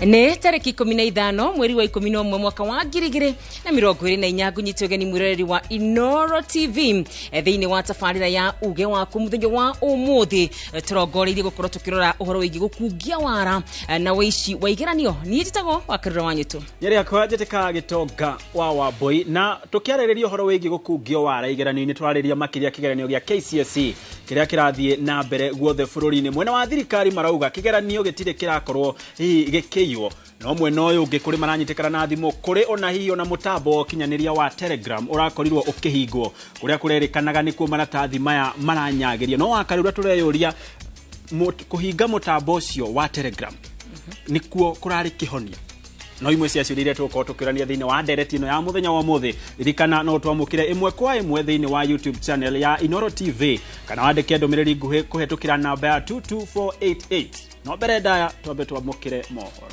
Nĩ tarĩki 15 mweri wa 11 mwaka wa 2024. Ngunyitwo ũgeni mwĩroreri wa Inooro TV thĩinĩ wa tabarĩra ya uge waku mũthenya wa ũmũthĩ. Tũrongoreirie gũkorwo tũkĩrora ũhoro wĩgiĩ gũkungia wara na wĩici wa igeranio. Niĩ njĩtagwo Wakarura wa Nyũtũ. Nyeri yakwa njĩtĩka Gĩtonga wa Wambui, na tũkĩarĩrĩria ũhoro wĩgiĩ gũkungio wara igeranio-inĩ, tũrarĩrĩria makĩria kĩgeranio gĩa KCSE kĩrĩa kĩrathiĩ na mbere guothe bũrũri-inĩ. Mwena wa thirikari marauga kĩgeranio gĩtirĩ kĩrakorwo hihi gĩkĩiywo, no mwena ũyũ ũngĩ kũrĩ maranyitĩkana na thimũ, kũrĩ ona hihi ona mũtambo wa ũkinyanĩria wa Telegram ũrakorirwo ũkĩhingwo, kũrĩa kũrerĩkanaga nĩkuo maratathi maya maranyagĩrio. No Wakarura tũreyũria, kũhinga mũtambo ũcio wa Telegram nĩkuo kũrarĩ kĩhonia? No imwe cia ciũria iria tũgũkorwo tũkĩũrania thĩinĩ wa ndereti ĩno ya mũthenya wa ũmũthĩ. Ririkana no twamũkĩre ĩmwe kwa ĩmwe thĩinĩ wa YouTube channel ya Inooro TV, kana wandĩke ndũmĩrĩri nguhĩ kũhetũkĩra namba ya 22488. No mbere ndaya twambe twamũkĩre mohoro.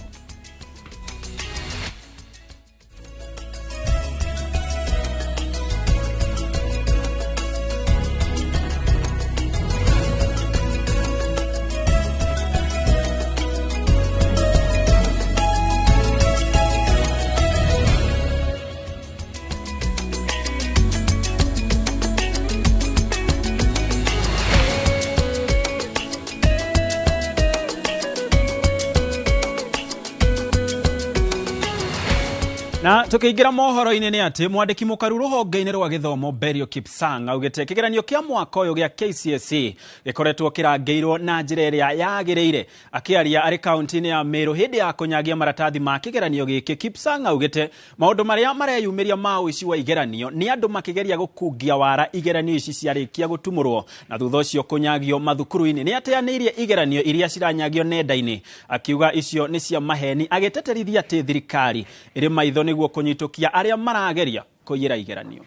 Na tukiingira mohoro-inĩ nĩ atĩ mwandĩki mũkaru rũhonge-inĩ rwa gĩthomo Belio Kipsang augĩte kĩgeranio kĩa mwaka ũyũ gĩa KCSE gĩkoretwo kĩrangĩirwo na njĩra ĩrĩa yagĩrĩire. Akĩaria arĩ kaunti-inĩ ya Meru hĩndĩ ya kũnyagia maratathi ma kĩgeranio gĩkĩ, Kipsang augĩte maũndũ marĩa mareyumĩria ma ũici wa igeranio nĩ andũ makĩgeria gũkungia wara igeranio ici ciarĩkia gũtumũrwo na thutha ũcio kũnyagio mathukuru-inĩ. Nĩ ateanĩirie igeranio iria ciranyagio nenda-inĩ, akiuga icio nĩ cia maheni, agĩteterithia atĩ thirikari ĩrĩ maitho nĩguo kũnyitũkia arĩa marageria kũiyĩra igeranio.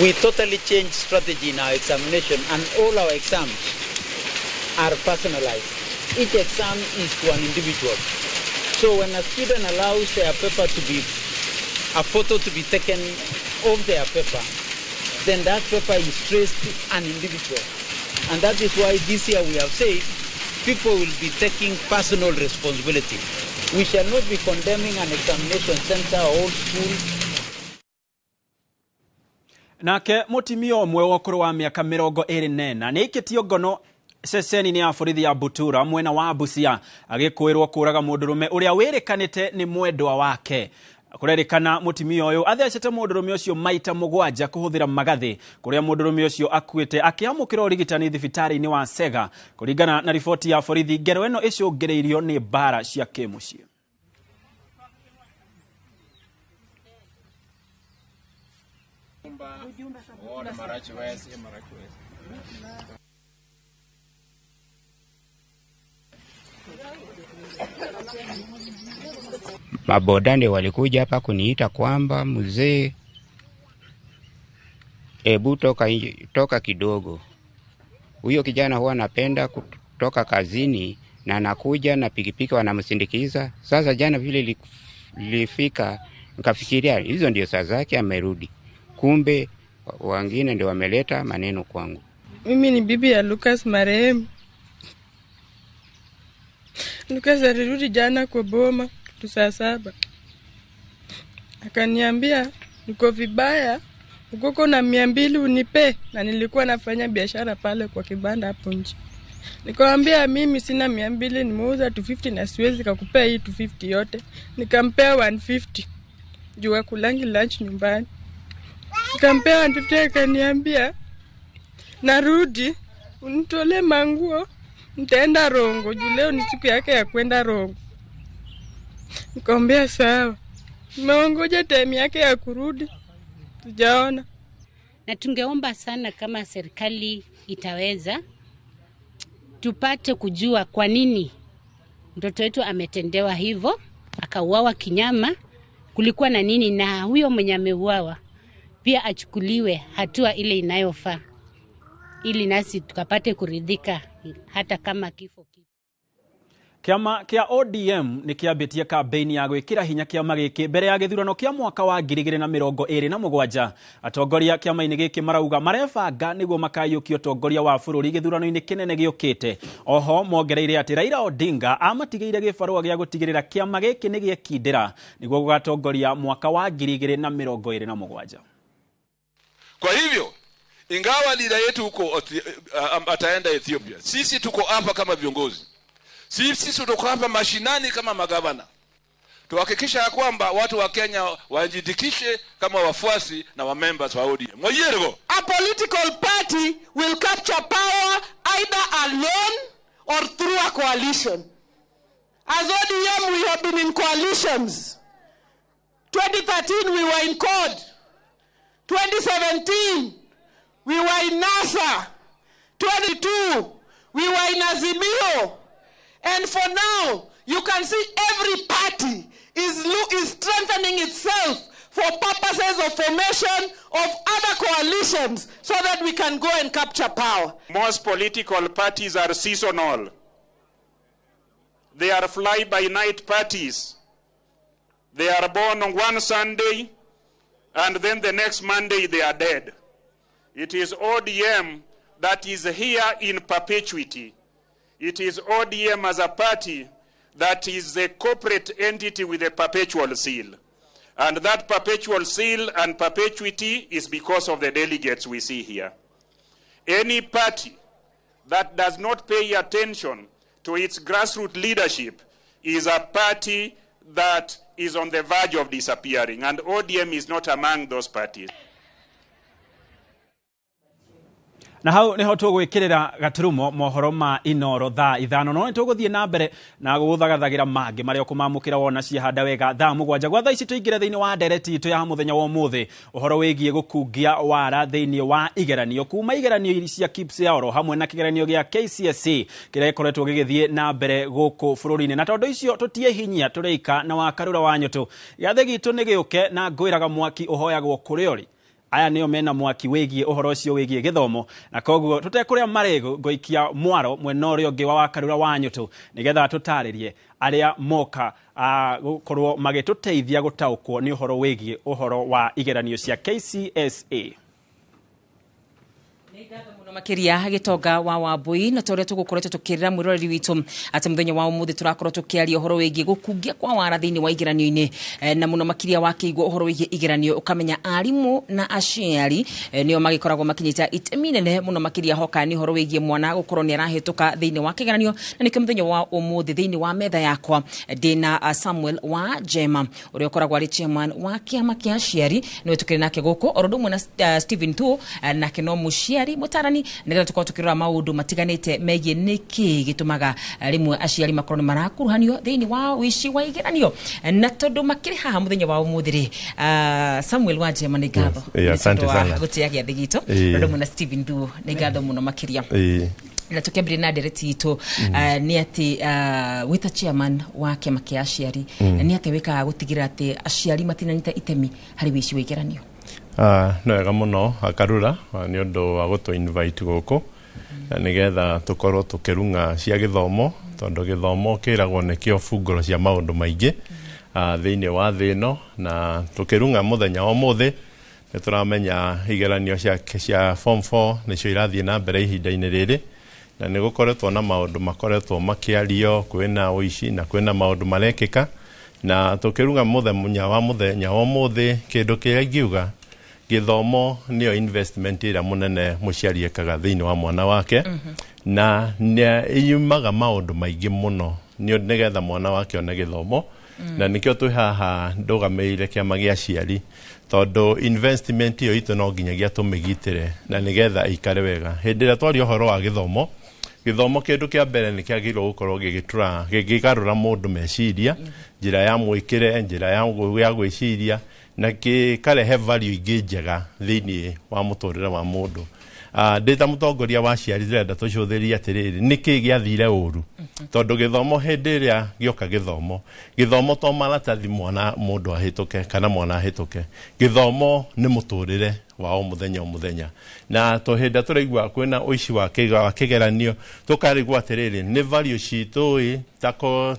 We totally changed strategy in our examination, and all our exams are personalized. Each exam is to an individual. So when a student allows their paper to be, a photo to be taken of their paper, then that paper is traced to an individual. And that is why this year we have said people will be taking personal responsibility. We shall not be condemning an examination center or school. Nake mũtumia ũmwe wa ũkũrũ wa mĩaka 24 nĩ aikĩtio ngono ceceni-inĩ ya borithi ya Butura mwena wa Busia agĩkũĩrwo kũraga mũndũrũme ũrĩa wĩrĩkanĩte nĩ mwendwa wake. Kũrerĩkana mũtumia ũyũ athecete mũndũrũme ũcio maita 7 kũhũthĩra magathĩ, kũrĩa mũndũrũme ũcio akuĩte akĩamũkĩra ũrigitani thibitarĩ-inĩ wa Sega. Kũringana na riboti ya borithi, ngero ĩno ĩcũngĩrĩirio nĩ mbara cia kĩmũciĩ. Maboda ndio walikuja hapa kuniita kwamba mzee, ebu toka kidogo. Huyo kijana huwa anapenda kutoka kazini na anakuja na pikipiki wanamsindikiza. Sasa jana vile lifika nikafikiria hizo ndio saa zake amerudi. Kumbe wengine ndio wameleta maneno kwangu. Mimi ni bibi ya Lucas marehemu. Lucas alirudi jana kwa boma kitu saa 7. Akaniambia niko vibaya, ukoko na 200 unipe, na nilikuwa nafanya biashara pale kwa kibanda hapo nje. Nikamwambia mimi sina 200, nimeuza 250 na siwezi kukupea hii 250 yote. Nikampea 150 juu kulangi lunch nyumbani. Nikampea 150, akaniambia narudi unitolee manguo nitaenda Rongo juu leo ni siku yake ya kwenda Rongo. Nikamwambia sawa. Nimeongoja time yake ya kurudi, tujaona. Na tungeomba sana kama serikali itaweza tupate kujua kwa nini mtoto wetu ametendewa hivyo, akauawa kinyama, kulikuwa na nini, na huyo mwenye ameuawa pia achukuliwe hatua ile inayofaa ili nasi tukapate kuridhika hata kama kifo. Kĩama kĩa ODM nĩ kĩambĩtie kambĩini ya gwĩkĩra hinya kĩama gĩkĩ mbere ya gĩthurano kĩa mwaka wa 2027. Atongoria kĩama-inĩ gĩkĩ marauga marebanga nĩguo makaiyũkia ũtongoria wa bũrũri gĩthurano-inĩ kĩnene gĩũkĩte. Oho mongereire atĩ Raila Odinga amatigĩire gĩbarũa gĩa gũtigĩrĩra kĩama gĩkĩ nĩ gĩekindĩra nĩguo gũgatongoria mwaka wa 2027. Kwa hivyo ingawa leader yetu huko ataenda Ethiopia, sisi tuko hapa kama viongozi, sisi tuko hapa mashinani kama magavana, tuhakikisha ya kwamba watu wa Kenya wajiandikishe kama wafuasi na wa members wa ODM. Mwayergo. A political party will capture power either alone or through a coalition. As ODM, we have been in coalitions. 2013, we were in CORD. 2017, we were in NASA. 22, we were in Azimio. And for now, you can see every party is strengthening itself for purposes of formation of other coalitions so that we can go and capture power. Most political parties are seasonal. They are fly-by-night parties. They are born on one Sunday, and then the next Monday they are dead. It is ODM that is here in perpetuity. It is ODM as a party that is a corporate entity with a perpetual seal. And that perpetual seal and perpetuity is because of the delegates we see here. Any party that does not pay attention to its grassroots leadership is a party that is on the verge of disappearing, and ODM is not among those parties. Na hau niho tũgwĩkĩrĩra gaturumo mohoro ma Inoro thaa 5, no nĩtũgũthiĩ na mbere na gũgũthagathagira mangĩ marĩa ũkũmamũkĩra wona ciahanda wega thaa 7. Gwa thaa ici tũingĩre thĩinĩ wa ndereti itũ ya mũthenya wa ũmũthĩ, ũhoro wĩgiĩ gũkungia wara thĩinĩ wa igeranio kuma igeranio cia KIPSEA oro hamwe na kĩgeranio gĩa KCSE kĩrĩa gĩkoretwo gĩgĩthiĩ na mbere gũkũ bũrũri-inĩ. Na tondũ icio tũtie hinyia tũreika na wakarura wa nyũtũ, gĩathĩ gitũ nĩ gĩũke na ngwĩraga mwaki ũhoyagwo kũrĩa ũrĩ. Aya nĩo mena mwaki wĩgiĩ ũhoro ũcio wĩgiĩ gĩthomo, na koguo tũtekũrĩa marĩgũ ngũikia mwaro mwena ũrĩa ũngĩ wa wakarura wa nyũtũ nĩgetha tũtarĩrie arĩa moka gũkorwo magĩtũteithia gũtaũkwo nĩ ũhoro wĩgiĩ ũhoro wa igeranio cia KCSE. Makiria Gitonga wa Wambui, na toria tugukoretwo tukirira mwiroreri witu ati muthenya wa umuthi turakorwo tukiaria uhoro wigie gukungia kwa wara thiini wa igeranio-ini, na muno makiria wakiigua uhoro wigie igeranio ukamenya arimu na aciari nio magikoragwo makinyita itemi nene muno makiria hoka ni uhoro wigie mwana gukorwo ni arahituka thiini wa kigeranio. Na nikio muthenya wa umuthi thiini wa metha yakwa ndina Samuel wa Jema uria ukoragwo ari chairman wa kiama kia aciari, niwe tukiri nake guku oro ndumwe na Stephen Tu nake no muciari mutarani, nigetha tukorwo tukirora maundu matiganite megie niki gitumaga rimwe aciari makorwo ni marakuruhanio thiini wa wici wa igeranio. Na tondu makiri haha muthenya wa umuthi ri, Samuel wa Jema, ni ngatho asante sana gutia giathi gitu, ndo muna Stephen Thuo, ni ngatho muno makiria. Na tukiambire na ndereti itu ni ati wita chairman wa kiama kia aciari ni ati wikaga gutigira ati aciari matinanyita itemi hari wici wa igeranio. No wega muno Akarura ni undu wa gutu invite guku na nigetha tukorwo tukirunga cia githomo, tondu githomo kiragwo nikio bunguro cia maundu maingi thiini wa thi ino. Na tukirunga muthenya wa umuthi ni turamenya igeranio cia form 4 nicio irathie na mbere ihinda-inĩ rĩrĩ, na nĩ gũkoretwo na maundu makoretwo makiario, kwĩna ũici na kwĩna maundu marekĩka. Na tukirunga muthenya wa umuthi, kindu kĩrĩa ingiuga githomo nĩyo investment ĩrĩa mũnene mũciari ekaga thĩinĩ wa mwana wake, na nĩ yumaga maũndũ maingĩ mũno nĩgetha mwana wake one gĩthomo. Na nĩkĩo twĩ haha ndũgamĩrĩire kĩama gĩa aciari, tondũ investment ĩyo itũ no nginyagia tũmĩgitĩre na nĩgetha ĩikare wega. Hĩndĩ ĩrĩa twaria ũhoro wa gĩthomo, gĩthomo kĩndũ kĩa mbere nĩ kĩagĩrĩirwo gũkorwo gĩgĩgarũra mũndũ meciria, njĩra ya mwĩkĩre, njĩra ya gwĩciria, na gĩkarehe value ingĩ njega thĩinĩ wa mũtũrĩre wa mũndũ. Ndĩ ta mũtongoria wa aciari ndĩrenda tũcũthĩrĩrie atĩrĩrĩ, nĩkĩ gĩathire ũru, tondũ gĩthomo hĩndĩ ĩrĩa gĩoka gĩthomo, gĩthomo to maratathi mwana mũndũ ahĩtũke kana mwana ahĩtũke, gĩthomo nĩ mũtũrĩre wa o mũthenya o mũthenya. Na to hĩndĩ ĩrĩa tũraigua kwĩna ũici wa kĩgeranio, tũkarigwo atĩrĩrĩ, nĩ value citũ ĩ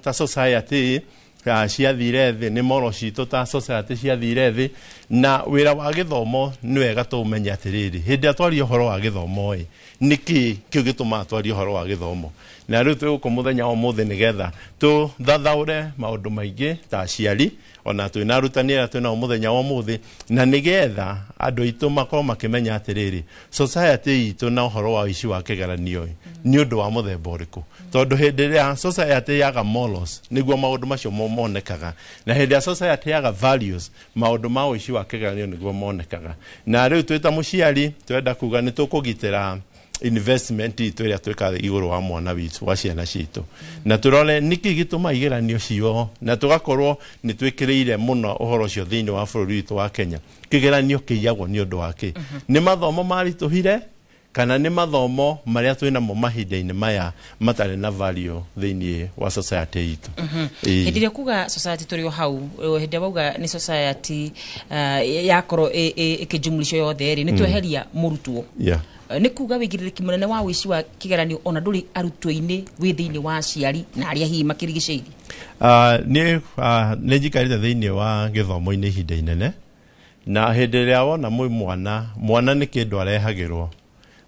ta society ciathire thĩ, nĩ moro citũ ta society ciathire thĩ. Na wĩra wa gĩthomo nĩ wega tũmenye atĩrĩrĩ, hĩndĩ ĩrĩa twaria ũhoro wa gĩthomo ĩ, nĩkĩ kĩu gĩtũmaga twarie ũhoro wa gĩthomo? Na rĩu twĩ gũkũ mũthenya wa ũmũthĩ nĩgetha tũthathaũre maũndũ maingĩ ta aciari, ona twĩna arutani arĩa twĩnao mũthenya wa ũmũthĩ, na nĩgetha andũ aitũ makorwo makĩmenya atĩrĩrĩ, society itũ na ũhoro wa ũici wa kĩgeranio ĩ, nĩ ũndũ wa mũthemba ũrĩkũ. Tondũ hĩndĩ ĩrĩa society yaga morals, nĩguo maũndũ macio monekaga, na hĩndĩ ĩrĩa society yaga values, maũndũ ma ũici wa kĩgeranio nĩguo monekaga. Na rĩu twĩ ta mũciari twenda kuga nĩ tũkũgitĩra investment itũ ĩrĩa twĩkaga igũrũ wa mwana witũ, wa ciana citũ, na tũrore nĩkĩ gĩtũma igeranio cio, na tũgakorwo nĩ twĩkĩrĩire mũno ũhoro ũcio thĩinĩ wa bũrũri witũ wa Kenya. Kĩgeranio kĩiyagwo nĩ ũndũ wa kĩ? Nĩ mathomo maritũhire kana nĩ mathomo marĩa twĩnamo mahinda-inĩ maya matarĩ na value thĩinĩ wa society itũ? Hĩndĩ ĩrĩa kuga society tũrĩ o hau, hĩndĩ ĩrĩa wauga nĩ society yakorwo ĩkĩjumlisho yothe rĩ, nĩ tweheria mũrutwo. Nĩ kuga wĩigĩrĩrĩki mũnene wa ũici wa kĩgeranio ona ndũrĩ arutwo-inĩ, wĩ thĩinĩ wa aciari na arĩa hihi makĩrigicĩirie. Nĩ njikarĩte thĩinĩ wa gĩthomo-inĩ ihinda inene, na hĩndĩ ĩrĩa wona mwana, mwana nĩ kĩndũ arehagĩrwo,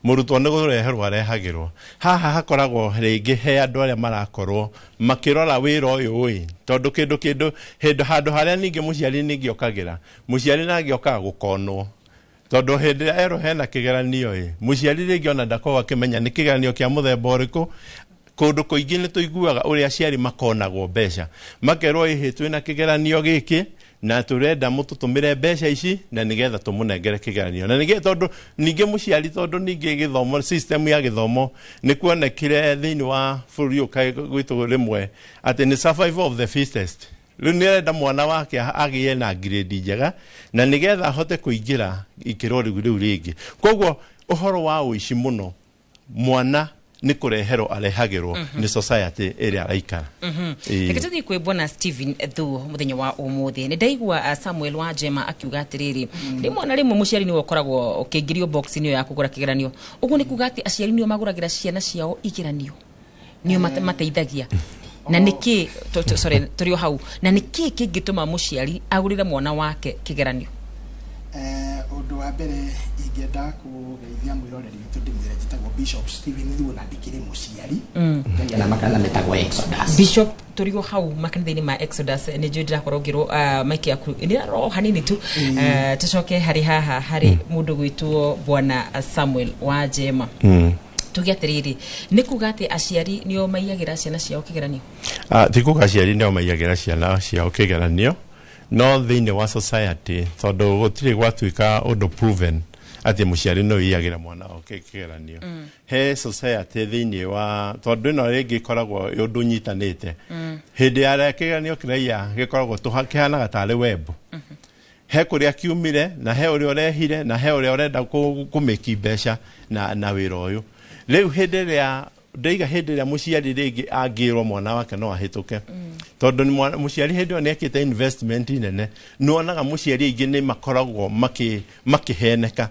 mũrutwo nĩ kũreherwo arehagĩrwo, haha hakoragwo rĩngĩ he andũ arĩa marakorwo makĩrora wĩra ũyũ ĩ, tondũ kĩndũ kĩndũ hĩndĩ handũ harĩa ningĩ mũciari ningĩ okagĩra, mũciari nangĩ okaga gũkonwo, tondũ hĩndĩ ĩrĩa erwo hena kĩgeranio ĩ, mũciari rĩngĩ ona ndakoragwo akĩmenya nĩ kĩgeranio kĩa mũthemba ũrĩkũ. Kũndũ kũingĩ nĩ tũiguaga ũrĩa aciari makonagwo mbeca, makerwo ĩhĩ twĩna kĩgeranio gĩkĩ na tũrenda mũtũtũmĩre mbeca ici na nĩgetha tũmũnengere kĩgeranio. Na nĩgetha tondũ ningĩ mũciari, tondũ ningĩ gĩthomo, system ya gĩthomo nĩ kuonekire thĩinĩ wa bũrũri ũyũ gwitũ rĩmwe atĩ nĩ survival of the fittest. Rĩu nĩ arenda mwana wake agĩe na grade njega na nĩgetha ahote kũingĩra ikĩro rĩu rĩngĩ. Koguo ũhoro wa ũici mũno mwana nĩ kũreherwo arehagĩrwo nĩ society ĩrĩa araikara. Reke tũthiĩ kwĩ bwana Stephen Thuo mũthenya wa ũmũthĩ. Nĩ ndaigua Samuel wa Njema akiuga atĩrĩrĩ, rĩmwe na rĩmwe mũciari nĩwe ũkoragwo ũkĩingĩrio box-inĩ ĩyo ya kũgũra kĩgeranio. Ũguo nĩ kuga atĩ aciari nĩo magũragĩra ciana ciao igeranio, nĩo mateithagia. Na nĩkĩ, sorry, tũrĩ o hau, na nĩkĩ kĩngĩtũma mũciari agũrĩre mwana wake kĩgeranio? Ũndũ wa mbere ingĩenda kũgeithia mwĩroreri witũ ndĩmwĩre njĩtagwo Bishop Stephen Thuo na ndikĩrĩ mũciari. Na makanitha metagwo Exodus. Bishop, tũrĩ o hau makanitha-inĩ ma Exodus, nĩ njũĩ ndĩrakorwo ngĩrwo mic yaku nĩ ĩrarora hanini tu. Tũcoke harĩ haha harĩ mũndũ gwĩtwo bwana Samuel wa Njema. Tuge atĩrĩrĩ, nĩ kuga atĩ aciari nĩo maiyagĩra ciana ciao kĩgeranio? Ti kuga aciari nĩo maiyagĩra ciana ciao kĩgeranio, no thĩinĩ wa society, tondũ gũtirĩ gwatuĩka ũndũ proven atĩ mũciari no aiyagĩra mwana wake kĩgeranio. He society thĩinĩ wa, tondũ ĩno rĩngĩ ĩkoragwo ũndũ ũnyitanĩte. Hĩndĩ ya kĩgeranio kĩraiya gĩkoragwo kĩhanaga tarĩ web. He kũrĩa kiumire, na he ũrĩa ũrehire, na he ũrĩa ũrenda kũmĩki mbeca na wĩra ũyũ. Rĩu hĩndĩ ĩrĩa ndaiga, hĩndĩ ĩrĩa mũciari rĩngĩ angĩrwo mwana wake no ahĩtũke, tondũ mũciari hĩndĩ ĩyo nĩekĩte investment nene, nĩwonaga mũciari aingĩ nĩ makoragwo makĩheneka.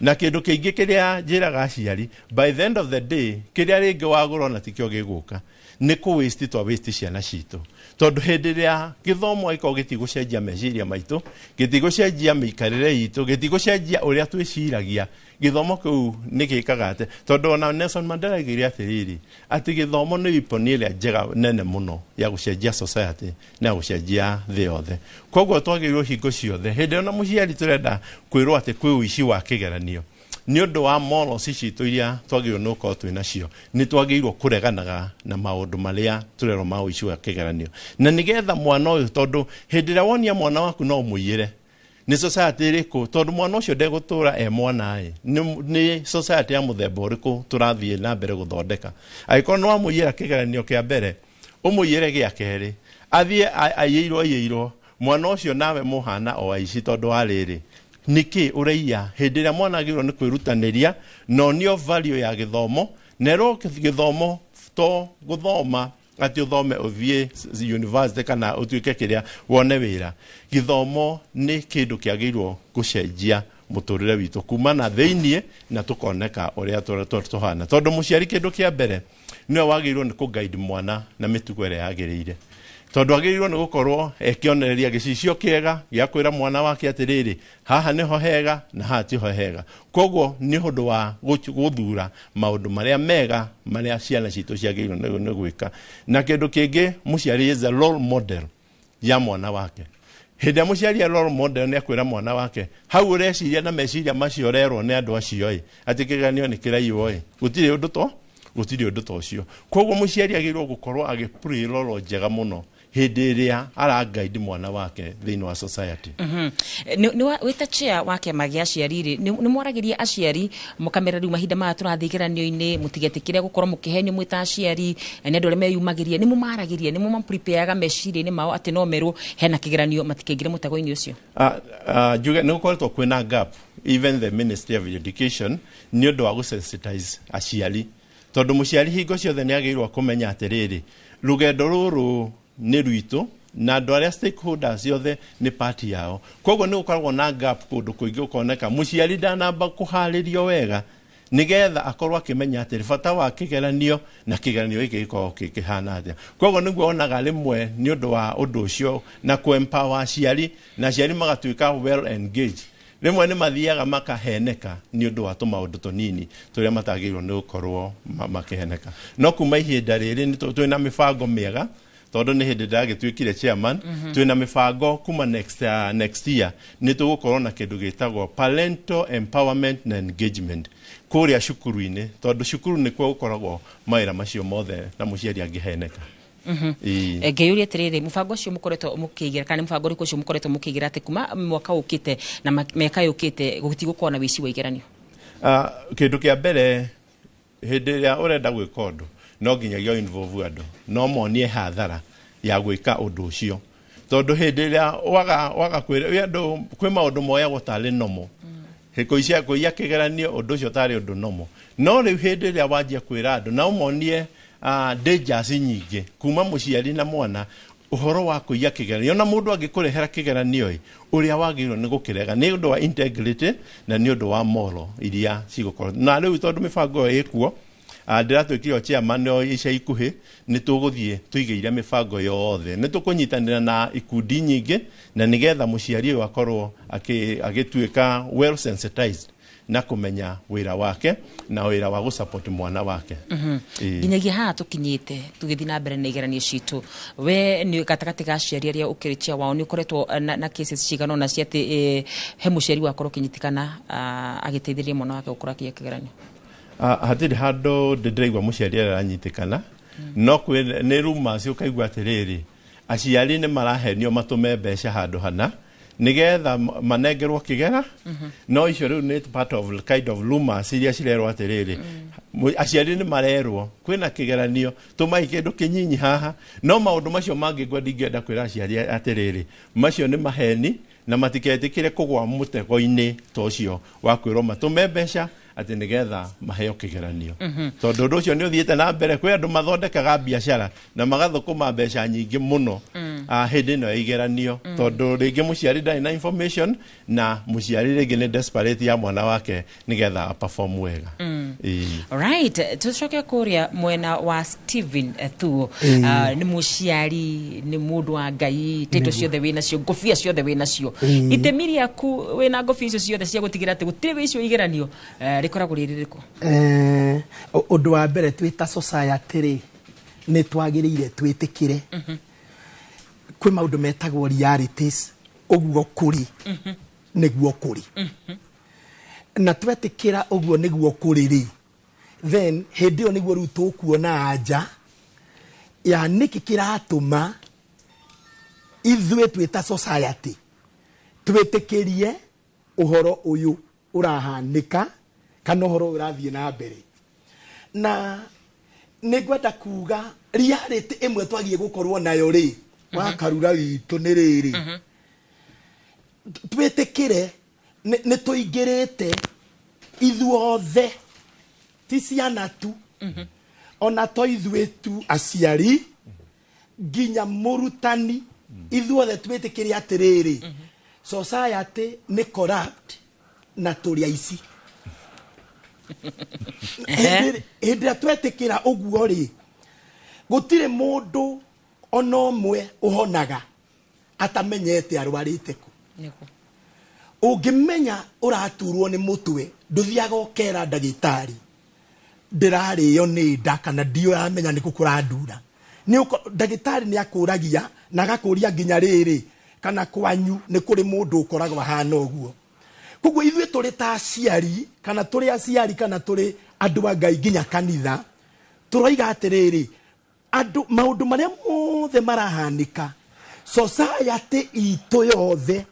Na kĩndũ kĩingĩ kĩrĩa njĩraga aciari, by the end of the day, kĩrĩa rĩngĩ wagũra ona tikĩo gĩgũka, nĩ kũ waste twa waste ciana citũ. Tondũ hĩndĩ ĩrĩa gĩthomo gĩkoragwo gĩtigũcenjia meciria maitũ, gĩtigũcenjia mĩikarĩre itũ, gĩtigũcenjia ũrĩa twĩciragia, gĩthomo kĩu nĩ gĩkaga atĩ, tondũ ona Nelson Mandela aigire atĩrĩrĩ, atĩ gĩthomo nĩ weapon ĩrĩa njega nene mũno ya gũcenjia society na ya gũcenjia thĩ yothe. Koguo twagĩrĩirwo hingo ciothe, hĩndĩ ĩyo na mũciari tũrenda kwĩrwo atĩ kwĩ ũici wa kĩgeranio, nĩ ũndũ wa morals citũ iria twagĩrĩirwo nĩ gũkorwo twĩ nacio, nĩ twagĩrĩirwo kũreganaga na maũndũ marĩa tũrerwo ma ũici wa kĩgeranio. Na nĩgetha mwana ũyũ, tondũ hĩndĩ ĩrĩa wonia mwana waku no ũmũiyĩre, nĩ society ĩrĩkũ, tondũ mwana ũcio ndegũtũra e mwana ĩ, nĩ society ya mũthemba ũrĩkũ tũrathiĩ na mbere gũthondeka. Angĩkorwo nĩ wamũiyĩra kĩgeranio kĩa mbere, ũmũiyĩre gĩa kerĩ, athiĩ aiyĩirwo aiyĩirwo, mwana ũcio nawe mũhana o aici, tondũ wa rĩrĩ Nĩkĩ ũraiya hĩndĩ ĩrĩa mwana agĩrĩirwo nĩ kwĩrutanĩria na onio value ya gĩthomo, nerwo gĩthomo to gũthoma atĩ ũthome ũthiĩ university kana ũtuĩke kĩrĩa wone wĩra. Gĩthomo nĩ kĩndũ kĩagĩrĩirwo gũcenjia mũtũrĩre witũ kuma na thĩiniĩ na tũkoneka ũrĩa tũhana, tondũ mũciari kĩndũ kĩa mbere nĩwe wagĩrĩirwo nĩ kũguide mwana na mĩtugo ĩrĩa yagĩrĩire, tondũ agĩrĩirwo nĩ gũkorwo ekĩonereria gĩcicio kĩega gĩa kwĩra mwana wake atĩrĩrĩ, haha nĩho hega na haha tiho hega. Koguo nĩ ũndũ wa gũthura maũndũ marĩa mega marĩa ciana citũ ciagĩrĩirwo nĩ gwĩka. Na kĩndũ kĩngĩ, mũciari is a role model ya mwana wake. Hĩndĩ ĩrĩa mũciari a role model, nĩ akwĩra mwana wake hau ũreciria na meciria macio ũrerwo nĩ andũ acio ĩ atĩ kĩgeranio nĩ kĩraiywo ĩ, gũtirĩ ũndũ ta ũcio. Koguo mũciari agĩrĩirwo gũkorwo agĩ play role njega mũno hĩndĩ ĩrĩa araguide mwana wake thĩinĩ wa society. Wĩta chair wa kĩama gĩa aciari rĩ, nĩ mwaragĩria aciari mũkamera rĩu mahinda maya tũrathiĩ igeranio-inĩ mũtigetĩkĩre gũkorwo mũkĩhenio mwĩ ta aciari nĩ andũ arĩa meyumagĩria? Nĩ mũmaragĩria, nĩ mũmaprepareaga meciria-inĩ mao atĩ no merwo hena kĩgeranio matikaingĩre mũtego-inĩ ũcio? Njuge nĩ gũkoretwo kwĩna gap, even the Ministry of Education, nĩ ũndũ wa gũsensitize aciari, tondũ mũciari hingo ciothe nĩ agĩrĩirwo kũmenya atĩrĩrĩ, rũgendo rũrũ nĩ rwitũ na andũ arĩa stakeholders othe nĩ party yao. Koguo nĩ gũkoragwo na gap kũndũ kũingĩ, ũkoneka mũciari ndanamba kũharĩrio wega nigetha akorwo akĩmenya atĩ bata wa kĩgeranio na kĩgeranio gĩkĩ gĩkoragwo kĩhana atĩa. Koguo nĩguo onaga rĩmwe nĩ ũndũ wa ũndũ ũcio na kũ-empower aciari, na aciari magatuĩka well engaged, rĩmwe nĩ mathiaga makaheneka nĩ ũndũ wa tũmaũndũ tũnini tũrĩa matagĩrĩirwo nĩ gũkorwo makĩheneka. No kuma ihinda rĩrĩ nĩ twĩna mĩbango mĩega, tondũ nĩ hĩndĩ ndagĩtuĩkire chairman. Twĩna mĩbango kuma next year nĩ tũgũkorwo na kĩndũ gĩtagwo parental empowerment na engagement kũrĩa cukuru-inĩ, tondũ cukuru nĩkuo gũkoragwo mawĩra macio mothe na mũciari angĩheneka. Ĩĩ. Ngĩyũria atĩrĩrĩ, mũbango ũcio mũkoretwo mũkĩigĩra, kana nĩ mũbango ũrĩkũ ũcio mũkoretwo mũkĩigĩra atĩ kuma mwaka ũkĩte na mĩaka yũkĩte gũtigũkorwo na wĩici wa igeranio? Kĩndũ kĩa mbere, hĩndĩ ĩrĩa ũrenda gwĩka ũndũ no nginyagia involve andũ, no monie hathara ya gwĩka ũndũ ũcio, tondũ hĩndĩ ĩrĩa waga kwĩra wĩ andũ kwĩ maũndũ moyagwo tarĩ normal. Kũicia kũiya kĩgeranio, ũndũ ũcio tarĩ ũndũ normal, no rĩu hĩndĩ ĩrĩa wanjia kwĩra andũ na ũmonie dangers nyingĩ kuma mũciari na mwana ũhoro wa kũiya kĩgeranio, na mũndũ angĩkũrehera kĩgeranio ĩ ũrĩa wagĩrĩirwo nĩ gũkĩrega nĩ ũndũ wa integrity na nĩ ũndũ wa moral iria cigũkorwo na rĩu, tondũ mĩbango ĩyo ĩkuo, ndĩratuĩkire o chairman o ica ikuhĩ, nĩ tũgũthiĩ tũigĩire mĩbango yothe, nĩ tũkũnyitanĩra na ikundi nyingĩ na nĩgetha mũciari ũyũ akorwo agĩtuĩka well sensitized na kũmenya wĩra wake na wĩra wa gũsupport mwana wake. Ĩĩ. Nginyagia haha tũkinyĩte tũgĩthiĩ na mbere na igeranio citũ, we nĩ gatagatĩ ga aciari arĩa ũkĩrĩ chair wao, nĩ ũkoretwo na cases cigana ũna cia atĩ he mũciari wakorwo ũkĩnyitikana agĩteithĩrĩria mwana wake gũkorwo akĩiya kĩgeranio? Hatirĩ handũ ndĩraigua mũciari aranyitĩkana, no kwĩ nĩ rumors ũkaigua atĩrĩrĩ, aciari nĩ marahenio matũme mbeca handũ hana nigetha manengerwo kĩgera. No icio rĩu nĩ part of kind of rumors iria cirerwo atĩrĩrĩ, aciari nĩ marerwo kwĩna kĩgeranio, tũmai kĩndũ kĩnyinyi haha. No maũndũ macio mangĩ ngwa ndingĩenda kwĩra aciari atĩrĩrĩ, macio nĩ maheni na matiketĩkĩre kũgwa mũtego-inĩ ta ũcio wa kwĩrwo matũme mbeca atĩ nĩgetha maheo kĩgeranio, tondũ ũndũ ũcio nĩ ũthiĩte na mbere. Kwĩ andũ mathondekaga biacara na magathũkũma mbeca nyingĩ mũno hĩndĩ ĩno ya igeranio, tondũ rĩngĩ mũciari ndarĩ na information na mũciari rĩngĩ nĩ desperate ya mwana wake nĩgetha perform wega. Ĩĩ. Alright, tucoke kũrĩa mwena wa Stephen Thuo. Nĩ mũciari, nĩ mũndũ wa Ngai, tito ciothe wĩ nacio, ngũbia ciothe wĩ nacio. Itemi rĩaku wĩna ngũbia icio ciothe cia gũtigĩra atĩ gũtirĩ wĩici wa igeranio rĩkoragwo rĩrĩ rĩrĩkũ? Ũndũ wa mbere, twĩ ta society rĩ, nĩ twagĩrĩire twĩtĩkĩre kwĩ maũndũ metagwo realities, ũguo kũrĩ nĩguo kũrĩ, na twetĩkĩra ũguo nĩguo kũrĩ rĩ, then hĩndĩ ĩyo nĩguo rĩu tũkuona anja ya nĩkĩ kĩratũma ithuĩ twĩ ta society twĩtĩkĩrie ũhoro ũyũ ũrahanĩka kana ũhoro ũyũ ũrathiĩ na mbere. Na nĩ ngwenda kuga reality ĩmwe twagiĩ gũkorwo nayo rĩ wa Karura witũ nĩ rĩrĩ, twĩtĩkĩre Nĩ tũingĩrĩte ithuothe, ti ciana tu, ona to ithuĩ tu aciari, nginya mũrutani, ithuothe twĩtĩkĩre atĩrĩrĩ, society nĩ corrupt na tũrĩ aici. Hĩndĩ ĩrĩa twetĩkĩra ũguo rĩ, gũtirĩ mũndũ ona ũmwe ũhonaga atamenyete arwarĩte kũ. Ũngĩmenya ũraturwo nĩ mũtwe, ndũthiaga ũkera ndagĩtarĩ ndĩrarĩo nĩ nda kana ndiũramenya nĩkũ kũrandura. Ndagĩtarĩ nĩ akũragia na agakũria nginya rĩrĩ kana kwanyu nĩ kũrĩ mũndũ ũkoragwo ahana ũguo. Koguo ithuĩ tũrĩ ta aciari, kana tũrĩ aciari, kana tũrĩ andũ a Ngai nginya kanitha, tũroiga atĩrĩrĩ, andũ maũndũ marĩa mothe marahanĩka society itũ yothe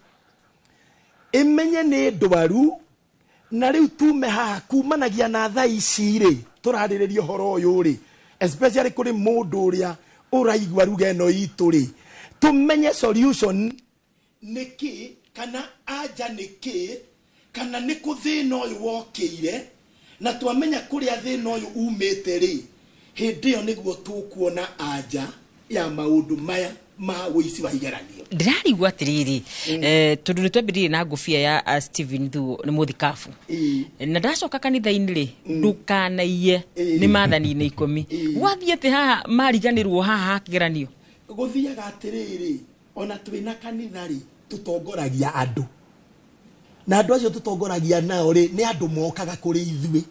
ĩmenye nĩ ndwaru. Na rĩu tume haha kumanagia na thaa ici rĩ tũrarĩrĩria ũhoro ũyũ rĩ, especially kũrĩ mũndũ ũrĩa ũraigua ruga ĩno itũ rĩ, tũmenye solution nĩ kĩ, kana anja nĩ kĩ, kana nĩ kũ thĩna ũyũ wokĩire. Na twamenya kũrĩa thĩna ũyũ umĩte rĩ, hĩndĩ ĩyo nĩguo tũkuona anja ya maũndũ maya ma ũici wa igeranio. Ndĩrarigwo atĩrĩrĩ, tondũ nĩ twambĩrĩirie na ngũbia ya Stephen Thuo nĩ mũthikabu, na ndacoka kanitha-inĩ rĩ, ndũkanaiye nĩ maathani-inĩ 10. Gwathiĩ atĩ haha mariganĩrwo haha ha kĩgeranio? Gũthiaga atĩrĩrĩ, ona twĩna kanitha rĩ, tũtongoragia andũ, na andũ acio tũtongoragia nao rĩ, nĩ andũ mokaga kũrĩ ithuĩ,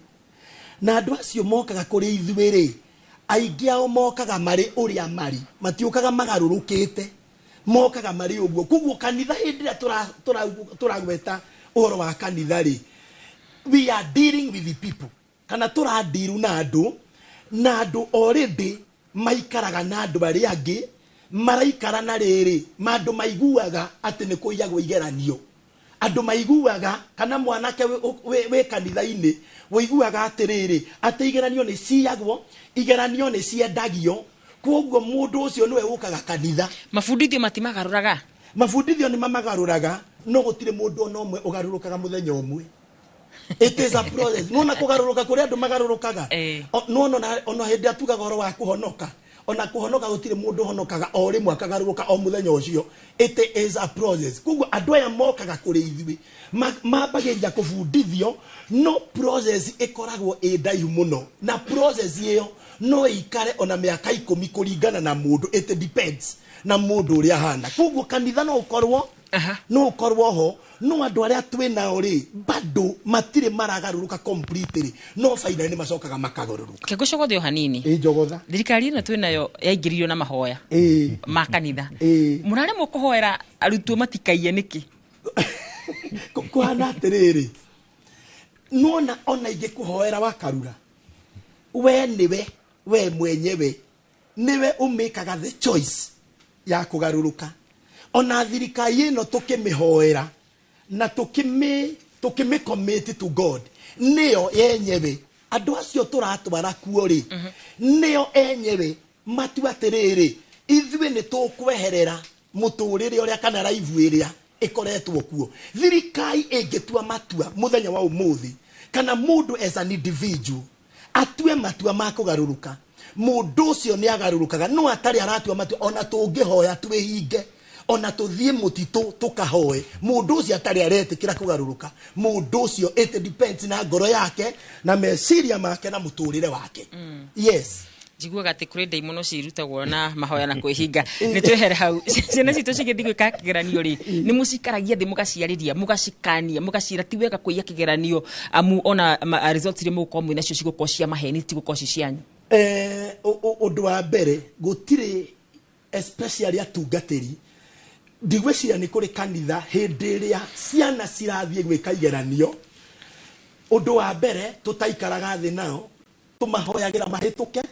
na andũ acio mokaga kũrĩ ithuĩ rĩ, aingĩ ao mokaga marĩ ũrĩa marĩ, matiũkaga magarũrũkĩte, mokaga marĩ ũguo. Koguo kanitha, hĩndĩ ĩrĩa tũragweta ũhoro wa kanitha rĩ, we are dealing with the people, kana tũrandiru na andũ, na andũ already maikaraga na andũ arĩa angĩ maraikara na rĩrĩ, mandũ maiguaga atĩ nĩ kũiyagwo igeranio, andũ maiguaga kana mwanake wĩ kanitha-inĩ wĩiguaga atĩrĩrĩ, atĩ igeranio nĩ ciyagwo, igeranio nĩ ciendagio. Koguo mũndũ ũcio nĩwe ũkaga kanitha. Mabundithio matimagarũraga? Mabundithio nĩ mamagarũraga, no gũtirĩ mũndũ ona ũmwe ũgarũrũkaga mũthenya ũmwe. It is a process. Nona kũgarũrũka kũrĩa andũ magarũrũkaga, nona ona hĩndĩ ĩrĩa tugaga ũhoro wa kũhonoka, ona kũhonoka gũtirĩ mũndũ ũhonokaga o rĩmwe akagarũrũka o mũthenya ũcio. It is a process. Koguo andũ aya mokaga kũrĩ ithuĩ mambagĩrĩria kũbundithio, no process ĩkoragwo ĩ ndaihu mũno, na process ĩyo no ĩikare ona mĩaka 10 kũringana na mũndũ. It depends na mũndũ ũrĩa ahana. Koguo kanitha no ũkorwo ho, no andũ arĩa twĩ nao rĩ, bado matirĩ maragarũrũka completely, no finally nĩ macokaga makagarũrũka. Kĩngũcogothe o hanini. Ĩ, njogotha. Thirikari ĩno twĩ nayo yaingĩririo na mahoya ma kanitha. Mũraremwo kũhoera arutwo matikaiye nĩkĩ? Kũhana atĩrĩrĩ, nona ona ingĩkũhoera wakarura, we nĩwe we mwenyewe nĩwe ũmĩkaga the choice ya kũgarũrũka. Ona thirikari ĩno tũkĩmĩhoera na tũkĩmĩ commit to God, nĩyo yenyewe andũ acio tũratwara kuo rĩ, nĩo enyewe matua atĩrĩrĩ, ithuĩ nĩ tũkweherera mũtũrĩre ũrĩa kana raivu ĩrĩa ĩkoretwo kuo. Thirikari ĩngĩtua matua mũthenya wa ũmũthĩ, kana mũndũ as an individual atue matua ma kũgarũrũka, mũndũ ũcio nĩ agarũrũkaga. No atarĩ aratua matua, ona tũngĩhoya twĩhinge, ona tũthiĩ mũtitũ tũkahoe, mũndũ ũcio atarĩ aretĩkĩra kũgarũrũka, mũndũ ũcio, it depends na ngoro yake na meciria make na mũtũrĩre wake, yes. Njiguaga atĩ kũrĩ ndaimono cirutagwo na mahoya na kwĩhinga. Nĩ twehere hau. Ciana citũ cigĩthiĩ gwĩka kĩgeranio rĩ, nĩ mũcikaragia thĩ, mũgaciarĩria, mũgacikania, mũgacira ti wega kũiya kĩgeranio, amu ona results iria mũgũkorwo mwĩ nacio cigũkorwo cia maheni, tigũkorwo ci cianyu? Ũndũ wa mbere, gũtirĩ, especially atungatĩri, ndigwĩciria nĩ kũrĩ kanitha hĩndĩ ĩrĩa ciana cirathiĩ gwĩka igeranio, ũndũ wa mbere tũtaikaraga thĩ nao tũmahoyagĩra mahĩtũke,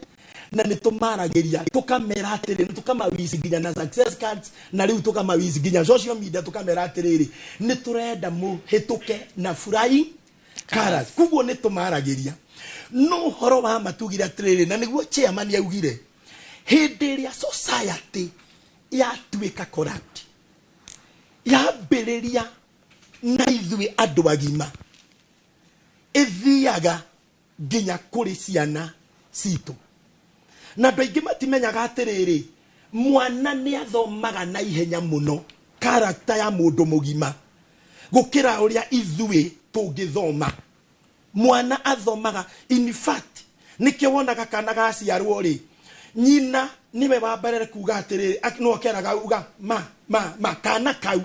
na nĩ tũmaragĩria tũkamera atĩrĩrĩ, tũkamawici nginya na success cards, na rĩu tũkamawici nginya social media, tũkamera atĩrĩrĩ, nĩ tũrenda mũhĩtũke na flying colours. Koguo nĩ tũmaragĩria, no ũhoro wa matugire atĩrĩrĩ, na nĩguo chairman augire, hĩndĩ ĩrĩa society yatuĩka corrupt, yambĩrĩria Na ithuĩ andũ agima ĩthiaga nginya kũrĩ ciana citũ, na andũ aingĩ matimenyaga atĩrĩrĩ, mwana nĩ athomaga na ihenya mũno character ya mũndũ mũgima gũkĩra ũrĩa ithuĩ tũngĩthoma. Mwana athomaga, in fact nĩkĩo wonaga kana gaciarwo rĩ, nyina nĩwe wa mbere kuga atĩrĩrĩ, no keraga uga ma ma ma. Kana kau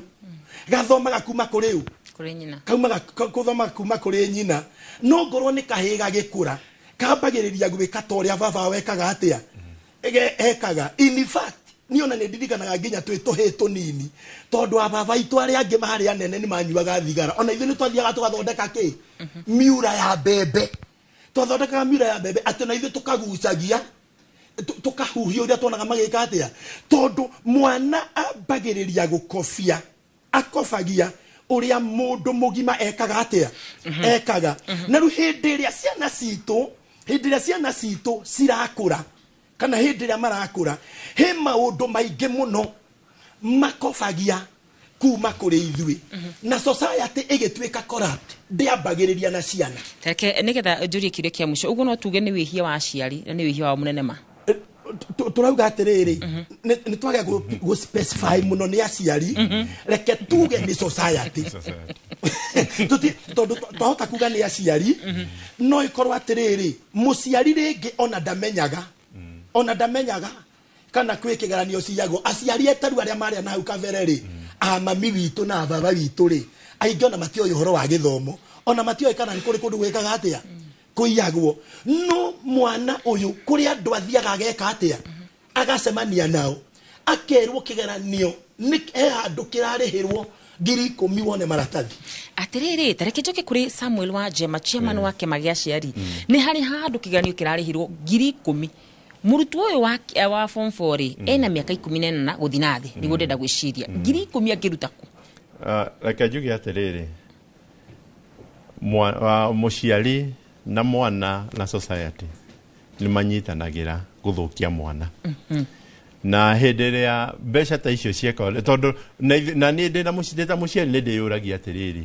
gathomaga kuma kũrĩ ũ? Kũrĩ nyina. Kaumaga kũthomaga kuma kũrĩ nyina. No ngorwo nĩ kahĩĩ gagĩkũra, kambagĩrĩria gwĩka ta ũrĩa baba wekaga atĩa, ekaga. In fact niĩ ona nĩ ndirikanaga nginya twĩ tũhĩĩ tũnini, tondũ a baba aitũ arĩa angĩ marĩ anene nĩ manyuaga thigara, ona ithuĩ nĩ twathiaga tũgathondeka kĩ miura ya mbembe. Twathondekaga miura ya mbembe atĩ ona ithuĩ tũkagucagia, tũkahuhia ũrĩa tuonaga magĩka atĩa, tondũ mwana ambagĩrĩria gũkobia, akobagia ũrĩa mũndũ mũgima ekaga atĩa, ekaga. Na rĩu hĩndĩ ĩrĩa ciana citũ cirakũra, kana hĩndĩ ĩrĩa marakũra, he maũndũ maingĩ mũno makobagia kuma kũrĩ ithuĩ, na society ĩgĩtuĩka corrupt ndĩambagĩrĩria na ciana. Reke nĩgetha njũrie kĩũria kĩa mũico. Ũguo no tuge nĩ wĩhia wa aciari na nĩ wĩhia wao mũnene ma? Tũrauga atĩrĩrĩ, nĩ twage gũ specify mũno nĩ aciari, reke tuge nĩ society. Tondũ twahota kuga nĩ aciari, no ĩkorwo atĩrĩrĩ, mũciari rĩngĩ ona ndamenyaga kana kwĩ kĩgeranio ciagwo. Aciari etaru arĩa marĩa na hau kabere rĩ, a mami witũ na baba witũ rĩ, aingĩ ona matioĩ ũhoro wa gĩthomo, ona matioĩ kana nĩ kũrĩ kũndũ gwĩkaga atĩa, kũiyagwo. No mwana ũyũ kũrĩ andũ athiaga ageka atĩa, agacemania nao, akerwo kĩgeranio nĩ he handũ kĩrarĩhĩrwo 10,000 wone maratathi. Atĩrĩrĩ, tareke njoke kũrĩ Samuel wa Njema, chairman wa kĩama gĩa aciari. Nĩ harĩ handũ kĩgeranio kĩrarĩhirwo 10,000? Mũrutwo ũyũ wa form 4 rĩ, ena mĩaka 18 gũthiĩ na thĩ, nĩguo ndĩrenda gwĩciria, 10,000 angĩruta kũ? Reke njuge atĩrĩrĩ, mũciari na mwana na society nĩ manyitanagĩra gũthũkia mwana. Na hĩndĩ ĩrĩa mbeca ta icio cieka, tondũ na niĩ ndĩ na ndĩ ta mũciari nĩ ndĩyũragia atĩrĩrĩ,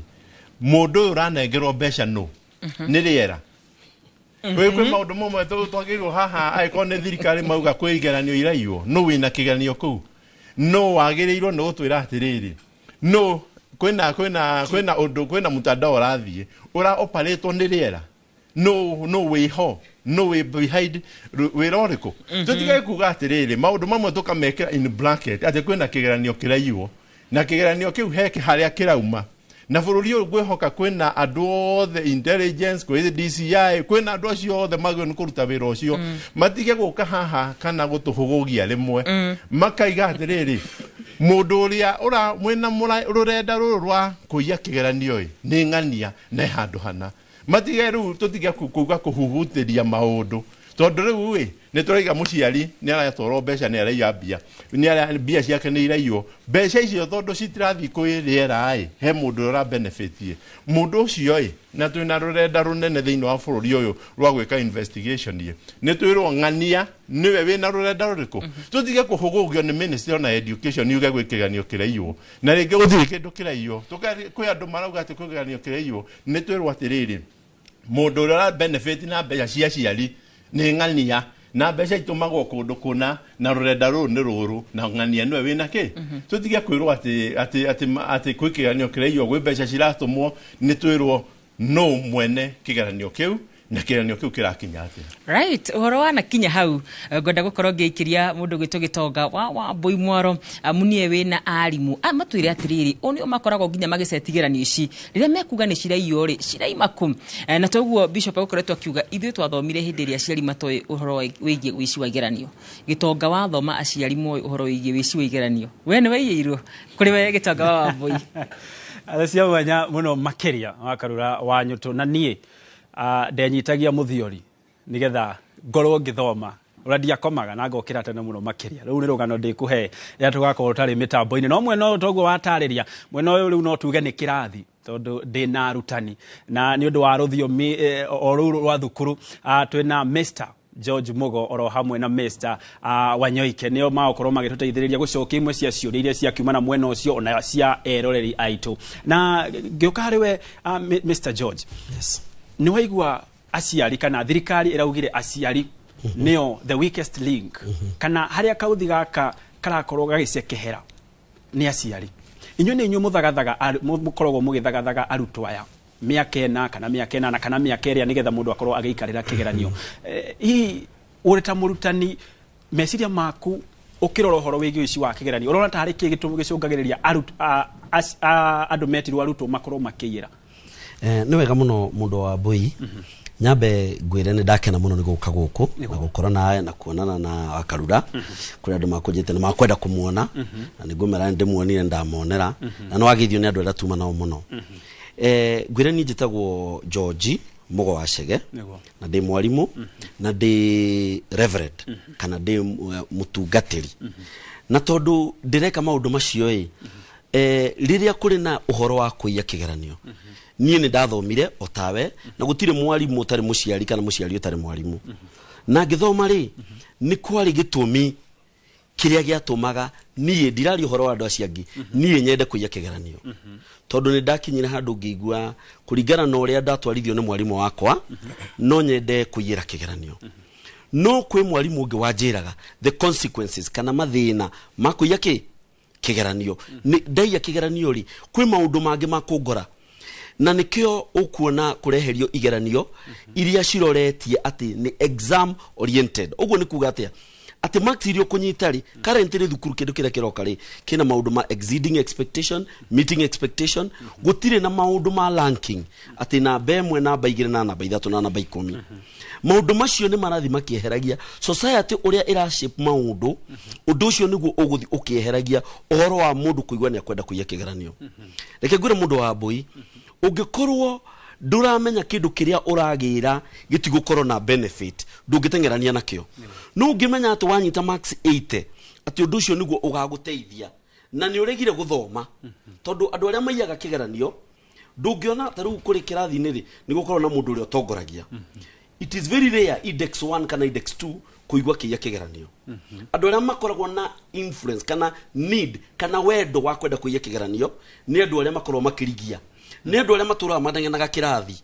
mũndũ ũyũ ũranengerwo mbeca nũ? Nĩ rĩera kwĩ maũndũ mamwe twagĩrĩirwo haha. Angĩkorwo nĩ thirikari mauga kwĩ igeranio iraiywo, nũ wĩna kĩgeranio kũu? No wagĩrĩirwo nĩ gũtwĩra atĩrĩrĩ, no kwĩna ũndũ, kwĩna mtandao ũrathiĩ ũra operate nĩ rĩera, no wĩho, no wĩ behind wĩra ũrĩkũ? Tũtige kuga atĩrĩrĩ, maũndũ mamwe tũkamekĩra in bracket atĩ kwĩna kĩgeranio kĩraiywo, na kĩgeranio kĩu he harĩa kĩrauma. Na bũrũri ũyũ ngwĩhoka kwĩna andũ othe intelligence, kwĩ DCI, kwĩna andũ acio othe magĩrĩirwo nĩ kũruta wĩra ũcio. Matige gũka haha kana gũtũhũgũgia rĩmwe makaiga atĩrĩrĩ, mũndũ ũrĩa ũra mwĩna rũrenda rũrũ rwa kũiya kĩgeranio ĩ nĩ ng'ania na he handũ hana. Matige rĩu, tũtige kuga kũhuhutĩria maũndũ, tondũ rĩu ĩ nĩ tũraiga mũciari nĩ aratwarwo mbeca, nĩ araiya mbia, nĩ mbia ciake nĩ iraiywo. Mbeca icio tondũ citirathiĩ kwĩ rĩera ĩ, he mũndũ ũra benefit ĩ, mũndũ ũcio ĩ. Na twĩna rũrenda rũnene thĩinĩ wa bũrũri ũyũ rwa gwĩka investigation ĩ, nĩ twĩrwo ng'ania nĩwe wĩna rũrenda rũrĩkũ. Tũtige kũhũgũgio nĩ ministry ona education yuge gwĩ kĩgeranio kĩraiywo, na rĩngĩ gũtirĩ kĩndũ kĩraiywo. Kwĩ andũ marauga atĩ kwĩ kĩgeranio kĩraiywo, nĩ twĩrwo atĩrĩrĩ, mũndũ ũrĩa ũra benefit na mbeca cia aciari nĩ ng'ania, na mbeca itũmagwo kũndũ kũna, na rũrenda rũrũ nĩ rũrũ, na ng'ania nĩwe wĩna kĩ. Tũtige kwĩrwo atĩ kwĩ kĩgeranio kĩraiywo, gwĩ mbeca ciratũmwo. Nĩ twĩrwo no mwene kĩgeranio kĩu, na kĩgeranio kĩu kĩrakinya atĩa. Right, ũhoro wanakinya hau, ngwenda gũkorwo ngĩikĩria mũndũ gwĩtwo Gĩtonga wa Mbũi Mwaro, munie wĩna arimũ matwĩre atĩrĩrĩ, o nĩo makoragwo nginya magĩceti igeranio ici rĩrĩa mekuga nĩ ciraiywo rĩ, ciraima kũ? Na toguo bishop agũkoretwo akiuga, ithuĩ twathomire hĩndĩ ĩrĩa aciari matoĩ ũhoro wĩgiĩ ũici wa igeranio. Gĩtonga, wathoma aciari moĩ ũhoro wĩgiĩ ũici wa igeranio, we nĩ waiyĩirwo? Kũrĩ we Gĩtonga wa Wambũi. Cia mwanya mũno makĩria wa Karura wa Nyũtũ, na niĩ ndenyitagia mũthiori nĩgetha ngorwo ngĩthoma ũrĩa ndiakomaga na ngokĩra tene mũno makĩria. Rĩu nĩ rũgano ndĩkũhe rĩrĩa tũgakorwo tũtarĩ mĩtambo-inĩ. No mwena ũyũ toguo watarĩria, mwena ũyũ rĩu no tuge nĩ kĩrathi, tondũ ndĩna arutani na nĩ ũndũ wa rũthiomi o rũu rwa thukuru, twĩna Mr. George Mugo oro hamwe na Mr Wanyoike nio magũkorwo magĩtũteithĩrĩria gũcokia imwe cia ciũria iria ciakiuma na mwena ũcio ona cia eroreri aitũ. Na ngĩũka harĩ we, Mr George, yes. Nĩ waigua aciari kana thirikari ĩraugire aciari nĩo the weakest link, kana harĩa kauthi gaka karakorwo gagĩcekehera nĩ aciari. Inyuĩ nĩ inyuĩ mũthagathaga, mũkoragwo mũgĩthagathaga arutwo aya mĩaka 4 kana mĩaka 8 kana mĩaka 2 nĩgetha mũndũ akorwo agĩikarĩra kĩgeranio. Hihi ũrĩ ta mũrutani, meciria maku ũkĩrora ũhoro wĩgiĩ ũici wa kĩgeranio, ũrona ta harĩ kĩ gĩtũmi gĩcũngagĩrĩria andũ metirwo arutwo makorwo makĩiyĩra? Nĩ wega mũno mũndũ wa Mbui. Nyambe ngwĩre nĩ ndakena mũno nĩ gũka gũkũ na gũkorwo nawe na kuonana na Akarura. Kũrĩ andũ makũnjĩte nĩ makwenda kũmuona, na nĩ ngũmera nĩ ndĩmuonire, ndamonera, na nĩ wageithio nĩ andũ arĩa tuma nao mũno. Ngwĩre niĩ njĩtagwo George Mugo wa Chege, na ndĩ mwarimũ, na ndĩ reverend, kana ndĩ mũtungatĩri. Na tondũ ndĩreka maũndũ macio ĩ, rĩrĩa kũrĩ na ũhoro wa kũiya kĩgeranio, niĩ nĩ ndathomire o tawe, na gũtirĩ mwarimũ ũtarĩ mũciari kana mũciari ũtarĩ mwarimũ. Na ngĩthoma rĩ, nĩ kwarĩ gĩtũmi kĩrĩa gĩatũmaga niĩ ndiraria ũhoro wa andũ acio angĩ, niĩ nyende kũiya kĩgeranio, tondũ nĩ ndakinyire handũ ngĩigua kũringana na ũrĩa ndatwarithio nĩ mwarimũ wakwa, no nyende kũiyĩra kĩgeranio. No kwĩ mwarimũ ũngĩ wanjĩraga the consequences kana mathĩna ma kũiya kĩgeranio. Nĩ ndaiya kĩgeranio rĩ, kwĩ maũndũ mangĩ ma kũngora, na nĩkĩo ũkuona kũreherio igeranio iria ciroretie atĩ nĩ exam oriented. Ũguo nĩ kuga atĩa? Atĩ marks iria ũkũnyita rĩ, currently thukuru kĩndũ kĩrĩa kĩroka rĩ, kĩna maũndũ ma exceeding expectation, meeting expectation. Gũtirĩ na maũndũ ma ranking atĩ namba 1, namba 2, na namba 3, na namba 10. Maũndũ macio nĩ marathiĩ makĩeheragia society ũrĩa ĩra shape maũndũ. Ũndũ ũcio nĩguo ũgũthiĩ ũkĩeheragia ũhoro wa mũndũ kũigua nĩ akwenda kũiya kĩgeranio. Reke ngwĩre mũndũ wa Mbui, ũngĩkorwo ndũramenya kĩndũ kĩrĩa ũragĩra gĩtigũkorwo na benefit, ndũngĩteng'erania nakĩo. No ũngĩmenya atĩ wanyita marks 80, atĩ ũndũ ũcio nĩguo ũgagũteithia, na nĩ ũregire gũthoma, tondũ andũ arĩa maiyaga kĩgeranio ndũngĩona ta rĩu kũrĩ kĩrathi-inĩ rĩ, nĩ gũkorwo na mũndũ ũrĩa ũtongoragia. It is very rare index 1 kana index 2 kũigua kĩiya kĩgeranio. Andũ arĩa makoragwo na influence kana need kana wendo wa kwenda kũiya kĩgeranio nĩ andũ arĩa makoragwo makĩrigia, nĩ andũ arĩa matũraga maneng'enaga kĩrathi,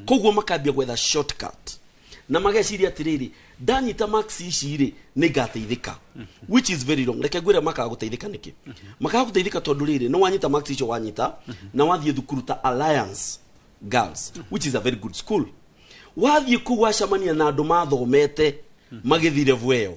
koguo makambia gwetha shortcut na mageciria atĩrĩrĩ, ndanyita marks ici rĩ, nĩ ngateithĩka, which is very wrong. Reke ngwĩre makaga gũteithĩka nĩkĩ. Makaga gũteithĩka tondũ rĩrĩ, nĩ wanyita marks icio wanyita na wathiĩ thukuru ta Alliance Girls, which is a very good school, wathiĩ kũu wacemania na andũ mathomete magĩthiĩ level ĩyo,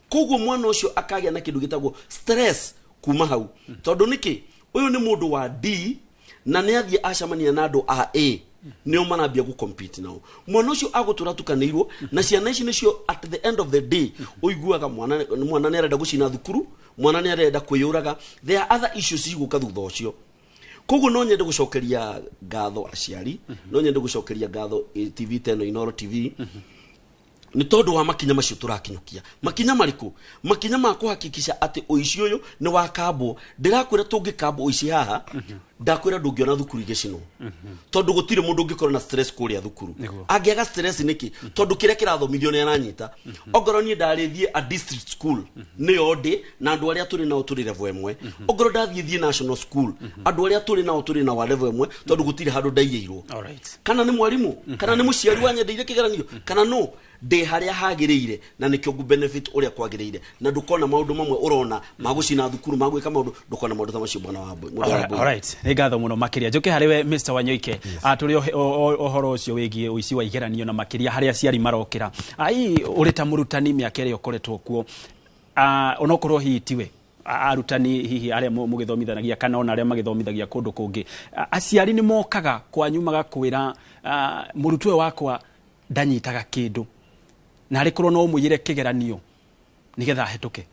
koguo mwana ũcio akagĩa na kĩndũ gĩtagwo stress kuma hau. Tondũ nĩkĩ? Ũyũ nĩ mũndũ wa D na nĩ athiĩ acemania na andũ a A, nĩo marambia gũ compete nao. Mwana ũcio agũtũra tukanĩirwo na ciana ici nĩcio at the end of the day ũiguaga mwana nĩ arenda gũcina thukuru, mwana nĩ arenda kwĩyũraga. There are other issues cigũka thutha ũcio. Koguo no nyende gũcokeria ngatho aciari, no nyende gũcokeria ngatho TV teno Inooro TV, nĩ tondũ wa makinya macio tũrakinyũkia. Makinya marĩkũ? Makinya ma kũhakikisha atĩ ũici ũyũ nĩ wakambwo. Ndĩrakwĩra tũngĩkambwo ũici haha, ndakwĩra ndũngĩona thukuru igĩcinwo, tondũ gũtirĩ mũndũ ũngĩkorwo na stress kũrĩa thukuru. Angĩaga stress nĩkĩ? Tondũ kĩrĩa kĩrathomithio nĩ aranyita. Ongorwo niĩ ndarĩthiĩ a district school, nĩyo ndĩ na andũ arĩa tũrĩ nao tũrĩ level ĩmwe. Ongorwo ndathiĩ thiĩ national school, andũ arĩa tũrĩ nao tũrĩ nao a level ĩmwe, tondũ gũtirĩ handũ ndaiyĩirwo. Kana nĩ mwarimũ, kana nĩ mũciari wanyendeire kĩgeranio, kana no ndĩ harĩa hagĩrĩire, na nĩkĩo ngũ benefit ũrĩa kwagĩrĩire, na ndũkona maũndũ mamwe ũrona magũcina thukuru, magwĩka maũndũ, ndũkona maũndũ ta macio mwana wa Mbui, mũndũ wa Mbui. Alright. Nĩ ngatho mũno makĩria. Njũke harĩ we Mr Wanyoike. Tũrĩ ũhoro ũcio wĩgiĩ ũici wa igeranio na makĩria harĩa aciari marokĩra. Ai, ũrĩ ta mũrutani mĩaka ĩrĩa ũkoretwo kuo, onokorwo hihi tiwe, arutani hihi arĩa mũgĩthomithanagia kana ona arĩa magĩthomithagia kũndũ kũngĩ, aciari nĩ mokaga kwanyu magakwĩra, mũrutwo ũyũ wakwa ndanyitaga kĩndũ, na arĩ korwo no ũmũiyĩre kĩgeranio nĩgetha ahĩtũke?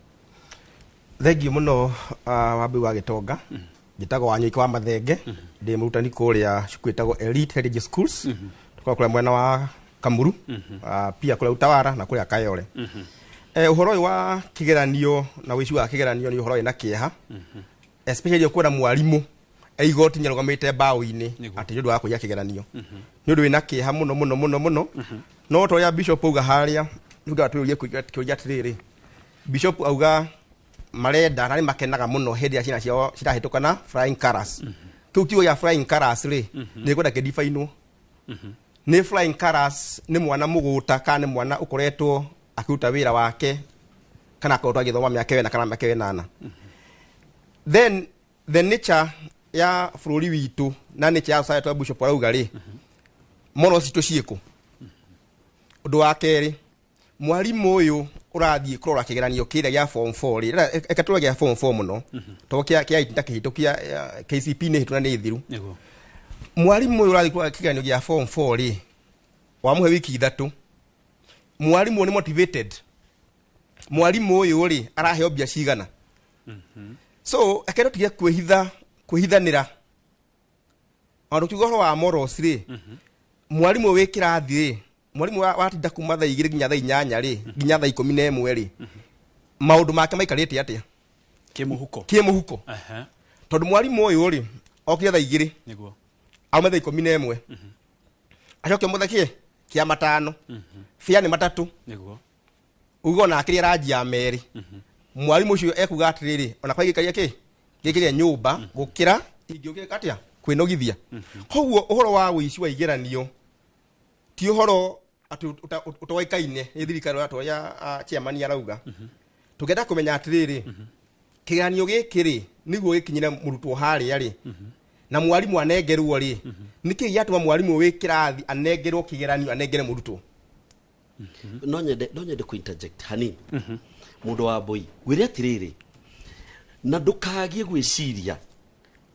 Thengiũ mũno, Wambui wa Gĩtonga. Njĩtagwo Wanyoike wa Mathenge, ndĩ mũrutani kũrĩa cukuru ĩtagwo Elite Heritage Schools. Tũkoragwo kũrĩa mwena wa Kamuru, pia kũrĩa Utawara na kũrĩa Kayole. Ũhoro ũyũ wa kĩgeranio na ũici wa kĩgeranio nĩ ũhoro wĩna kĩeha, especially ũkuona mwarimũ e igoti nĩarũgamĩte mbaũ-inĩ atĩ nĩ ũndũ wa kũiya kĩgeranio. Nĩ ũndũ wĩna kĩeha mũno mũno mũno mũno. No ta ũrĩa Bishop auga harĩa, Nĩngwenda twĩyũrie kĩũria atĩrĩrĩ, Bishop auga marenda na nĩ makenaga mũno hĩndĩ ĩrĩa ciana ciao cirahĩtũka na flying colours. Kĩu kiugo gĩa flying colours rĩ, nĩ ngwenda kĩdifainwo. Nĩ flying colours nĩ mwana mũgũta kana nĩ mwana ũkoretwo akĩruta wĩra wake kana akoretwo agĩthoma mĩaka 4 kana mĩaka 8? Then the nature ya bũrũri witũ na nature ya society wa Bishop arauga rĩ, morals citũ ciĩkũ? Ũndũ wa kerĩ, mwarimũ ũyũ ũrathiĩ kũrora kĩgeranio kĩrĩa gĩa form 4 rĩ, reke tũrore gĩa form 4 mũno tondũ kĩa itinda kĩhĩtũkia KCP nĩ hĩtũ na nĩ thiru. Mwarimũ ũyũ ũrathiĩ kũrora kĩgeranio gĩa form 4 rĩ, wamũhe wiki 3, mwarimũ nĩ motivated? Mwarimũ ũyũ rĩ, araheo mbia cigana? So reke tũtige kwĩhitha kwĩhithanĩra. Ona tũkiuga ũhoro wa morals rĩ, mwarimũ wĩ kĩrathi rĩ, mwarimũ watinda kuma thaa 2 nginya thaa 8 rĩ, nginya thaa 11 rĩ, maũndũ make maikarĩte atĩa? Kĩmũhuko. Kĩmũhuko. Tondũ mwarimũ ũyũ rĩ, okire thaa 2, aume thaa 11, acoke mũthĩ kĩa matano bĩa nĩ matatũ. Uga ona akĩrĩa ranji ya merĩ, mwarimũ ũcio ekuga atĩrĩrĩ, ona kwa gĩkaria kĩ gĩkĩrĩa nyũmba gũkĩra ingĩũkĩra atĩa kwĩnogithia. Koguo ũhoro wa ũici wa igeranio ti ũhoro atĩ ũtoĩkaine nĩ thirikari ũrĩa ũrĩa chairman arauga. Tũngĩenda kũmenya atĩrĩrĩ, kĩgeranio gĩkĩ rĩ, nĩguo gĩkinyĩre mũrutwo harĩa rĩ, na mwarimũ anengerwo rĩ, nĩkĩ gĩatũma mwarimũ wĩ kĩrathi anengerwo kĩgeranio, anengere mũrutwo? No nyende ku interject hanini. Mũndũ wa mbui, ngwĩre atĩrĩrĩ, na ndũkagie gwĩciria,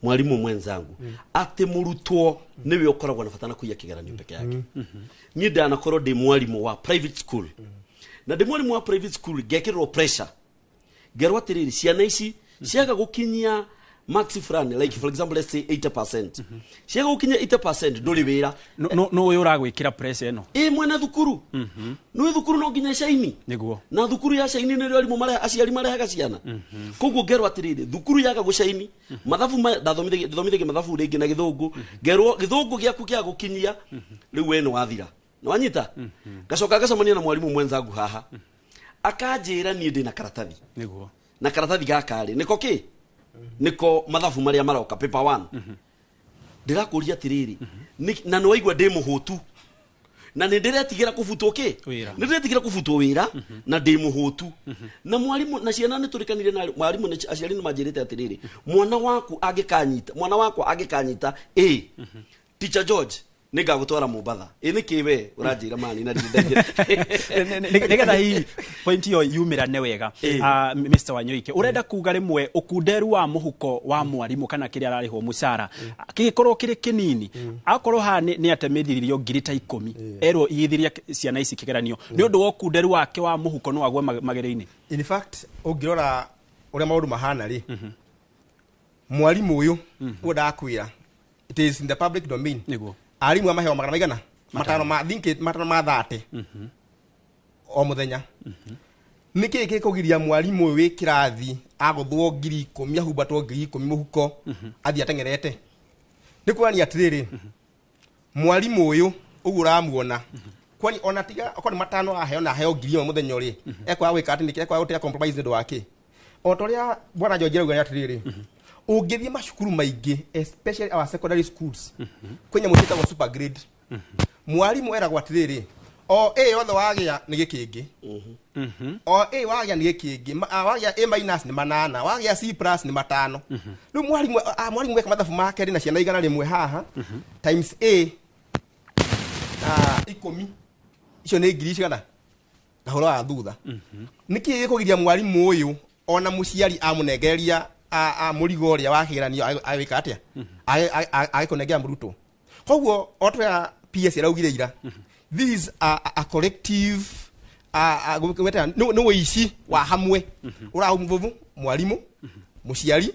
mwalimu mwenzangu, atĩ mũrutwo nĩwe ũkoragwo na bata na kũiya kĩgeranio peke yake. Niĩ ndanakorwo ndĩ mwarimũ wa private school, na ndĩ mwarimũ wa private school ngekĩrĩrwo pressure, ngerwo atĩrĩrĩ, ciana ici ciaga gũkinyia max fulani, like for example, let's say 80%, ciaga gũkinyia 80% ndũrĩ wĩra. No ũyũ ũragwĩkĩra pressure ĩno? Ĩ, mwene thukuru. Nĩ thukuru no nginya caini. Na thukuru ya caini nĩrĩo arimũ mareha, aciari marehaga ciana. Koguo ngerwo atĩrĩrĩ, thukuru yaga gũcaini mathabu ndathomithagia mathabu rĩngĩ na gĩthũngũ, ngerwo gĩthũngũ gĩaku kĩa gũkinyia rĩu we nĩ wathira. Nĩ wanyita? Ngacoka ngacemania na mwarimũ mwenzangu haha, akanjĩra niĩ ndĩna karatathi. Na karatathi gaka rĩ, nĩko kĩ nĩko mathabu marĩa maroka paper 1. Ndĩrakũria atĩrĩrĩ, na nĩ waigua ndĩ mũhũtu na nĩ ndĩretigĩra kũbutwo kĩ? Wĩra. Nĩ ndĩretigĩra kũbutwo wĩra na ndĩ mũhũtu na mwarimũ na ciana nĩ tũrĩkanire na mwarimũ nĩ aciari nĩ manjĩrĩte atĩrĩrĩ, mwana waku angĩkanyita, mwana wakwa angĩkanyita ĩ teacher George, nĩ ngagũtwara Mombatha. Ĩ nĩ kĩ we ũranjĩra mani na ndirĩ ndaingĩra? Nĩgetha hihi point ĩyo yumĩrane wega. Mr Wanyoike, ũrenda kuga rĩmwe ũkunderu wa mũhuko wa mwarimũ kana kĩrĩa ararĩhwo mũcara kĩgĩkorwo kĩrĩ kĩnini, akorwo haha nĩ atemithiririo ngiri ta 10 erwo igithiria ciana ici kĩgeranio, nĩ ũndũ wa ũkunderu wake wa mũhuko no agwe magerio-inĩ? In fact, ũngĩrora ũrĩa maũndũ mahana rĩ, mwarimũ ũyũ ũguo ndakwĩra, it is in the public domain. Arimũ amaheo magana maigana matano ma think matano ma 30 o mũthenya. Nĩ kĩĩ gĩkũgiria mwarimũ ũyũ wĩ kĩrathi agũthwo 10,000, ahumbatwo 10,000 mũhuko, athiĩ ateng'erete? Nĩ kuonania atĩrĩrĩ, mwarimũ ũyũ ũguo ũramuona kwani ona tiga okorwo nĩ matano aheo na aheo 1,000 mũthenya ũrĩ ekwaga gwĩka atĩ nĩkĩ ekwaga gũtiga compromise? Nĩ ũndũ wa kĩ? O ta ũrĩa bwana George arauga nĩ atĩrĩrĩ, ũngĩthiĩ macukuru maingĩ, especially our secondary schools, kwĩ nyamũ ciĩtagwo super grade. Mwarimũ eragwo atĩrĩrĩ, o A yothe wagĩa nĩ gĩkĩngĩ, o A wagĩa nĩ gĩkĩngĩ, wagĩa A minus nĩ 8, wagĩa C plus nĩ 5. Rĩu mwarimũ eka mathabu make rĩ, na ciana 100 haha times A 10, icio nĩ ngiri cigana ngahũra wa thutha. Nĩkĩ gĩkũgiria mwarimũ ũyũ ona mũciari amũnengereria mũrigo ũrĩa wa kĩgeranio agĩka atĩa, agĩkũnengera mũrutwo? Koguo o ta PS araugire ira, this is a collective gwĩtaga nĩ ũici wa hamwe ũramuvuvu mwarimũ, mũciari,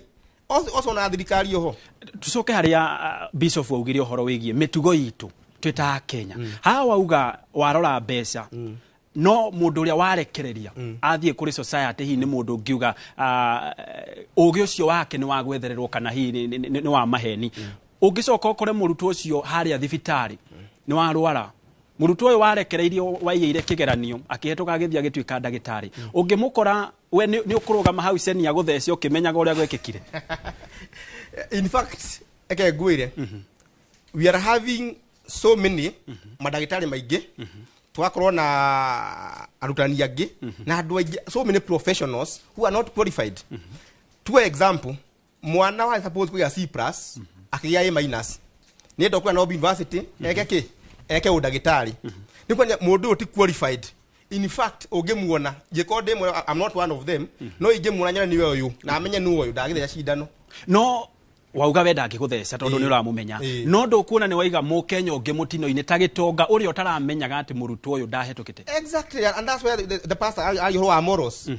also na thirikari oho. Tucoke harĩa Bishop augire ũhoro wĩgiĩ mĩtugo itũ twĩ ta Kenya. Haha wauga warora mbeca, no mũndũ ũrĩa warekereria athiĩ kũrĩ society, hihi nĩ mũndũ ũngiuga ũgĩ ũcio wake nĩ wa gwethererwo kana hihi nĩ wa maheni? Ũngĩcoka ũkore mũrutwo ũcio harĩa thibitarĩ nĩ warwara. Mũrutwo ũyũ warekereirio waiyĩire kĩgeranio akĩhetũka agĩthiĩ agĩtuĩka ndagĩtarĩ, ũngĩmũkora we nĩ ũkũrũgama hau cenia gũthece ũkĩmenyaga ũrĩa gwekĩkire? In fact, eke ngwĩre, we are having so many mandagĩtarĩ maingĩ, tũgakorwo na arutani angĩ na andũ aingĩ, so many professionals who are not qualified. To example, mwana wa suppose kũgĩa C+ akĩgĩa A-, nĩ enda kũrĩa Nairobi University eke kĩ eke ũndagĩtarĩ, nĩ kuonia mũndũ ũyũ ti qualified. In fact, ũngĩmuona, ingĩkorwo ndĩ mwena, I'm not one of them, no ingĩmuona nyone nĩwe ũyũ na amenye nĩ ũyũ, ndagĩtheca cindano. No wauga we ndangĩgũtheca tondũ nĩ ũramũmenya. No ndũkuona nĩ waiga mũkenya ũngĩ mũtino-inĩ ta gĩtonga ũrĩa ũtaramenyaga atĩ mũrutwo ũyũ ndahetũkĩte? Exactly, and that's where the pastor ari ũhoro wa morals,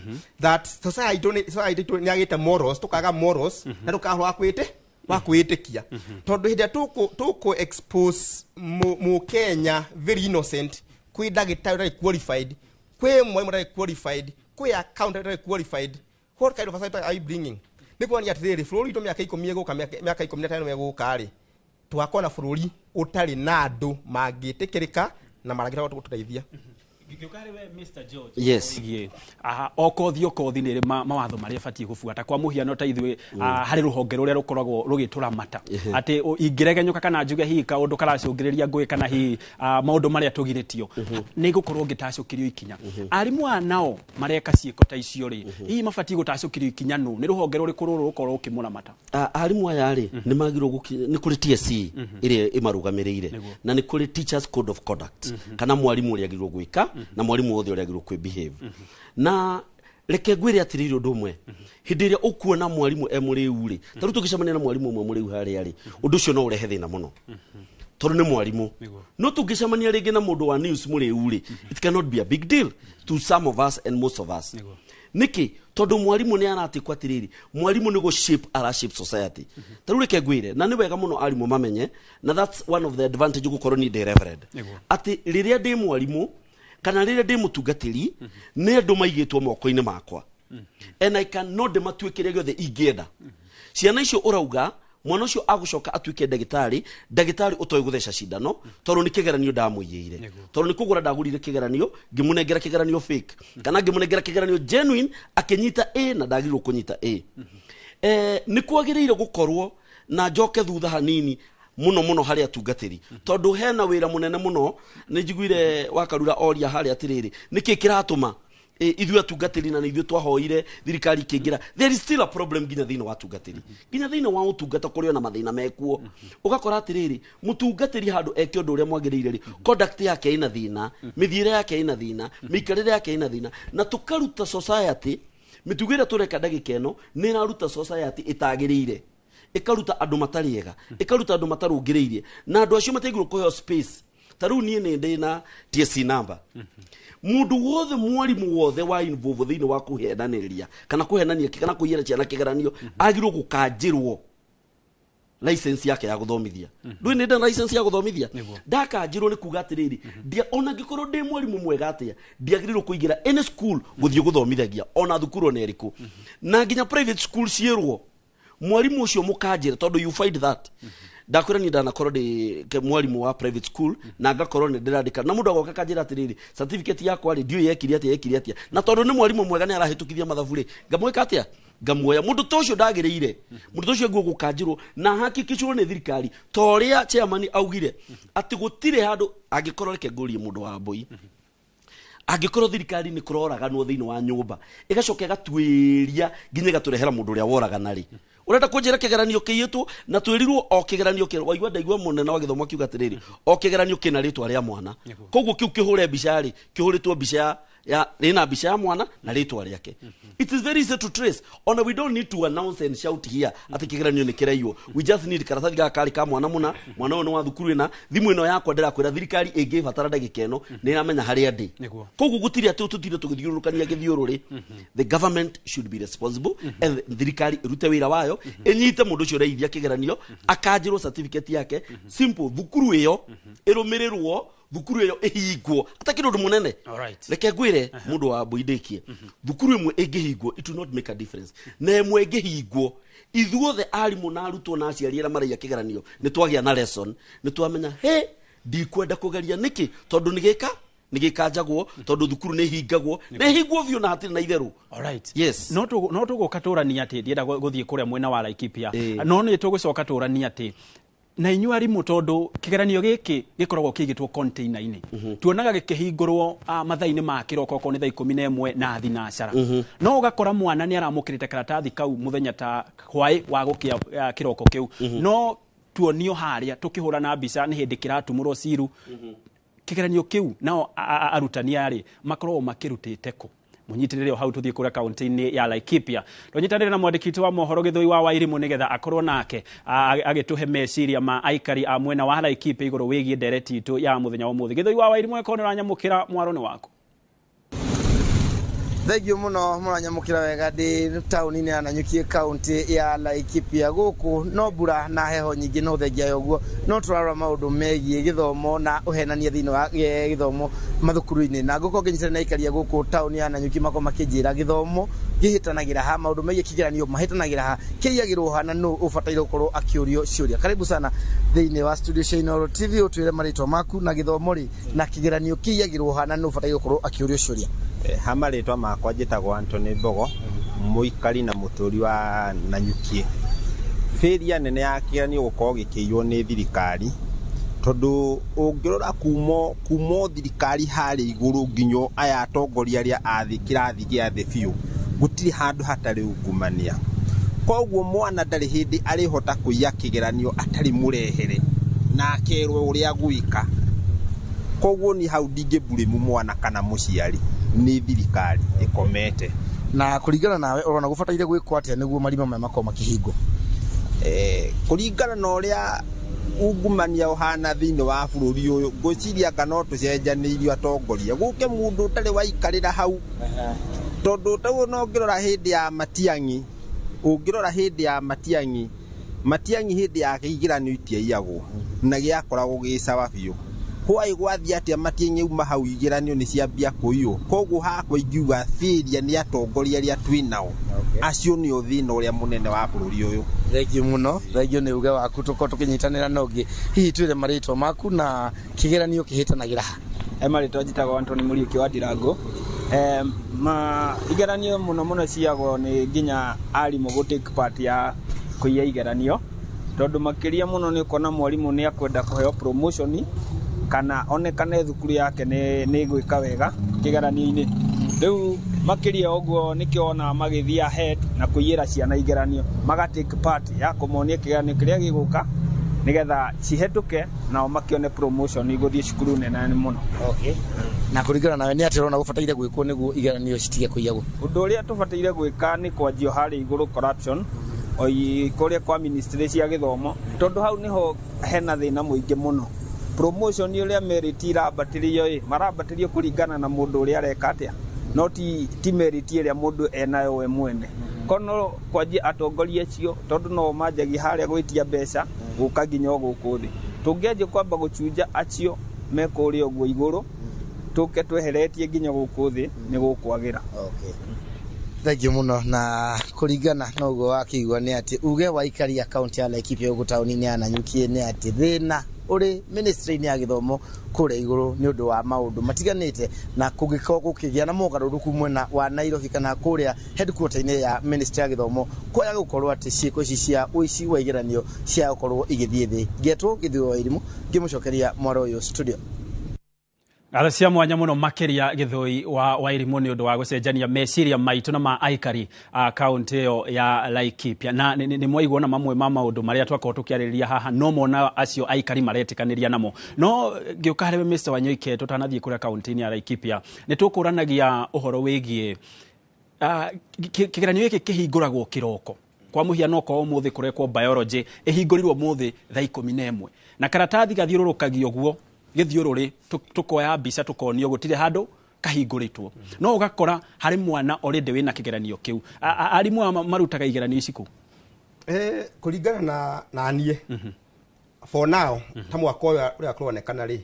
that society itũ nĩ yagĩte morals, tũkaga morals na tũkaga ũhoro wa kwĩte wa kwĩĩtĩkia, tondũ hĩndĩ ĩrĩa tũkũ expose mũkenya very innocent kwĩ ndagĩtarĩ ũtarĩ qualified, kwĩ mwarimũ ũtarĩ qualified, kwĩ accountant ũtarĩ qualified, what kind of a society are you bringing? Nĩ kuonania atĩrĩrĩ, bũrũri witũ mĩaka 10 ĩgũka, mĩaka 15 ĩgũka rĩ, tũgakorwo na bũrũri ũtarĩ na andũ mangĩtĩkĩrĩka na marangĩhota gũtũteithia. Ngĩũka harĩ we, Mr. George. Yes. Wĩgiĩ, aha, o kothi o kothi nĩ ĩrĩ mawatho marĩa ĩbatiĩ gũbuata. Kwa mũhiano, ta ithuĩ harĩ rũhonge rũrĩa rũkoragwo rũgĩtũramata atĩ ingĩregenyũka kana njuge hihi kaũndũ karacũngĩrĩria ngũĩ kana hihi maũndũ marĩa tũgirĩtio, nĩ ngũkorwo ngĩtacũkĩrio ikinya. Arimũ aya nao mareka ciĩko ta icio rĩ, hihi mabatiĩ gũtacũkĩrio ikinya nũ? Nĩ rũhonge rũrĩkũ rũrũ rũkorwo rũkĩmũramata? Arimũ aya rĩ, nĩ magĩrĩirwo nĩ kũrĩ TSC ĩrĩa ĩmarũgamĩrĩire, na nĩ kũrĩ Teachers Code of Conduct, kana mwarimũ ũrĩa agĩrĩirwo gwĩka na mwarimũ wothe ũrĩa agĩrĩirwo kwĩ behave. Na reke ngwĩre atĩrĩrĩ, ũndũ ũmwe, hĩndĩ ĩrĩa ũkuona mwarimũ e mũrĩu rĩ, ta rĩu tũngĩcemania na mwarimũ ũmwe mũrĩu harĩa rĩ, ũndũ ũcio no ũrehe thĩna mũno tondũ nĩ mwarimũ. No tũngĩcemania rĩngĩ na mũndũ wa news mũrĩu rĩ, it cannot be a big deal to some of us and most of us. Nĩkĩ? Tondũ mwarimũ nĩ aratĩkwo atĩrĩrĩ, mwarimũ nĩ gũ shape ara shape society. Ta rĩu reke ngwĩre, na nĩ wega mũno arimũ mamenye, na that's one of the advantage gũkorwo niĩ ndĩ reverend, atĩ rĩrĩa ndĩ mwarimũ kana rĩrĩa ndĩ mũtungatĩri, nĩ andũ maigĩtwo moko-inĩ makwa and I can no ndĩmatue kĩrĩa gĩothe ingĩenda. Ciana icio ũrauga mwana ũcio agũcoka atuĩke ndagĩtarĩ, ndagĩtarĩ ũtoĩ gũtheca cindano, tondũ nĩ kĩgeranio ndamũiyĩire, tondũ nĩ kũgũra ndagũrire kĩgeranio, ngĩmũnengera kĩgeranio fake kana ngĩmũnengera kĩgeranio genuine, akĩnyita A na ndagĩrĩirwo kũnyita A. Nĩ kwagĩrĩire gũkorwo na njoke thutha hanini mũno mũno harĩ atungatĩri, tondũ hena wĩra mũnene mũno. Nĩ njiguire wakarura oria harĩa atĩrĩrĩ, nĩkĩ kĩratũma ithuĩ atungatĩri, na nĩ ithuĩ twahoire thirikari ikĩingĩra. There is still a problem nginya thĩinĩ wa atungatĩri, nginya thĩinĩ wa ũtungata kũrĩ ona mathĩna mekuo. Ũgakora atĩrĩrĩ, mũtungatĩri handũ eke ũndũ ũrĩa mwagĩrĩire rĩ, conduct yake ĩna thĩna, mĩthiĩre yake ĩna thĩna, mĩikarĩre yake ĩna thĩna, na tũkaruta society mĩtugo ĩrĩa tũreka ndagĩka ĩno nĩ ĩraruta society ĩtagĩrĩire, ĩkaruta andũ matarĩ ega, ĩkaruta andũ matarũngĩrĩirie, na andũ acio matiagĩrĩirwo kũheo space. Ta rĩu niĩ nĩ ndĩ na TSC number. Mũndũ wothe, mwarimũ wothe wa involve thĩinĩ wa kũhenanĩrĩria kana kũhenania kana kũiyĩra ciana kĩgeranio, agĩrĩirwo gũkanjĩrwo license yake ya gũthomithia. Ndũĩ nĩ ndĩ na license ya gũthomithia, ndakanjĩrwo nĩ kuga atĩrĩrĩ, ona ngĩkorwo ndĩ mwarimũ mwega atĩa, ndiagĩrĩirwo kũingĩra any school gũthiĩ gũthomithagia, ona thukuru ona ĩrĩkũ, na nginya private school ciĩrwo mwarimũ ũcio mũkanjĩra, tondũ you find that ndakwĩra niĩ ndanakorwo ndĩ mwarimũ wa private school na ngakorwo nĩ ndĩrandĩka, na mũndũ agoka akanjĩra atĩrĩrĩ, certificate yakwa rĩ, ndiũĩ yekire atĩa, yekire atĩa, na tondũ nĩ mwarimũ mwega nĩ arahĩtũkithia mathabu rĩ, ngamwĩka atĩa? Ngamuoya. Mũndũ ta ũcio ndagĩrĩire, mũndũ ta ũcio aguo gũkanjĩrwo na hakikicwo nĩ thirikari, ta ũrĩa chairman augire atĩ gũtirĩ handũ angĩkorwo. Reke ngũrie mũndũ wa mbũi, angĩkorwo thirikari nĩ kũroraganwo thĩinĩ wa nyũmba, ĩgacoka ĩgatuĩria nginya ĩgatũrehera mũndũ ũrĩa woragana rĩ, ũrenda kũnjĩra kĩgeranio kĩiyĩtwo na twĩrirwo o kĩgeranio kĩ waigua ndaigua mũnene wa gĩthomo akiuga atĩrĩrĩ, o kĩgeranio kĩna rĩtwa rĩa mwana, koguo kĩu kĩhũre mbica rĩ, kĩhũrĩtwo mbica ya rĩna mbica ya mwana na rĩtwa rĩake. It is very easy to trace. Ona we don't need to announce and shout here atĩ kĩgeranio nĩ kĩraiywo. We just need karatathi gaka karĩ ka mwana mũna, mwana ũyũ nĩ wa thukuru ĩna, thimũ ĩno yakwa. Ndĩrakwĩra thirikari ĩngĩbatara ndagĩka ĩno nĩ ĩramenya harĩa ndĩ. Koguo gũtirĩ atĩ tũtinde tũgĩthiũrũrũkania gĩthiũrũrĩ. The government should be responsible and thirikari ĩrute wĩra wayo, ĩnyite mũndũ ũcio ũraithia kĩgeranio, akanjĩrwo certificate yake. Simple. Thukuru ĩyo ĩrũmĩrĩrwo, thukuru ĩyo ĩhingwo, atakĩrĩ ũndũ mũnene. Reke ngwĩre mũndũ wa mbui ndĩkie, thukuru ĩmwe ĩngĩhingwo, it will not make a difference, na ĩmwe ĩngĩhingwo, ithuothe arimũ na arutwo na aciari arĩa maraiya kĩgeranio nĩ twagĩa na lesson, nĩ twamenya he Ndikwenda kũgeria nĩkĩ? Tondũ nĩ gĩkanjagwo, tondũ thukuru nĩ hingagwo, nĩ hingwo biũ na hatirĩ na itherũ. Alright. Yes. No tũgũka tũrania atĩ ndienda gũthiĩ kũrĩa mwena wa Laikipia. No nĩ tũgũcoka tũrania atĩ na inyuĩ arimũ, tondũ kĩgeranio gĩkĩ gĩkoragwo kĩigĩtwo container-inĩ. Tuonaga gĩkĩhingũrwo mathaa-inĩ ma kĩroko, okorwo nĩ thaa 11 na thinacara. No ũgakora mwana nĩ aramũkĩrĩte karatathi kau mũthenya ta hwaĩ wa gũkĩa kĩroko kĩu. No tuonio harĩa tũkĩhũra na mbica nĩ hĩndĩ kĩratumũrwo ciru. Kĩgeranio kĩu nao arutani arĩ makoragwo makĩrutĩte kũ? Mũnyitĩrĩre o hau tũthiĩ kũrĩa kaunti-inĩ ya Laikipia. Tũnyitanĩre na mwandĩki witũ wa mohoro Gĩthũi wa Wairimũ nĩgetha akorwo nake agĩtũhe meciria ma aikari a mwena wa Laikipia igũrũ wĩgiĩ ndereti itũ ya mũthenya wa ũmũthĩ. Gĩthũi wa Wairimũ, ĩkorwo nĩ ũranyamũkĩra, mwaro nĩ waku. Thengiũ mũno, mũranyamũkĩra wega. Ndĩ taũni-inĩ ya Nanyuki, kaunti ya Laikipia. Gũkũ no mbura na heho nyingĩ, no thengia ya ũguo no tũrarora maũndũ megiĩ gĩthomo na ũhenania thĩinĩ wa gĩthomo mathukuru-inĩ, na ngũkorwo ngĩnyitana na aikaria gũkũ taũni ya Nanyuki makorwo makĩnjĩra gĩthomo gĩhĩtanagĩra ha, maũndũ megiĩ kĩgeranio mahĩtanagĩra ha, kĩiyagĩrwo ha, na nũ ũbataire gũkorwo akĩũrio ciũria. Karibu sana thĩinĩ wa studio cia Inooro TV, ũtwĩre marĩtwa maku na gĩthomo rĩ na kĩgeranio kĩiyagĩrwo ha, na nũ ũbataire gũkorwo akĩũrio ciũria. Ha marĩtwa makwa njĩtagwo Anthony Mbogo, mũikari na mũtũri wa Nanyuki. Bĩria nene ya kĩgeranio gũkorwo gĩkĩiywo nĩ thirikari, tondũ ũngĩrora kumo thirikari harĩa igũrũ nginya aya atongoria arĩa a thĩ kĩrathi gĩa thĩ biũ, gũtirĩ handũ hatarĩ ungumania. Koguo mwana ndarĩ hĩndĩ arĩhota kũiya kĩgeranio atarĩ mũrehere na akerwo ũrĩa gwĩka. Koguo ni hau ndingĩmburĩmu mwana kana mũciari, nĩ thirikari ĩkomete. Na kũringana nawe ũrona gũbataire gwĩkwo atĩa nĩguo marima maya makorwo makĩhingwo? Kũringana na ũrĩa ungumania ũhana thĩinĩ wa bũrũri ũyũ, ngwĩciria anga no tũcenjanĩirio atongoria, gũke mũndũ ũtarĩ waikarĩra hau. Tondũ taguo no ũngĩrora hĩndĩ ya Matiang'i, ũngĩrora hĩndĩ ya Matiang'i, Matiang'i hĩndĩ yake igeranio itiaiyagwo na gĩakoragwo gĩ sawa biũ. Hwaĩ gwathiĩ atĩa Matiang'i auma hau igeranio nĩ ciambia kũiywo. Koguo hakwa ingiuga bĩria nĩ atongoria arĩa twĩ nao, acio nĩo thĩna ũrĩa mũnene wa bũrũri ũyũ. Thengiũ mũno, thengiũ nĩ uge waku, tũkorwo tũkĩnyitanĩra na ũngĩ. Hihi twĩre marĩtwa maku na kĩgeranio kĩhĩtanagĩra ha? Marĩtwa njĩtagwo Anthony Mũriũki wa Ndirango. Ma igeranio mũno mũno ciagwo nĩ nginya arimũ gũ take part ya kũiya igeranio, tondũ makĩria mũno nĩ ũkuona mwarimũ nĩ akwenda kũheo promotion kana onekane thukuru yake nĩ gwĩka wega kĩgeranio-inĩ. Rĩu makĩria ũguo nĩkĩo wonaga magĩthiĩ ahead na kũiyĩra ciana igeranio, maga take part ya kũmonia kĩgeranio kĩrĩa gĩgũka nĩgetha cihetũke nao makĩone promotion igũthiĩ cukuru nene mũno. Okay. Na kũringana nawe nĩ atĩa ũrona gũbataire gwĩkwo nĩguo igeranio citige kũiyagwo? Ũndũ ũrĩa tũbataire gwĩka nĩ kwanjio harĩa igũrũ corruption, oi kũrĩa kwa ministry cia gĩthomo, tondũ hau nĩho hena thĩna mũingĩ mũno. Promotion ũrĩa merit irambatĩrio ĩ, marambatĩrio kũringana na mũndũ ũrĩa areka atĩa, no ti merit ĩrĩa mũndũ enayo we mwene. Kono kwanjia atongoria acio, tondũ no manjagia harĩa gwĩtia mbeca gũka nginya o gũkũ thĩ. Tũngĩanjia kwamba gũchunja acio me kũrĩa ũguo igũrũ, tũke tweheretie nginya gũkũ thĩ, nĩ gũkwagĩra. Okay. Thengiũ mũno. Na kũringana na ũguo wakĩigua nĩ atĩ uge wa aikari a kaunti ya Laikipia gũkũ taũni-inĩ ya Nanyuki nĩ atĩ thĩna ũrĩ ministry-inĩ ya gĩthomo kũrĩa igũrũ nĩ ũndũ wa maũndũ matiganĩte, na kũngĩkorwo gũkĩgĩa na mogarũrũku mwena wa Nairobi kana kũrĩa headquarter-inĩ ya ministry ya gĩthomo, kwaya gũkorwo atĩ ciĩko ici cia ũici wa igeranio cia gũkorwo igĩthiĩ thĩ. Ngetwo Gĩthũi wa Irimũ, ngĩmũcokeria mwaro ũyũ studio. Ngatho cia mwanya mũno makĩria Gĩthũi wa Wairimũ nĩ ũndũ wa gũcenjania meciria maitũ na ma aikari a kaunti ĩyo ya Laikipia. Na nĩ mwaigua na mamwe ma maũndũ marĩa twakorwo tũkĩarĩrĩria haha, no mona acio aikari maretĩkanĩria namo. No ngĩũka harĩ we Mr. Wanyoike, tũtanathiĩ kũrĩa kaunti-inĩ ya Laikipia, nĩ tũkũranagia ũhoro wĩgiĩ kĩgeranio gĩkĩ kĩhingũragwo kĩroko. Kwa mũhiano okorwo ũmũthĩ kũrekwo biology ĩhingũrirwo ũmũthĩ thaa 11, na karatathi gathiũrũrũkagio ũguo gĩthiũrũrĩ, tũkoya mbica tũkonio gũtirĩ handũ kahingũrĩtwo. No ũgakora harĩ mwana already wĩna kĩgeranio kĩu. Arimũ aya marutaga igeranio ici kũ? Kũringana na niĩ, for now, ta mwaka ũyũ ũrĩa kũronekana rĩ,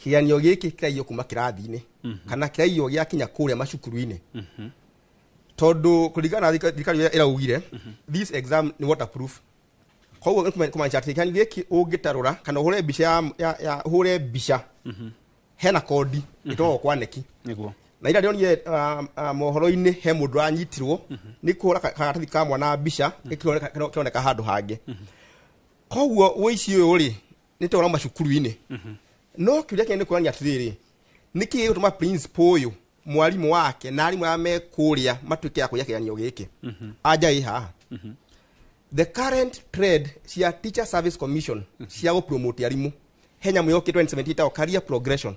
kĩgeranio gĩkĩ kĩraiywo kuma kĩrathi-inĩ, kana kĩraiywo gĩakinya kũrĩa macukuru-inĩ. Tondũ kũringana na thirikari ũrĩa ĩraugire, this exam ni waterproof. Koguo nĩ kũmaanisha atĩ kĩgeranio gĩkĩ ũngĩtarũra kana ũhũre mbica ya ũhũre mbica hena kodi ĩtwaragwo kwa neki. Nĩguo. Na ira ndĩronire mohoro-inĩ he mũndũ ũranyitirwo nĩ kũhũra karatathi ka mwana mbica kĩroneka handũ hangĩ. Koguo ũici ũyũ rĩ nĩ tũrauma macukuru-inĩ, no kĩũria kĩnene nĩ kuonania atĩrĩrĩ, nĩkĩ gĩgũtũma principal ũyũ, mwarimũ wake na arimũ arĩa me kũrĩa matuĩke a kũiya kĩgeranio gĩkĩ? Anja ĩ haha. The current trend cia Teacher Service Commission cia gũpromote arimũ, he nyamũ yokĩte 2017 ĩtagwo career progression.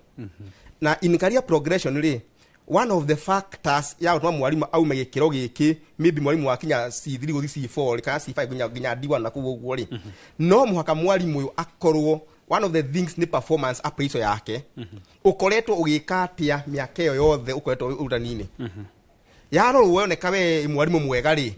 Na in career progression rĩ, one of the factors ya gũtũma mwarimũ aume gĩkĩro gĩkĩ, maybe mwarimũ wakinya C3 gũthiĩ C4 kana C5 nginya D1 na kũu ũguo rĩ, no mũhaka mwarimũ ũyũ akorwo, one of the things nĩ performance appraisal yake, ũkoretwo ũgĩka atĩa mĩaka ĩyo yothe ũkoretwo ũrutani-inĩ. Yarorwo woneka we mwarimũ mwega rĩ,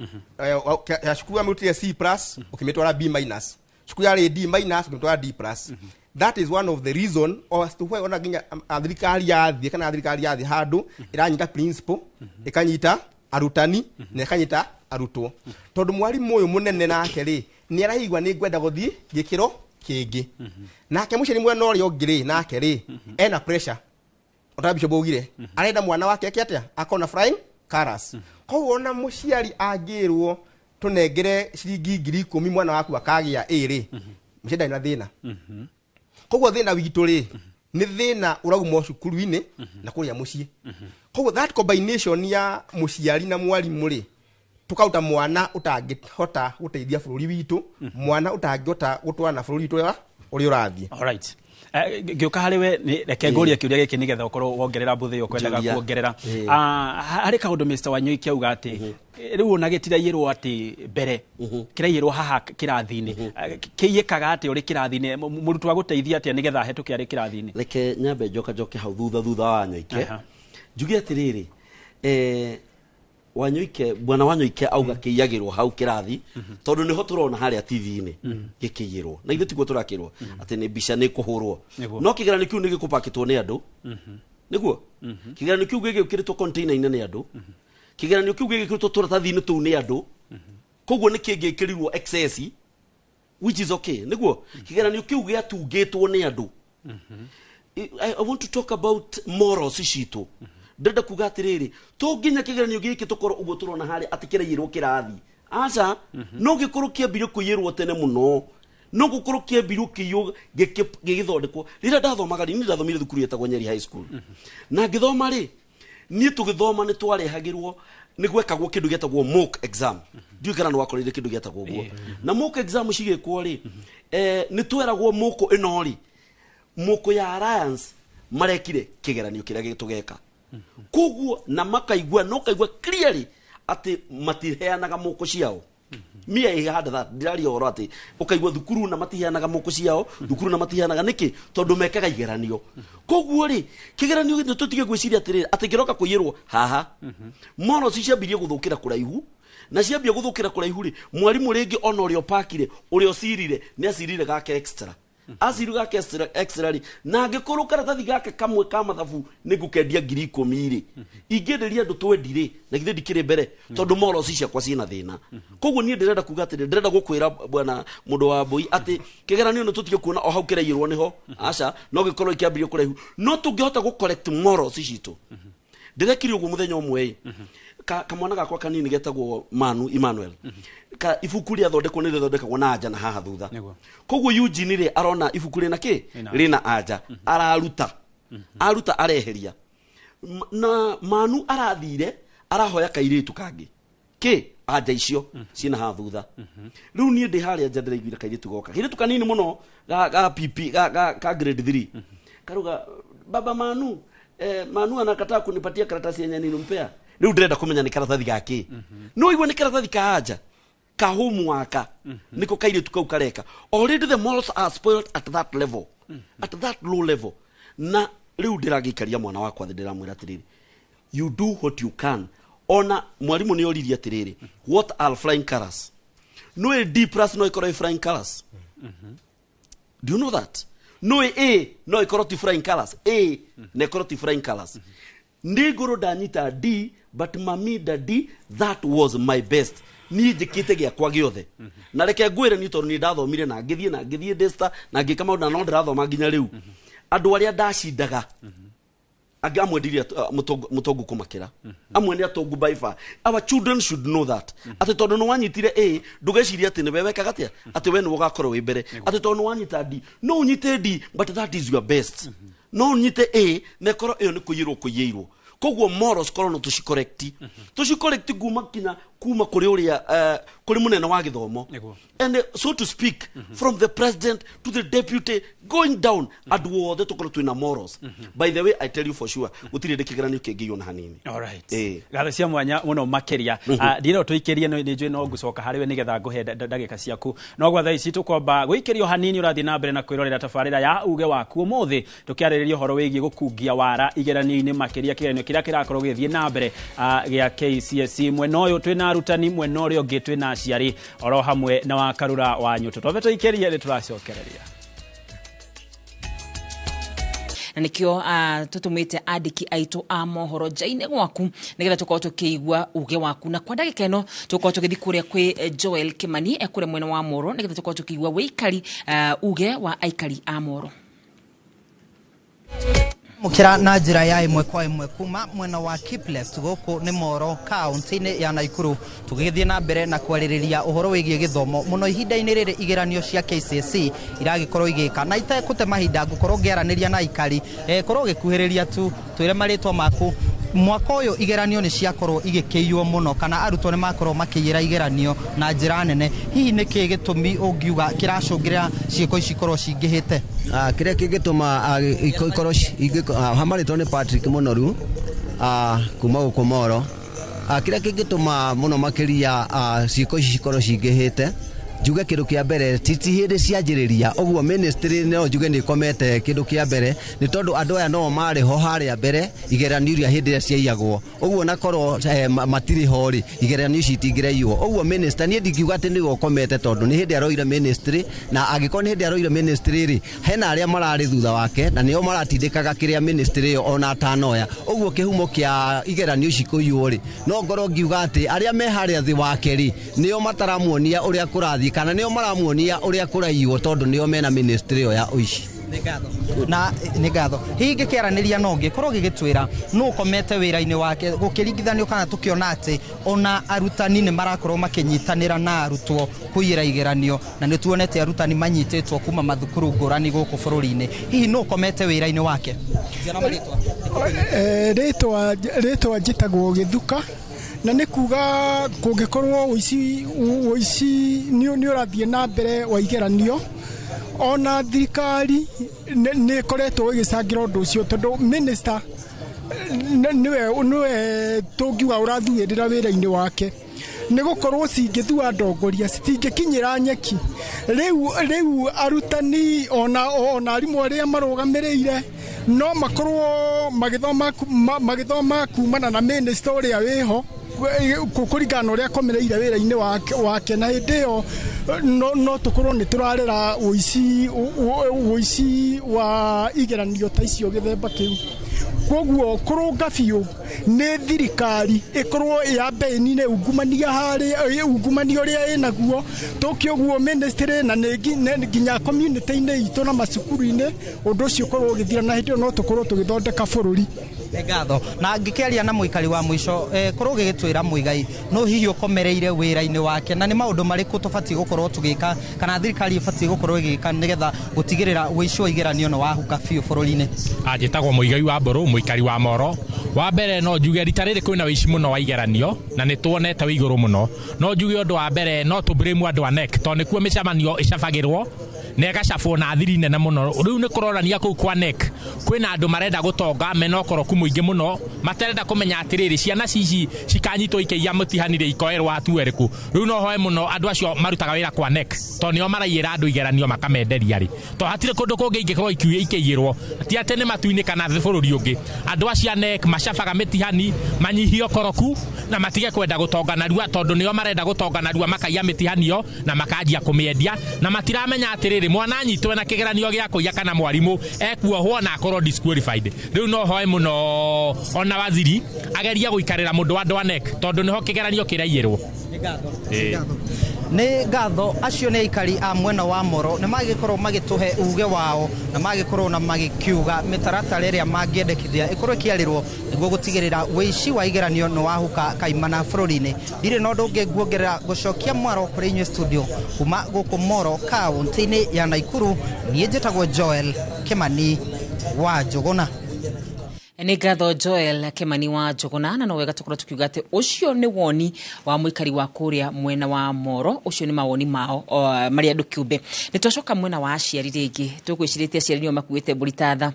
ya cukuru amĩrutire C plus ũkĩmĩtwara B minus, cukuru yarĩ D minus ũkĩmĩtwara D plus. That is one of the reason as to why ona nginya thirikari yathiĩ kana thirikari yathiĩ handũ ĩranyita principal, ĩkanyita arutani na ĩkanyita arutwo, tondũ mwarimũ ũyũ mũnene nake rĩ nĩ araigua nĩ ngwenda gũthiĩ gĩkĩro kĩngĩ. Nake mũciari mwena ũrĩa ũngĩ rĩ, nake rĩ ena pressure ota Bishop augire, arenda mwana wake eke atĩa? Akona flying colours. Koguo ona mũciari angĩrwo tũnengere ciringi 10,000 mwana waku akagĩa A rĩ, mũciari ndarĩ na thĩna. Koguo thĩna witũ rĩ nĩ thĩna ũrauma cukuru-inĩ na kũrĩa mũciĩ. Koguo that combination ya mũciari na mwarimũ rĩ, tũkaruta mwana ũtangĩhota gũteithia bũrũri witũ, mwana ũtangĩhota gũtwarana bũrũri witũ ũrĩa ũrathiĩ. Alright. Ngĩũka harĩ we reke ngũrie kĩũria gĩkĩ nĩgetha ũkorwo wongerera mbũthĩ ĩyo ũkwendaga Njũria. kuongerera. Harĩ kaũndũ Mr. Wanyoike auga atĩ rĩu ona gĩtiraiyĩrwo atĩ mbere, kĩraiyĩrwo haha kĩrathi-inĩ. Kĩiyĩkaga atĩa ũrĩ kĩrathi-inĩ? Mũrutwo agũteithia atĩa nĩgetha ahetũke arĩ kĩrathi-inĩ? Reke nyambe njoka njoke hau thutha wa Wanyoike. Njuge atĩrĩrĩ, Wanyoike, bwana Wanyoike auga kĩiyagĩrwo hau kĩrathi tondũ nĩho tũrona harĩa TV-inĩ gĩkĩiyĩrwo, na ithuĩ tiguo tũrakĩrwo atĩ nĩ mbica nĩ kũhũrwo. No kĩgeranio kĩu nĩ gĩkũpakĩtwo nĩ andũ, nĩguo kĩgeranio kĩu gĩgĩkĩrĩtwo container-inĩ nĩ andũ, kĩgeranio kĩu gĩgĩkĩrĩtwo tũratathi-inĩ tũu nĩ andũ, koguo nĩ kĩngĩkĩrirwo excess, which is okay. Nĩguo kĩgeranio kĩu gĩatungĩtwo nĩ andũ. I want to talk about morals citũ. Ndĩrenda kuga atĩrĩrĩ, to nginya kĩgeranio gĩkĩ tũkorwo ũguo tũrona harĩa atĩ kĩraiyĩrwo kĩrathi, aca. No gĩkorwo kĩambirie kũiyĩrwo tene mũno, no gũkorwo kĩambirio kĩiywo gĩgĩthondekwo rĩrĩa ndathomaga rĩ. Niĩ ndathomire thukuru yetagwo Nyeri High School, na ngĩthoma rĩ, niĩ tũgĩthoma nĩ twarehagĩrwo, nĩ gwekagwo kĩndũ gĩetagwo mock exam. Ndiũĩ kana nĩ wakorire kĩndũ gĩetagwo ũguo. Na mock exam cigĩkwo rĩ, nĩ tweragwo moko ĩno rĩ, moko ya Alliance marekire kĩgeranio kĩrĩa tũgeka. Koguo na makaigua, no kaigua clearly atĩ matiheanaga moko ciao. Me, I had that. Ndĩraria ũhoro atĩ ũkaigua thukuru na matiheanaga moko ciao, thukuru na matiheanaga. Nĩkĩ? Tondũ mekaga igeranio. Koguo rĩ, kĩgeranio gĩthĩ tũtige gwĩciria atĩrĩrĩ atĩ kĩroka kũiyĩrwo haha. Morals ciambirie gũthũkĩra kũraihu, na ciambia gũthũkĩra kũraihu rĩ, mwarimũ rĩngĩ ona ũrĩa ũpakire, ũrĩa ũcirire, nĩ acirire gake extra, aciru gake extra rĩ, na angĩkorwo karatathi gaka kamwe ka mathabu nĩ ngũkendia 10,000 rĩ, ingĩenderia andũ twendi rĩ, na githĩ ndikĩrĩ mbere? Tondũ morals ciakwa ciĩna thĩna. Koguo niĩ ndĩrenda kuga atĩrĩ, ndĩrenda gũkwĩra bwana mũndũ wa mbũi atĩ kĩgeranio nĩ tũtige kuona o hau kĩraiyĩrwo nĩho, aca. No gĩkorwo ikĩambĩrĩrio kũraihu, no tũngĩhota gũ correct morals citũ. Ndĩrekire ũguo mũthenya ũmwe ĩ, kamwana gakwa kanini getagwo Manu Emmanuel, ka ibuku rĩathondekwo nĩ rĩthondekagwo na anja na haha thutha. Koguo Eugene rĩ arona ibuku rĩna kĩ? Rĩna. Rĩna anja, araruta aruta areheria. Na Manu arathire arahoya kairĩtu kangĩ kĩ anja icio ciĩna haha thutha. Rĩu niĩ ndĩ harĩa nja, ndĩraiguire kairĩtu goka, kairĩtu kanini mũno ga PP ga grade 3, karuga, "Baba Manu, Manu anakataa kunipatia karatasi yenye nilimpea." Rĩu ndĩrenda kũmenya nĩ karatathi gakĩ. No igua nĩ karatathi ka anja ka homework niko kairĩtu kau kareka. Already the morals are spoiled at that level, at that low level. Na rĩu ndĩragĩikaria mwana wakwa thĩ, ndĩramwĩra atĩrĩrĩ, "You do what you can." Ona mwarimũ nĩ oririe atĩrĩrĩ, "What are flying colors?" No ĩ D plus no ĩkorwo ĩ flying colors. Do you know that? No ĩ A no ĩkorwo ti flying colors, A na ĩkorwo ti flying colors. Nĩ ngũrũ ndanyita D, but mami, daddy, that was my best. Niĩ njĩkĩte gĩakwa gĩothe, na reke ngwĩre niĩ, tondũ niĩ ndathomire na ngĩthiĩ na ngĩthiĩ Daystar na ngĩka maũndũ na no ndĩrathoma nginya rĩu. Andũ arĩa ndacindaga angĩ amwe ndiri mũtongu kũmakĩra, amwe nĩ atongu by far. Our children should know that atĩ tondũ nĩ wanyitire A, ndũgeciria atĩ nĩwe wekaga atĩa, atĩ we nĩwe ũgakorwo wĩ mbere, atĩ tondũ nĩ wanyita D, no ũnyite D, but that is your best. No ũnyite A na ĩkorwo ĩyo nĩ kũiyĩrwo kũiyĩirwo. Koguo morals korwo no tũcicorrect, tũcicorrect kuma kinya kuma kũrĩ ũrĩa kũrĩ mũnene wa gĩthomo and so to speak, from the president to the deputy going down, andũ othe tũkorwo twĩna morals. By the way, I tell you for sure, gũtirĩ hĩndĩ kĩgeranio kĩngĩiywo na hanini. Alright. Ĩĩ. Ngatho cia mwanya mũno makĩria. Ndirenda tũikĩrie, nĩ njũĩ no ngũcoka harĩ we nĩgetha ngũhe ndagĩka ciaku, no gwa thaa ici tũkwamba gũikĩrio hanini. Ũrathiĩ na mbere na kwĩrorera tabarĩra ya Uge Waku, ũmũthĩ tũkĩarĩrĩria ũhoro wĩgiĩ gũkungia wara igeranio-inĩ, makĩria kĩgeranio kĩrĩa kĩrakorwo gĩgĩthiĩ na mbere gĩa KCSE. Mwena ũyũ twĩna arutani, mwena ũrĩa ũngĩ twĩna aciari, oro hamwe na wakarura wa nyũtũ. Twambe tũikĩrie, nĩ tũracokereria. Na nikio tutumite andiki aitu a mohoro nja-inĩ gwaku nigetha tukorwo tukiigua uge waku. Na kwa ndagĩka ĩno tukorwo tũgĩthiĩ kũrĩa kwĩ Joel Kimani kũrĩa mwena wa Moro, nigetha tukorwo tukiigua wĩikari uge wa aikari a Moro. Mukira na njĩra ya ĩmwe kwa ĩmwe kuma mwena wa Kiplest gũkũ nĩ Moro, kaunti-inĩ ya Naikuru, tũgĩgĩthiĩ na mbere na kwarĩrĩria ũhoro wĩgiĩ gĩthomo mũno ihinda-inĩ rĩrĩ igeranio cia KCSE iragĩkorwo igĩka. Na itekũte mahinda, ngũkorwo ngĩaranĩria na aikari. Korwo ũgĩkuhĩrĩria tu, twĩre marĩtwa maku. Mwaka ũyũ igeranio nĩ ciakorwo igĩkĩiywo mũno, kana arutwo nĩ makorwo makĩiyĩra igeranio na njĩra nene. Hihi nĩ kĩĩ gĩtũmi ũngiuga kĩracũngĩrĩra ciĩko ici ikorwo cingĩhĩte? Kĩrĩa kĩngĩtũma ikorwo hamarĩtwo nĩ Patrick Mũnoru, kuma gũkũ Moro. Kĩrĩa kĩngĩtũma mũno makĩria ciĩko ici cikorwo cingĩhĩte, njuge kĩndũ kĩa mbere, ti hĩndĩ cianjĩrĩria ũguo. Ministry no njuge nĩ ĩkomete. Kĩndũ kĩa mbere nĩ tondũ andũ aya no marĩ ho harĩa mbere igeranio iria hĩndĩ ĩrĩa ciaiyagwo ũguo, na korwo matirĩ ho rĩ, igeranio ici itingĩraiywo ũguo. Minister, niĩ ndingiuga atĩ nĩwe ũkomete, tondũ nĩ hĩndĩ aroire ministry, na angĩkorwo nĩ hĩndĩ aroire ministry rĩ, hena arĩa mararĩ thutha wake na nĩo maratindĩkaga kĩrĩa ministry ĩyo ona atanoya ũguo. Kĩhumo kĩa igeranio ici kũiywo rĩ, no ngorwo ngiuga atĩ arĩa me harĩa thĩ wake rĩ, nĩo mataramuonia ũrĩa kũrathiĩ, kana nĩo maramuonia ũrĩa kũraiywo, tondũ nĩo mena ministry ĩyo ya ũici. Na nĩ ngatho. Hihi ngĩkĩaranĩria na ũngĩ, korwo gĩgĩtwĩra nũ ũkomete wĩra-inĩ wake, gũkĩringithanio kana tũkĩona atĩ ona arutani nĩ marakorwo makĩnyitanĩra na arutwo kũiyĩra igeranio, na nĩ tuonete arutani manyitĩtwo kuma mathukuru ngũrani gũkũ bũrũri-inĩ. Hihi nũ ũkomete wĩra-inĩ wake? Rĩtwa njĩtagwo Gĩthuka, na nĩ kuga kũngĩkorwo ũici nĩ ũrathiĩ na mbere wa igeranio, ona thirikari nĩ ĩkoretwo ĩgĩcangĩra ũndũ ũcio, tondũ minister nĩwe tũngiuga ũrathuĩrĩra wĩra-inĩ wake, nĩ gũkorwo cingĩthua ndongoria citingĩkinyĩra nyeki. Rĩu arutani ona arimũ arĩa marũgamĩrĩire no makorwo magĩthoma kumana na minister ũrĩa wĩho, kũringana na ũrĩa akomereire wĩra-inĩ wake, na hĩndĩ ĩyo no tũkorwo nĩ tũrarera ũici wa igeranio ta icio gĩthemba kĩu. Koguo kũrũnga biũ nĩ thirikari ĩkorwo yambe ĩnine ungumania harĩa ungumania ũrĩa ĩnaguo, tũke ũguo ministry na nĩ nginya community-inĩ itũ na macukuru-inĩ, ũndũ ũcio ũkorwo ũgĩthira, na hĩndĩ ĩyo no tũkorwo tũgĩthondeka bũrũri. Nĩ ngatho. Na ngĩkĩaria na mũikari wa mũico, korwo ũgĩgĩtwĩra Mũigai no hihi ũkomereire wĩra-inĩ wake, na nĩ maũndũ marĩkũ tũbatiĩ gũkorwo tũgĩka, kana thirikari ĩbatiĩ gũkorwo ĩgĩka, nĩgetha gũtigĩrĩra ũici wa igeranio nĩ wahuka biũ bũrũri-inĩ? Njĩtagwo Mũigai wa Mbũrũ, mũikari wa Moro. Wa mbere, no njuge rita rĩrĩ kwĩna ũici mũno wa igeranio, na nĩ tuonete wĩ igũrũ mũno. No njuge ũndũ wa mbere, no tũ blame andũ a KNEC, tondũ nĩkuo mĩcemanio ĩcabagĩrwo na ĩgacabwo na thiri nene mũno. Rĩu nĩ kũronania kũu kwa KNEC kwĩna andũ marenda gũtonga, mena ũkoroku mũingĩ mũno, matarenda kũmenya atĩrĩrĩ, ciana cici cikanyitwo ikĩiya mũtihani rĩ, ikoerwo hatua ĩrĩkũ. Rĩu no hoe mũno andũ acio marutaga wĩra kwa KNEC, tondũ nĩo maraiyĩra andũ igeranio makamenderia rĩ, tondũ hatirĩ kũndũ kũngĩ ingĩkorwo ikĩiyĩrwo, ti atĩ nĩ matu-inĩ kana bũrũri ũngĩ. Andũ acio a KNEC macabaga mĩtihani manyihie ũkoroku na matige kwenda gũtonga narua, tondũ nĩo marenda gũtonga narua, makaiya mĩtihanio na makanjia kũmĩendia, na matiramenya atĩrĩrĩ, mwana anyitwo na kĩgeranio gĩa kũiya kana mwarimũ ekuohwo na akorwo disqualified. Rĩu no hoe mũno ona waziri agerie gũikarĩra mũndũ wa andũ a KNEC, tondũ nĩho kĩgeranio kĩraiyĩrwo. Ĩĩ. Nĩ ngatho. Acio nĩ aikari a mwena wa Moro, nĩ magĩkorwo magĩtũhe uge wao na magĩkorwo na magĩkiuga mĩtaratara ĩrĩa mangĩendekithia ĩkorwo ĩkĩarĩrwo nĩguo gũtigĩrĩra wĩici wa igeranio nĩ wahuka kaimana bũrũri-inĩ. Ndirĩ na ũndũ ũngĩ nguongerera, gũcokia mwaro kũrĩ inyuĩ studio. Kuma gũkũ Moro, kaũntĩ-inĩ ya Naikuru, niĩ njĩtagwo Joel Kĩmani wa Njũgũna. Nĩ ngatho, Joel Kĩmani wa Njũgũna. Na no wega tũkorwo tũkiuga atĩ ũcio nĩ woni wa mũikari wa kũrĩa mwena wa Moro. Ũcio nĩ mawoni mao marĩ andũ kĩũmbe. Nĩ twacoka mwena wa aciari rĩngĩ. Tũgwĩcirĩtie aciari nĩo makuĩte mbũri ta tha,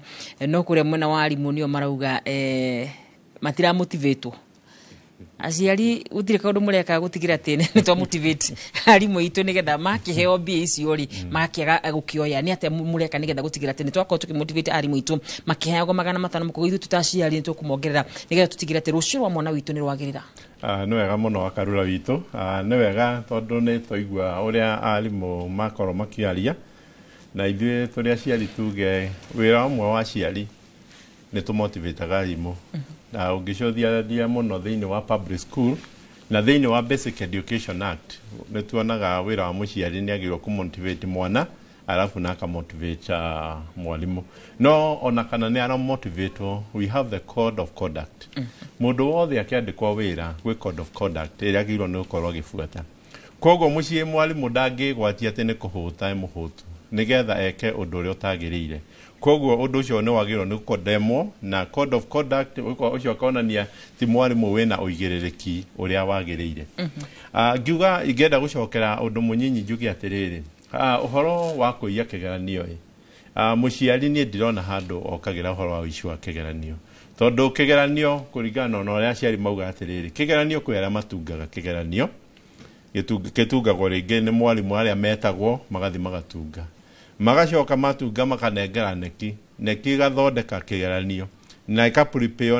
no kũrĩa mwena wa arimũ nĩo marauga matiramotivatwo. Aciari, gũtirĩ kaũndũ mũreka gũtigĩra atĩ nĩ twa motivate arimũ itũ nĩgetha makĩheo mbia icio rĩ, makĩaga gũkĩoya? Nĩ atĩa mũreka nĩgetha gũtigĩra atĩ nĩ twakorwo tũkĩmotivate arimũ itũ makĩheagwo 500 mũkũgũ? Ithuĩ tũta aciari nĩ tũkũmongerera nĩgetha tũtigĩre atĩ rũciũ rwa mwana witũ nĩ rwagĩrĩra. Nĩ wega mũno, Wakarura witũ. Nĩ wega tondũ nĩ twaigua ũrĩa arimũ makorwo makĩaria, na ithuĩ tũrĩ aciari tuge wĩra ũmwe wa aciari nĩ tũmotivataga arimũ. Na ũngĩcũthĩrĩria mũno thĩinĩ wa public school na thĩinĩ wa Basic Education Act, nĩ tuonaga wĩra wa mũciari nĩ agĩrĩirwo kũmotivate mwana alafu na akamotivate mwarimũ. No ona kana nĩ aramotivatwo, we have the code of conduct. Mũndũ wothe akĩandĩkwo wĩra, gwĩ code of conduct ĩrĩa agĩrĩirwo nĩ gũkorwo agĩbuata. Koguo mũciĩ mwarimũ ndangĩgwatia atĩ nĩ kũhũta e mũhũtu nĩgetha eke ũndũ ũrĩa ũtagĩrĩire. Koguo ũndũ ũcio nĩ wagĩrĩirwo nĩ gũkondemwo na code of conduct ũcio ũkonania ti mwarimũ wĩna ũigĩrĩrĩki ũrĩa wagĩrĩire. Ngiuga ingĩenda gũcokera ũndũ mũnyinyi, njuge atĩrĩrĩ, ũhoro wa kũiya kĩgeranio ĩ, mũciari niĩ ndirona handũ okagĩra ũhoro wa ũici wa kĩgeranio, tondũ kĩgeranio, kũringana na ũrĩa aciari mauga atĩrĩrĩ, kĩgeranio kwĩ arĩa matungaga kĩgeranio. Gĩtungagwo rĩngĩ nĩ mwarimũ, arĩa metagwo magathi magatunga, magacoka matunga makanengera KNEC, KNEC ĩgathondeka kĩgeranio na ĩkaprepare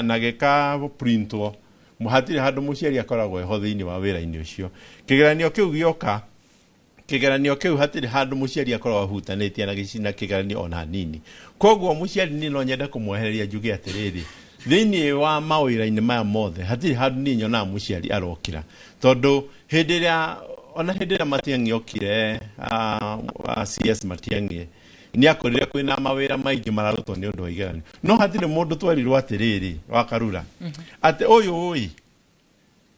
na gĩkaprintwo. Hatirĩ handũ mũciari akoragwo eho thĩinĩ wa wĩra-inĩ ũcio. Kĩgeranio kĩu gĩoka, kĩgeranio kĩu hatirĩ handũ mũciari akoragwo ahutanĩtie na na kĩgeranio ona hanini. Koguo mũciari niĩ no nyende kũmwehereria, njuge atĩrĩrĩ, thĩinĩ wa mawĩra-inĩ maya mothe hatirĩ handũ niĩ nyonaga mũciari arokĩra, tondũ hĩndĩ ĩrĩa ona hĩndĩ ĩrĩa Matiang'i okire, CS Matiang'i nĩ akorire kwĩna mawĩra maingĩ mararutwo nĩ ũndũ wa igeranio, no hatirĩ mũndũ twerirwo atĩrĩrĩ, Wakarura, atĩ ũyũ ũĩ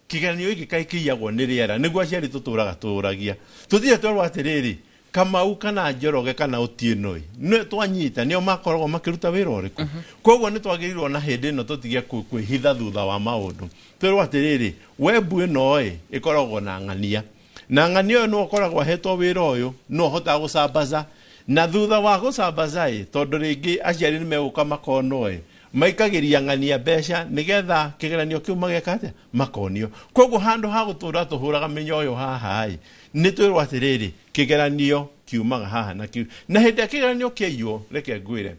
kĩgeranio gĩkĩ kaĩ kĩiyagwo nĩ rĩera. Nĩguo aciari tũtũraga tũragia, tũtirĩ twerwo atĩrĩrĩ, Kamau kana Njoroge kana Otieno ĩ nĩ twanyita nĩo makoragwo makĩruta wĩra ũrĩkũ. Koguo nĩ twagĩrĩirwo na hĩndĩ ĩno tũtige kwĩhitha thutha wa maũndũ, twĩrwo atĩrĩrĩ, webu ĩno ĩ ĩkoragwo na ng'ania na ng'ania, ũyũ nĩwe ũkoragwo ahetwo wĩra ũyũ, no ũhotaga gũcambaca na thutha wa gũcambaca ĩ, tondũ rĩngĩ aciari nĩ megũka makonwo ĩ maikagĩria ng'ania mbeca nĩgetha kĩgeranio kĩu mageka atĩa, makonio. Koguo handũ ha gũtũra tũhũraga mĩnyoyo haha ĩ, nĩ twĩrwo atĩrĩrĩ, kĩgeranio kiumaga haha na kiu, na hĩndĩ ĩrĩa kĩgeranio kĩaiywo, reke ngwĩre,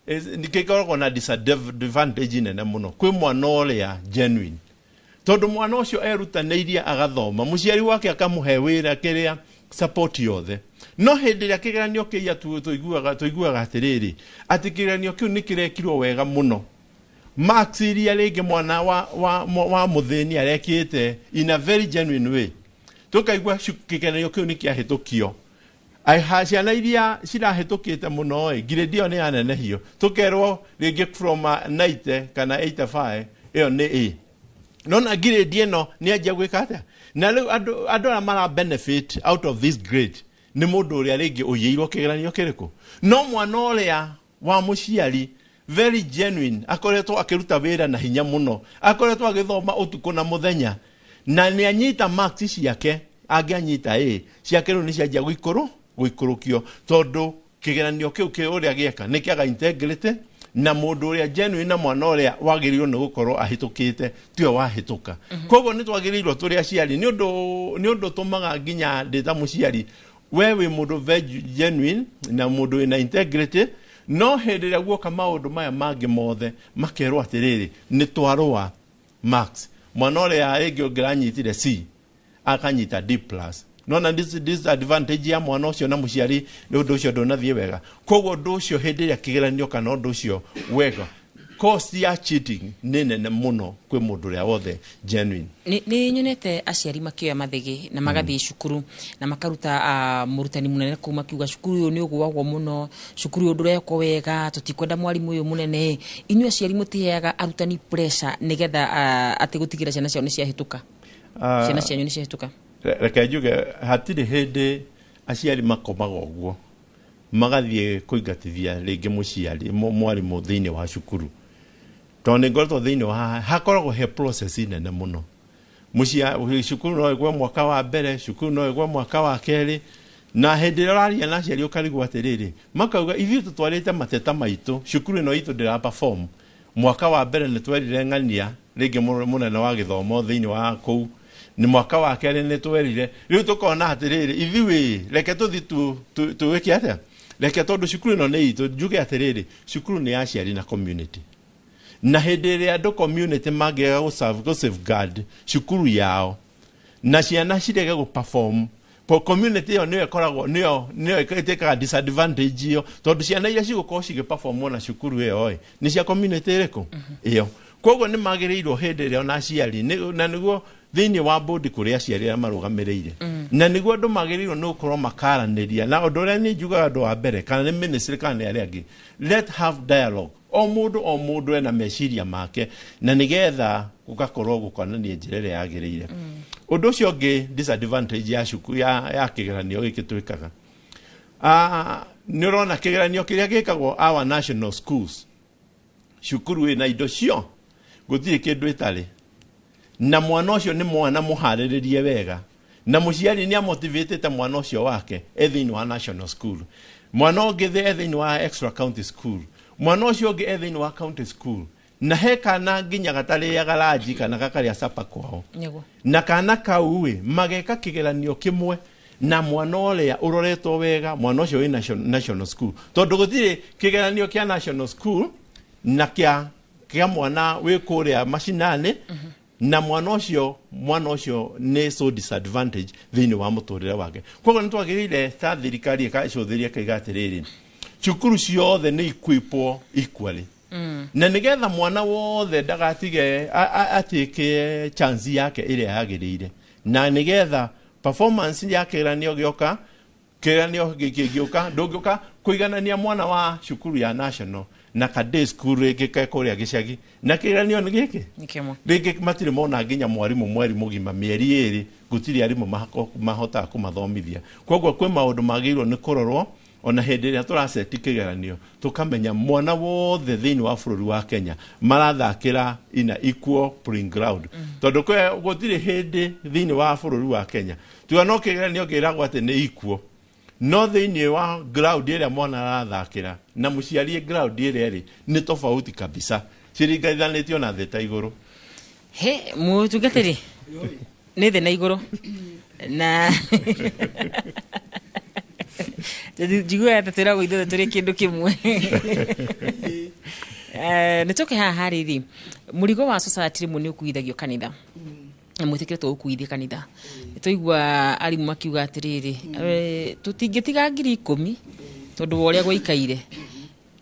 nĩ gĩkoragwo na disadvantage nene mũno kwĩ mwana ũrĩa genuine, tondũ mwana ũcio erutanĩirie agathoma, mũciari wake akamũhe wĩra kĩrĩa support yothe, no hĩndĩ ĩrĩa kĩgeranio kĩiya, tũiguaga atĩrĩrĩ, atĩ kĩgeranio kĩu nĩ kĩrekirwo wega mũno, marks iria rĩngĩ mwana wa mũthĩni arekĩte in a very genuine way, tũkaigua kĩgeranio kĩu nĩ kĩahĩtũkio. Ciana iria cirahĩtũkĩte mũno ĩ, grade ĩyo nĩ yanenehio, tũkerwo rĩngĩ from 90 kana 85 ĩyo nĩ A, nona grade ĩno nĩ anjia gwĩka atĩa. Na rĩu andũ arĩa mara benefit out of this grade nĩ mũndũ ũrĩa rĩngĩ ũiyĩirwo kĩgeranio kĩrĩkũ, no mwana ũrĩa wa mũciari very genuine akoretwo akĩruta wĩra na hinya mũno, akoretwo agĩthoma ũtukũ na mũthenya, na nĩ anyita marks ciake, angĩanyita A ciake, rĩu nĩ cianjia gũikũrũkio, tondũ kĩgeranio kĩu kĩ ũrĩa gĩeka nĩ kĩaga integrity, na mũndũ ũrĩa genuine na mwana ũrĩa wagĩrĩirwo nĩ gũkorwo ahĩtũkĩte tiwe wahĩtũka. Koguo nĩ twagĩrĩirwo tũrĩ aciari, nĩ ũndũ tũmaga nginya ndĩ ta mũciari, we wĩ mũndũ very genuine na mũndũ wĩna integrity, no hĩndĩ ĩrĩa guoka maũndũ maya mangĩ mothe, makerwo atĩrĩrĩ, nĩ twarũa marks, mwana ũrĩa rĩngĩ ũngĩranyitire C akanyita D plus. Nona disadvantage ya mwana ũcio na mũciari, nĩ ũndũ ũcio ndũnathiĩ wega. Koguo ũndũ ũcio hĩndĩ ĩrĩa kĩgeranio kana ũndũ ũcio wega Cost ya cheating nĩ nene mũno kwĩ mũndũ ũrĩa wothe genuine. Nĩ nyonete aciari makĩoya mathĩgĩ na magathiĩ cukuru na makaruta mũrutani mũnene kũu, makiuga cukuru ũyũ nĩ ũgũagwo mũno, cukuru ũyũ ndũrekwo wega, tũtikwenda mwarimũ ũyũ mũnene. Inyuĩ aciari mũtiheaga arutani pressure nĩgetha atĩ gũtigĩra ciana ciao nĩ ciahĩtũka? Ciana cianyu nĩ ciahĩtũka? Reke njuge, hatirĩ hĩndĩ aciari makomaga ũguo magathiĩ kũingatithia rĩngĩ mũciari mwarimũ thĩinĩ wa cukuru, tondũ nĩ ngoretwo thĩinĩ wa haha, hakoragwo he process nene mũno. Cukuru no ĩgwe mwaka wa mbere, cukuru no ĩgwe mwaka wa kerĩ, na hĩndĩ ĩrĩa ũraria na aciari ũkarigwo atĩrĩrĩ, makauga ithuĩ tũtwarĩte mateta maitũ, cukuru ĩno itũ ndĩra perform. Mwaka wa mbere nĩ twerire ng'ania rĩngĩ mũnene wa gĩthomo thĩinĩ wa kũu, nĩ mwaka wa kerĩ nĩ twerire, rĩu tũkona atĩrĩrĩ, ithuĩ reke tũthi twĩke atĩa, reke tondũ cukuru ĩno nĩ itũ. Njuge atĩrĩrĩ, cukuru nĩ ya aciari na community, na hĩndĩ ĩrĩa andũ community mangĩaga gũ safeguard cukuru yao na ciana cirege gũ perform, po community ĩyo nĩyo ĩkoragwo nĩyo ĩtĩkaga disadvantage ĩyo, tondũ ciana iria cigũkorwo cigĩ perform na cukuru ĩyo ĩ nĩ cia community ĩrĩkũ ĩyo. Koguo nĩ magĩrĩirwo hĩndĩ ĩrĩa ona aciari na nĩguo thĩinĩ wa board kũrĩ aciari arĩa marũgamĩrĩire, na nĩguo andũ magĩrĩirwo nĩ gũkorwo makaranĩria. Na ũndũ ũrĩa niĩ njugaga, ũndũ wa mbere, kana nĩ ministry kana nĩ arĩa angĩ, let have dialogue. O mũndũ o mũndũ ena meciria make, na nĩgetha gũgakorwo gũkonania njĩra ĩrĩa yagĩrĩire. Ũndũ ũcio ũngĩ, disadvantage ya cukuru ya kĩgeranio gĩkĩ twĩkaga, nĩ ũrona kĩgeranio kĩrĩa gĩkagwo our national schools, cukuru ĩna indo cio, gũtirĩ kĩndũ ĩtarĩ, na mwana ũcio nĩ mwana mũharĩrĩrie wega, na mũciari nĩ amotivatĩte mwana ũcio wake e thĩinĩ wa national school, mwana ũngĩ e thĩinĩ wa extra county school, mwana ũcio ũngĩ e thĩinĩ wa county school, na he kana nginya gatarĩaga ranji kana gakarĩa sapa kwao. Na kana kau ĩ mageka kĩgeranio kĩmwe na mwana ũrĩa ũroretwo wega, mwana ũcio wĩ national school, tondũ gũtirĩ kĩgeranio kĩa national school na kĩa mwana wĩ kũrĩa macinani, na mwana ũcio nĩ so disadvantage thĩinĩ wa mũtũrĩre wake. Koguo nĩ twagĩrĩire ta thirikari ĩkacũthĩria ĩkaiga atĩrĩrĩ, cukuru ciothe nĩ equipwo equally, na nĩgetha mwana wothe ndagatige atĩke chance yake ĩrĩa yagĩrĩire, na nĩgetha performance ya kĩgeranio gĩoka, kĩgeranio gĩngĩũka, ndũngĩũka kũiganania mwana wa cukuru ya national na ka day school rĩngĩ ke kũrĩa gĩcagi, na kĩgeranio nĩ gĩkĩ. Nĩ kĩmwe. Rĩngĩ matirĩ mona nginya mwarimũ mweri mũgima, mĩeri 2, gũtirĩ arimũ mahotaga kũmathomithia. Koguo kwĩ maũndũ magĩrĩirwo nĩ kũrorwo ona hĩndĩ ĩrĩa tũraceti kĩgeranio, tũkamenya mwana wothe thĩinĩ wa bũrũri wa Kenya marathakĩra ina equal playing ground, tondũ gũtirĩ hĩndĩ thĩinĩ wa bũrũri wa Kenya tuga no kĩgeranio kĩragwo atĩ nĩ equal, no thĩinĩ wa ground ĩrĩa mwana arathakĩra na mũciari ground ĩrĩa ĩrĩ nĩ tofauti kabisa, ciringanithanĩtio na thĩ ta igũrũ. He mũtungatĩri, nĩ thĩ na igũrũ, na njiguaga ta twĩragwo ithuothe tũrĩ kĩndũ kĩmwe. Nĩ tũke haha rĩrĩ, mũrigo wa society rĩmwe nĩ ũkuithagio kanitha, na mwĩtĩkĩre gũkuithia kanitha. Nĩ twaigua arimũ makiuga atĩrĩrĩ, tũtingĩtiga 10,000 tondũ wa ũrĩa gwaikaire.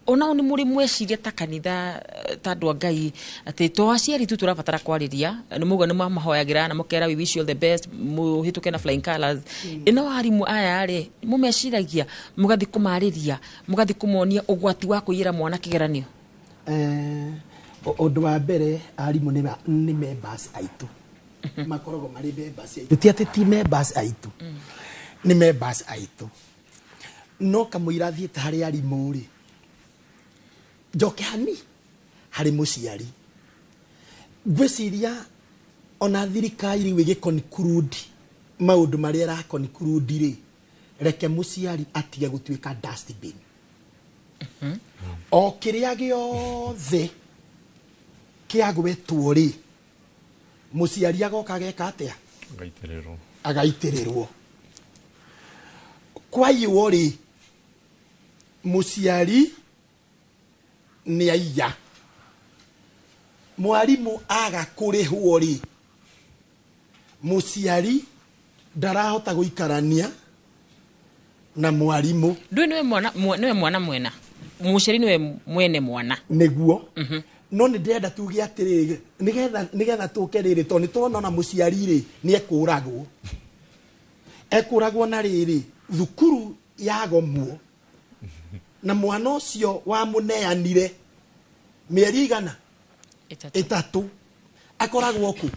Onao nĩ mũrĩ mweciria ta kanitha, ta andũ a Ngai, atĩ to aciari tu tũrabatara kwarĩria, nĩ mũguo nĩ mamahoyagĩra na mũkera "We wish you all the best, mũhĩtũke na flying colours." Ĩno arimũ aya rĩ, mũmeciragia mũgathiĩ kũmarĩria, mũgathiĩ kũmonia ũgwati wa kũiyĩra mwana kĩgeranio? Ũndũ wa mbere, arimũ nĩ members aitũ, makoragwo marĩ members aitũ, ti atĩ ti members aitũ, nĩ members aitũ. No kamũira thiĩte harĩ arimũ rĩ, njoke hani harĩ mũciari. Ngwĩciria ona thirikari rĩu ĩgĩ conclude maũndũ marĩa ĩra conclude rĩ, reke mũciari atige gũtuĩka dustbin. O kĩrĩa gĩothe kĩagwetwo rĩ, mũciari agoka ageka atĩa? Agaitĩrĩrwo. Agaitĩrĩrwo. Kwaiywo rĩ, mũciari nĩ aiya. Mwarimũ aga kũrĩhwo rĩ, mũciari ndarahota gũikarania na mwarimũ. Ndũĩ nĩwe mwana, nĩwe mwana mwena, mũciari nĩwe mwene mwana. Nĩguo. No nĩ ndĩrenda tuge atĩrĩrĩ, nĩgetha tũke rĩrĩ, tondũ nĩ tũrona ona mũciari rĩ nĩ ekũragwo, ekũragwo na rĩrĩ thukuru yagomwo na mwana ũcio wamũneanire mĩeri igana ĩtatũ akoragwo kũ?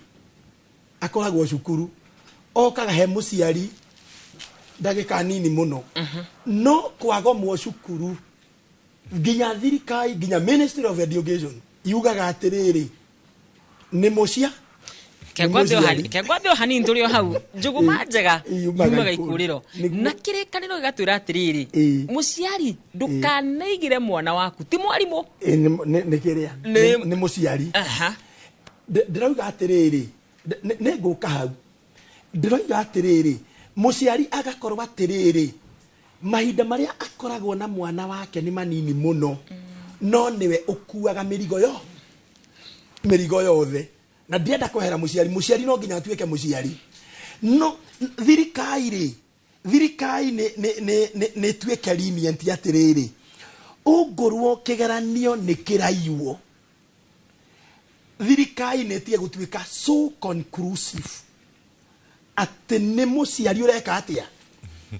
Akoragwo cukuru, okaga he mũciari ndagĩka nini mũno. No kwagomwo cukuru, nginya thirikari, nginya Ministry of Education yugaga atĩrĩrĩ, nĩ mũcia Kengwambe o hanini, tũrĩ o hau. Njũgũma njega yumaga yumaga ikũrĩro. Ikũrĩro, na kĩrĩkanĩro gĩgatwĩra atĩrĩrĩ, mũciari ndũkanaigĩre mwana waku, ti mwarimũ. Ĩ, nĩ kĩrĩa nĩ mũciari. Ndĩrauga atĩrĩrĩ, nĩ ngũka hau. Ndĩroiga atĩrĩrĩ, mũciari agakorwo atĩrĩrĩ, mahinda marĩa akoragwo na mwana wake nĩ manini mũno, no nĩwe ũkuaga mĩrigo yothe. Na ndienda kwehera mũciari. Mũciari no nginya atuĩke mũciari. No thirikari rĩ, thirikari nĩ ĩtuĩke lenient atĩrĩrĩ, ũngorwo kĩgeranio nĩ kĩraiywo, thirikari nĩ ĩtige gũtuĩka so conclusive atĩ nĩ mũciari ũreka atĩa,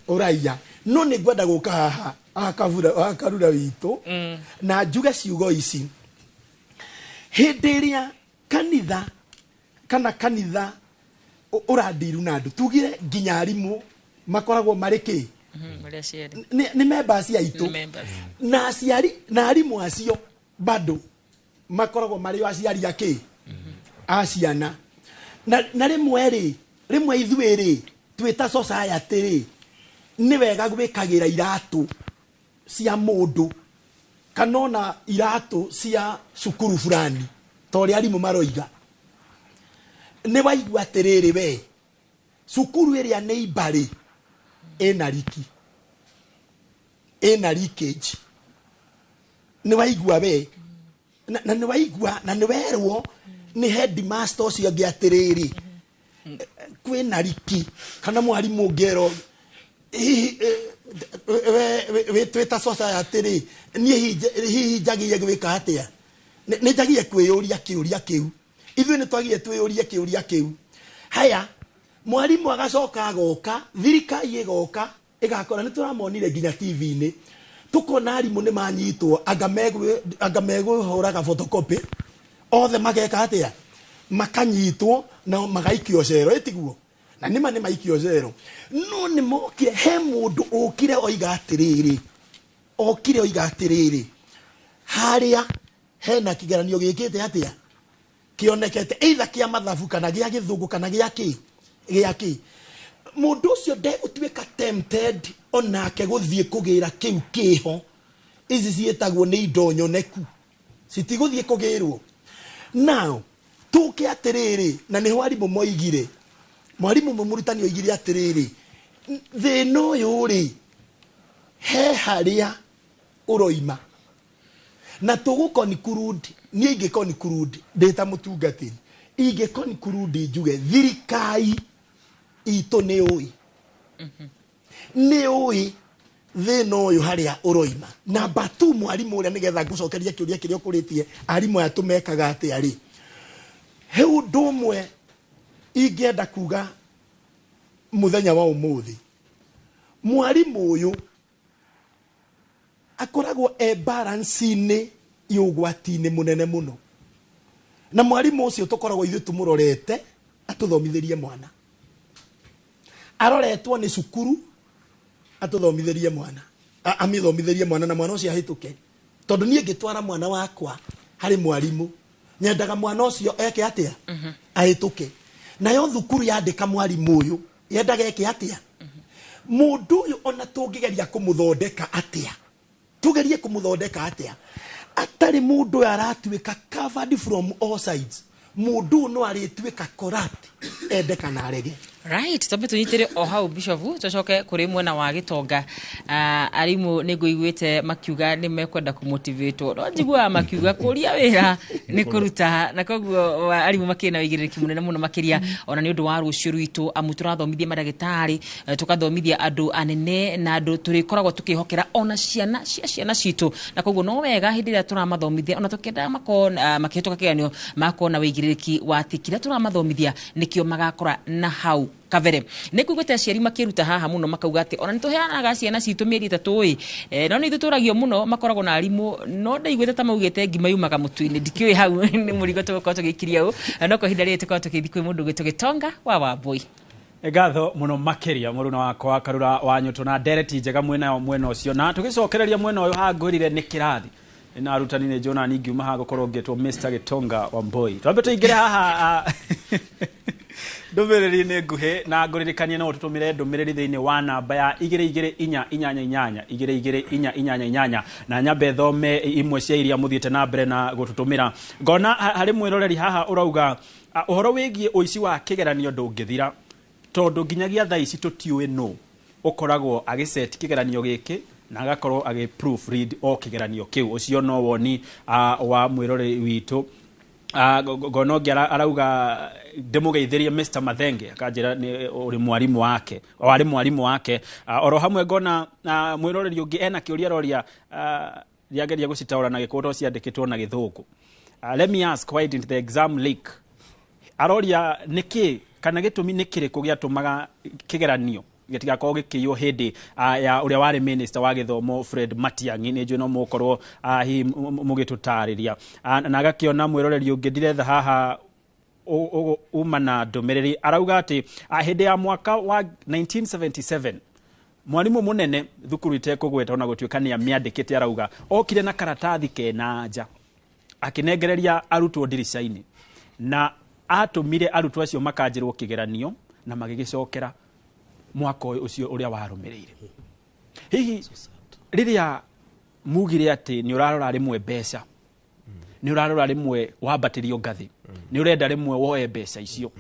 ũraiya. No nĩ ngwenda gũka haha akarura witũ na njuge ciugo ici. Hĩndĩ ĩrĩa kanitha kana kanitha ũrandiru na andũ, tugire nginya arimũ makoragwo marĩ kĩ? Marĩ aciari. Nĩ members aitũ. Nĩ members. Na aciari na arimũ acio bado makoragwo marĩ o aciari akĩ a ciana. Na rĩmwe rĩ, rĩmwe ithuĩ rĩ twĩta society rĩ, nĩ wega gwĩkagĩra iratũ cia mũndũ kana ona iratũ cia cukuru fulani, ta ũrĩa arimũ maroiga. Nĩ waigua atĩrĩrĩ, we cukuru ĩrĩa nĩ imbarĩ ĩna riki, ĩna leakage. Nĩ waigua we na nĩ waigua na nĩ werwo nĩ headmaster ũcio ũngĩ atĩrĩrĩ, kwĩna riki, kana mwarimũ ũngĩerwo hihi, we twĩta society rĩ, niĩ hihi njagĩrĩire gwĩka atĩa? Nĩ njagĩrĩire kwĩyũria kĩũria kĩu. Ithuĩ nĩ twagĩrĩire twĩyũrie kĩũria kĩu. Haya, mwarimũ agacoka agoka, thirikari ĩgoka ĩgakora nĩ tũramonire nginya TV-inĩ, tũkona arimũ nĩ manyitwo, anga megũhũraga photocopy othe, mageka atĩa, makanyitwo na magaikio cero. Ĩtiguo na nĩma nĩ maikio cero. No nĩ mokire, he mũndũ ũkire oiga atĩrĩrĩ, okire oiga atĩrĩrĩ, harĩa hena kĩgeranio gĩkĩte atĩa, kĩonekete either kĩa mathabu kana gĩa gĩthũngũ kana gĩa kĩ, gĩa kĩ. Mũndũ ũcio ndegũtuĩka tempted onake gũthiĩ kũgĩra kĩu kĩho. Ici ciĩtagwo nĩ indo nyoneku, citigũthiĩ kũgĩrwo. Now tũke atĩrĩrĩ, na nĩho arimũ moigire, mwarimũ ũmwe mũrutani oigire atĩrĩrĩ, thĩna ũyũ rĩ, he harĩa ũroima na tũgũ conclude. Niĩ ingĩ conclude ndĩ ta mũtungatĩri, ingĩ conclude njuge thirikari itũ nĩ ũĩ thĩna ũyũ harĩa ũroima. Namba tu, mwarimũ ũrĩa, nĩgetha ngũcokerie kĩũria kĩrĩa ũkũrĩtie, arimũ aya tũmekaga atĩa rĩ, he ũndũ ũmwe ingĩenda kuga mũthenya wa ũmũthĩ. Mwarimũ ũyũ akoragwo e balance-inĩ ya ũgwati-inĩ mũnene mũno, na mwarimũ ũcio tũkoragwo ithuĩ tũmũrorete atũthomithĩrie mwana, aroretwo nĩ cukuru atũthomithĩrie mwana, amĩthomithĩrie mwana, na mwana ũcio ahĩtũke. Tondũ niĩ ngĩtwara mwana wakwa harĩ mwarimũ, nyendaga mwana ũcio eke atĩa? Ahĩtũke. Nayo thukuru yandĩka mwarimũ ũyũ, yendaga eke atĩa? Mũndũ ũyũ ona tũngĩgeria kũmũthondeka atĩa, tugerie kũmũthondeka atĩa, atarĩ mũndũ ũyũ aratuĩka covered from all sides, mũndũ ũyũ no arĩtuĩka corrupt, ende kana arege. Right, twambe tũnyitĩre o hau, Bishop, tũcoke kũrĩ mwena wa Gĩtonga. Arimũ nĩ ngũiguĩte makiuga nĩ mekwenda kũmotivatwo, no njiguaga makiuga kũria wĩra nĩ kũruta, na koguo arimũ makĩrĩ na ũigĩrĩrĩki mũnene mũno makĩria ona nĩ ũndũ wa rũciũ rwitũ, amu tũrathomithia mandagĩtarĩ, tũkathomithia andũ anene na andũ tũrĩkoragwo tũkĩhokera ona ciana cia ciana citũ, na koguo no wega hĩndĩ ĩrĩa tũramathomithia, ona tũkĩendaga makorwo makĩhĩtũka kĩgeranio, makorwo na ũigĩrĩrĩki wa atĩ kĩrĩa tũramathomithia nĩkĩo magakora na hau kabere. Nĩ nguigĩte aciari makĩruta haha mũno, makauga atĩ ona nĩ tũheanaga ciana citũ mĩeri 3 ĩ, no nĩ ithuĩ tũragio mũno, makoragwo na arimũ, no ndaiguĩte ta maugĩte ngima yumaga mũtu-inĩ. Ndikĩũĩ hau nĩ mũrigo tũgũkorwo tũgĩkiria ũ, no kwa ihinda rĩrĩ tũkorwo tũgĩthiĩ kwĩ mũndũ ũgwĩtwo Gĩtonga wa Wambui. Ngatho muno makiria mũruna wakwa Karura wa Nyũtũ na ndereti njega mwena mwena ũcio, na tũgĩcokereria mwena ũyũ hangwĩrire nĩ kĩrathi na arutani nĩ njũna ningiuma haha gũkorwo ngĩtwo Mr. Gitonga Wamboi. Twambe tũingĩre haha ndũmĩrĩri-inĩ nguhĩ, na ngũririkanie no ũtũtũmĩre ndũmĩrĩri thĩinĩ wa namba ya 22488, 22488, na nyambe thome imwe cia iria mũthiĩte na mbere na gũtũtũmĩra. Ngona harĩ mwĩroreri haha ũrauga ũhoro wĩgiĩ ũici wa kĩgeranio ndũngĩthira, tondũ nginyagia thaa ici tũtiũĩ nũ ũkoragwo agĩceti kĩgeranio gĩkĩ na agakorwo agĩ proofread o kĩgeranio kĩu. Ũcio no woni wa mwĩroreri witũ. Ngona ũngĩ arauga ndĩmũgeithĩrie Mr. Mathenge, akanjĩra nĩ ũrĩ mwarimũ wake, warĩ mwarimũ wake. Oro hamwe ngona mwĩroreri ũngĩ ena kĩũria aroria, rĩageria gũcitaũra na Gĩkũyũ tondũ ciandĩkĩtwo na Gĩthũngũ. Let me ask, why didn't the exam leak? Aroria nĩkĩ kana gĩtũmi nĩ kĩrĩkũ gĩatũmaga kĩgeranio gĩtigakorwo gĩkĩiywo hĩndĩ ya ũrĩa warĩ minister wa gĩthomo Fred Matiang'i. Nĩ njũĩ no mũgũkorwo hihi mũgĩtũtarĩria. Na agakĩona mwĩroreri ũngĩ ndiretha haha uma na ndũmĩrĩri, arauga atĩ hĩndĩ ya mwaka wa 1977 mwarimũ mũnene thukuru itekũgweta ona gũtuĩka nĩ amĩandĩkĩte, arauga okire na karatathi kena nja akĩnengereria arutwo ndirica-inĩ, na atũmire arutwo acio makanjĩrwo kĩgeranio na magĩgĩcokera mwaka ũyũ ũcio ũrĩa warũmĩrĩire. Hihi rĩrĩa mugire atĩ nĩ ũrarora rĩmwe mbeca, nĩ ũrarora rĩmwe wambatĩrio ngathĩ, nĩ ũrenda rĩmwe woe mbeca icio,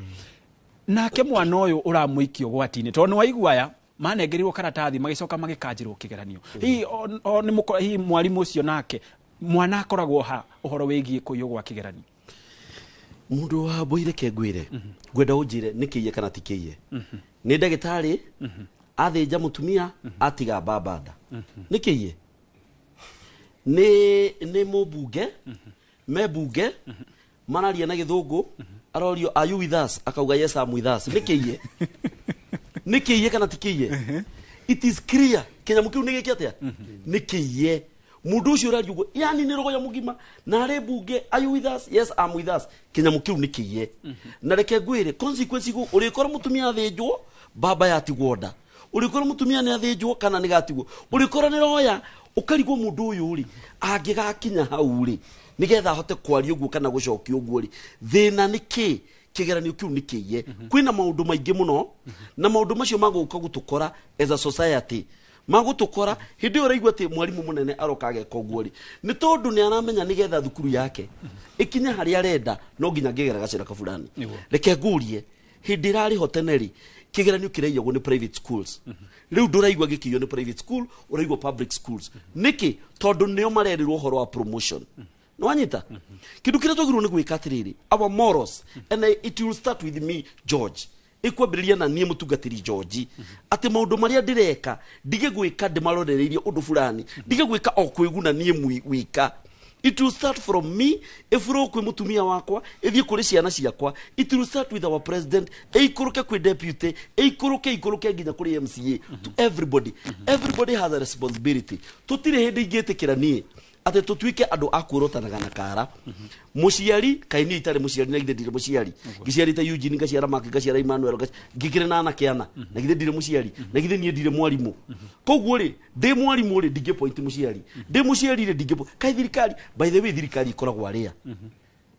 nake mwana ũyũ ũramũikia ũgwati-inĩ tondũ nĩ waigua aya manengerirwo karatathi magĩcoka magĩkanjĩrwo kĩgeranio. Hihi hihi mwarimũ ũcio nake mwana akoragwo ha ũhoro wĩgiĩ kũiywo gwa kĩgeranio? Mũndũ wa mbũire ke ngwĩre, ngwenda ũnjĩre nĩ kĩiye kana ti kĩiye. Nĩ ndagĩtarĩ athĩnja mũtumia atiga mbamba nda, nĩ kĩiye? Nĩ mũmbunge me bunge mararia na Gĩthũngũ, arorio, "Are you with us?" Akauga, "Yes, I'm with us." Nĩ kĩiye? Nĩ kĩiye kana ti kĩiye? It is clear kĩnyamũ kĩu nĩ gĩkĩ atĩa, nĩ kĩiye. Mũndũ ũcio ũraria ũguo yani nĩ rogoya mũgima na arĩ mbunge, "Are you with us?" "Yes, I'm with us." Kĩnyamũ kĩu nĩ kĩiye. Na reke ngwĩre consequence igu ũrĩkora mũtumia athĩnjwo mbamba yatigwo nda, ũrĩkora mũtumia nĩ athĩnjwo kana nĩ gatigwo, ũrĩkora nĩ roya ũkarigwo mũndũ ũyũ rĩ angĩgakinya hau rĩ nĩgetha ahote kwaria ũguo kana gũcokia ũguo rĩ, thĩna nĩ kĩ? Kĩgeranio kĩu nĩ kĩiye. Kwĩna maũndũ maingĩ mũno, na maũndũ macio magũka gũtũkora as a society, magũtũkora hĩndĩ ĩyo ũraigua atĩ mwarimũ mũnene aroka ageka ũguo rĩ, nĩ tondũ nĩ aramenya nĩgetha thukuru yake ĩkinye harĩa arenda no nginya ngĩgera gacĩra kaburani. Reke ngũrie, hĩndĩ ĩrarĩ ho tene rĩ, kĩgeranio kĩraiyagwo nĩ private schools? Rĩu ndũraigua gĩkĩiywo nĩ private school, ũraigua public schools. Nĩkĩ? Tondũ nĩo marerĩrwo ũhoro wa promotion. Nĩwanyita kĩndũ kĩrĩa twagĩrĩirwo nĩ gwĩka atĩrĩrĩ, our morals, and it will start with me, George, ĩkwambĩrĩria na niĩ mũtungatĩri George, atĩ maũndũ marĩa ndĩreka ndige gwĩka ndĩmarorereirie ũndũ fulani, ndige gwĩka o kwĩguna niĩ wika. It will start from me, ĩbũrwo kwĩ mũtumia wakwa, ĩthiĩ kũrĩ ciana ciakwa. It will start with our president, ĩikũrũke kwĩ deputy, ĩikũrũke ikũrũke nginya kũrĩ MCA, to everybody. Everybody has a responsibility. Tũtirĩ hĩndĩ ingĩtĩkĩra niĩ atĩ tũtuĩke andũ a kuorotanaga na kara. Mũciari kaĩ niĩ itarĩ mũciari? Na githĩ ndirĩ mũciari? Ngĩciarĩte Eugene, ngaciara Mark, ngaciara Emmanuel, ngĩkĩrĩ na anake ana. Na githĩ ndirĩ mũciari? Na githĩ niĩ ndirĩ mwarimũ? Koguo rĩ, ndĩ mwarimũ rĩ, ndingĩ point mũciari. Ndĩ mũciari rĩ, ndingĩ kaĩ thirikari, by the way, thirikari ĩkoragwo arĩa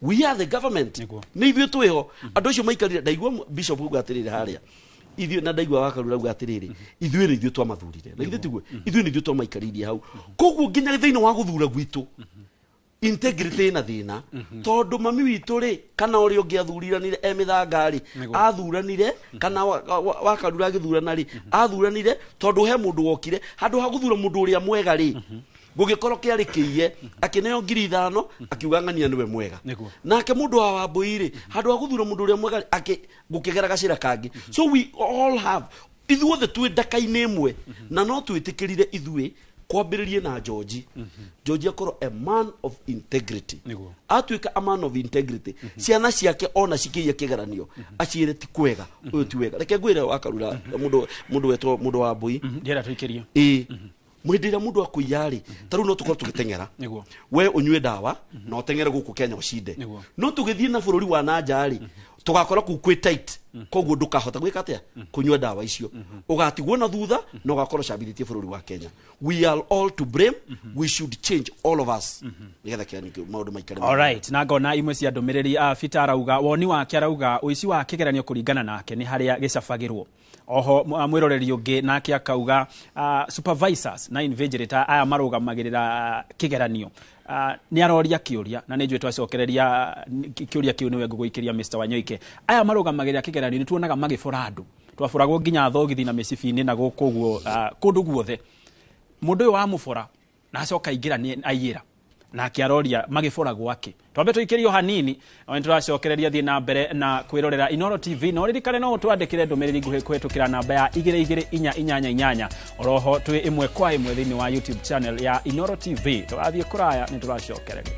we are the government, nĩ ithuĩ twĩho. Andũ acio maikarire, ndaigua bishop auga atĩrĩrĩ harĩa ithuĩ, na ndaigua Wakarura auga atĩrĩrĩ, ithuĩ nĩ ithuĩ twamathurire. Na ithuĩ tiguo, ithuĩ nĩ ithuĩ twamaikarĩirie hau. Koguo nginya thĩinĩ wa gũthura gwitũ Integrity ĩna thĩna, tondũ mami witũ rĩ, kana ũrĩa ũngĩ athuriranire e mĩthanga rĩ, athuranire kana wakarura agĩthurana rĩ, athuranire tondũ he mũndũ wokire handũ ha gũthura mũndũ ũrĩa mwega rĩ, gũgĩkorwo kĩarĩ kĩiye, akĩneo 5,000, akiuga ng'ania nĩwe mwega. Nake mũndũ wa Wambũi rĩ, handũ ha gũthura mũndũ ũrĩa mwega rĩ, akĩ gũkĩgera gacĩra kangĩ. So we all have, ithuothe twĩ ndaka-inĩ ĩmwe, na no twĩtĩkĩrire ithuĩ kwambĩrĩrie na George. George akorwo a man of integrity. Atuĩka a man of integrity, ciana ciake ona cikĩiya kĩgeranio, aciĩre ti kwega, ũyũ ti wega. Reke ngwĩre wakarura, mũndũ wetwo mũndũ wa Mbũi, Ndĩrenda tũikĩrie. Ĩĩ, hĩndĩ ĩrĩa mũndũ akũiya rĩ, ta rĩu no tũkorwo tũgĩteng'era, we ũnyue ndawa na ũteng'ere gũkũ Kenya ũcinde, no tũgĩthiĩ na bũrũri wa nanja rĩ, tũgakora kũu kwĩ tight, koguo ndũkahota gwĩka atĩa, kũnyua ndawa icio, ũgatigwo na thutha na ũgakorwo ũcambithĩtie bũrũri wa Kenya. We are all to blame. We should change, all of us, nĩgetha kĩgeranio kĩu maũndũ maikare. Alright, na ngona imwe cia ndũmĩrĩri. Peter arauga woni wake, arauga ũici wa kĩgeranio kũringana nake nĩ harĩa gĩcabagĩrwo. Oho mwĩroreri ũngĩ nake akauga supervisors na invigilator aya marũgamagĩrĩra kĩgeranio, nĩ aroria kĩũria, na nĩ njũĩ twacokereria kĩũria kĩu nĩwe ngũgũikĩria, Mr. Wanyoike. Aya marũgamagĩrĩra kĩgeranio, nĩ tuonaga magĩbora andũ, twaboragwo nginya thogithi na mĩcibi-inĩ na gũkũ ũguo, kũndũ guothe. Mũndũ ũyũ wamũbora na acoka aingĩra nĩ aiyĩra, nake aroria magĩboragwo akĩ. Twambe tũikĩrio hanini na nĩ tũracokereria. Thiĩ na mbere na kwĩrorera Inoro TV, na ũririkane no ũtwandĩkĩre ndũmĩrĩri nguhĩ kũhĩtũkĩra namba ya 22488. Oroho twĩ ĩmwe kwa ĩmwe thĩinĩ wa YouTube channel ya Inoro TV. Tũrathiĩ kũraya, nĩ tũracokereria.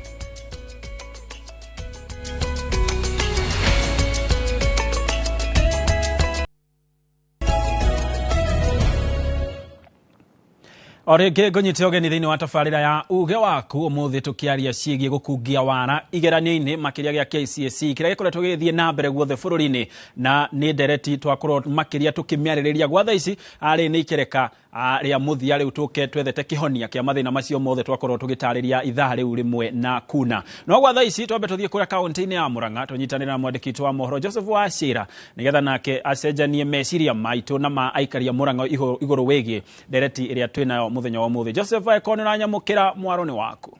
O rĩngĩ ngũnyite ũgeni thĩinĩ wa tabarĩra ya uge waku. Ũmũthĩ tũkĩaria ciĩgiĩ gũkungia wara igeranio-inĩ, makĩria gĩa KCSE kĩrĩa gĩkoretwo gĩgĩthiĩ na mbere guothe bũrũri-inĩ, na nĩ ndereti twakorwo makĩria tũkĩmĩarĩrĩria gwa thaa ici. Arĩ nĩ ikereka rĩa mũthia rĩu tũke twethete kĩhonia kĩa mathĩna macio mothe twakorwo tũgĩtarĩria ithaa rĩu rĩmwe na kuna. No gwa thaa ici twambe tũthiĩ kũrĩa kaũntĩ-inĩ ya Murang'a, tũnyitanĩre na mwandĩki witũ wa mohoro Joseph Wachira, nĩgetha nake acenjanie meciria maitũ na ma aikari a Murang'a igũrũ wĩgiĩ ndereti ĩrĩa twĩnayo mũthenya wa ũmũthĩ. Joseph, angĩkorwo nĩ ũranyamũkĩra, mwaro nĩ waku.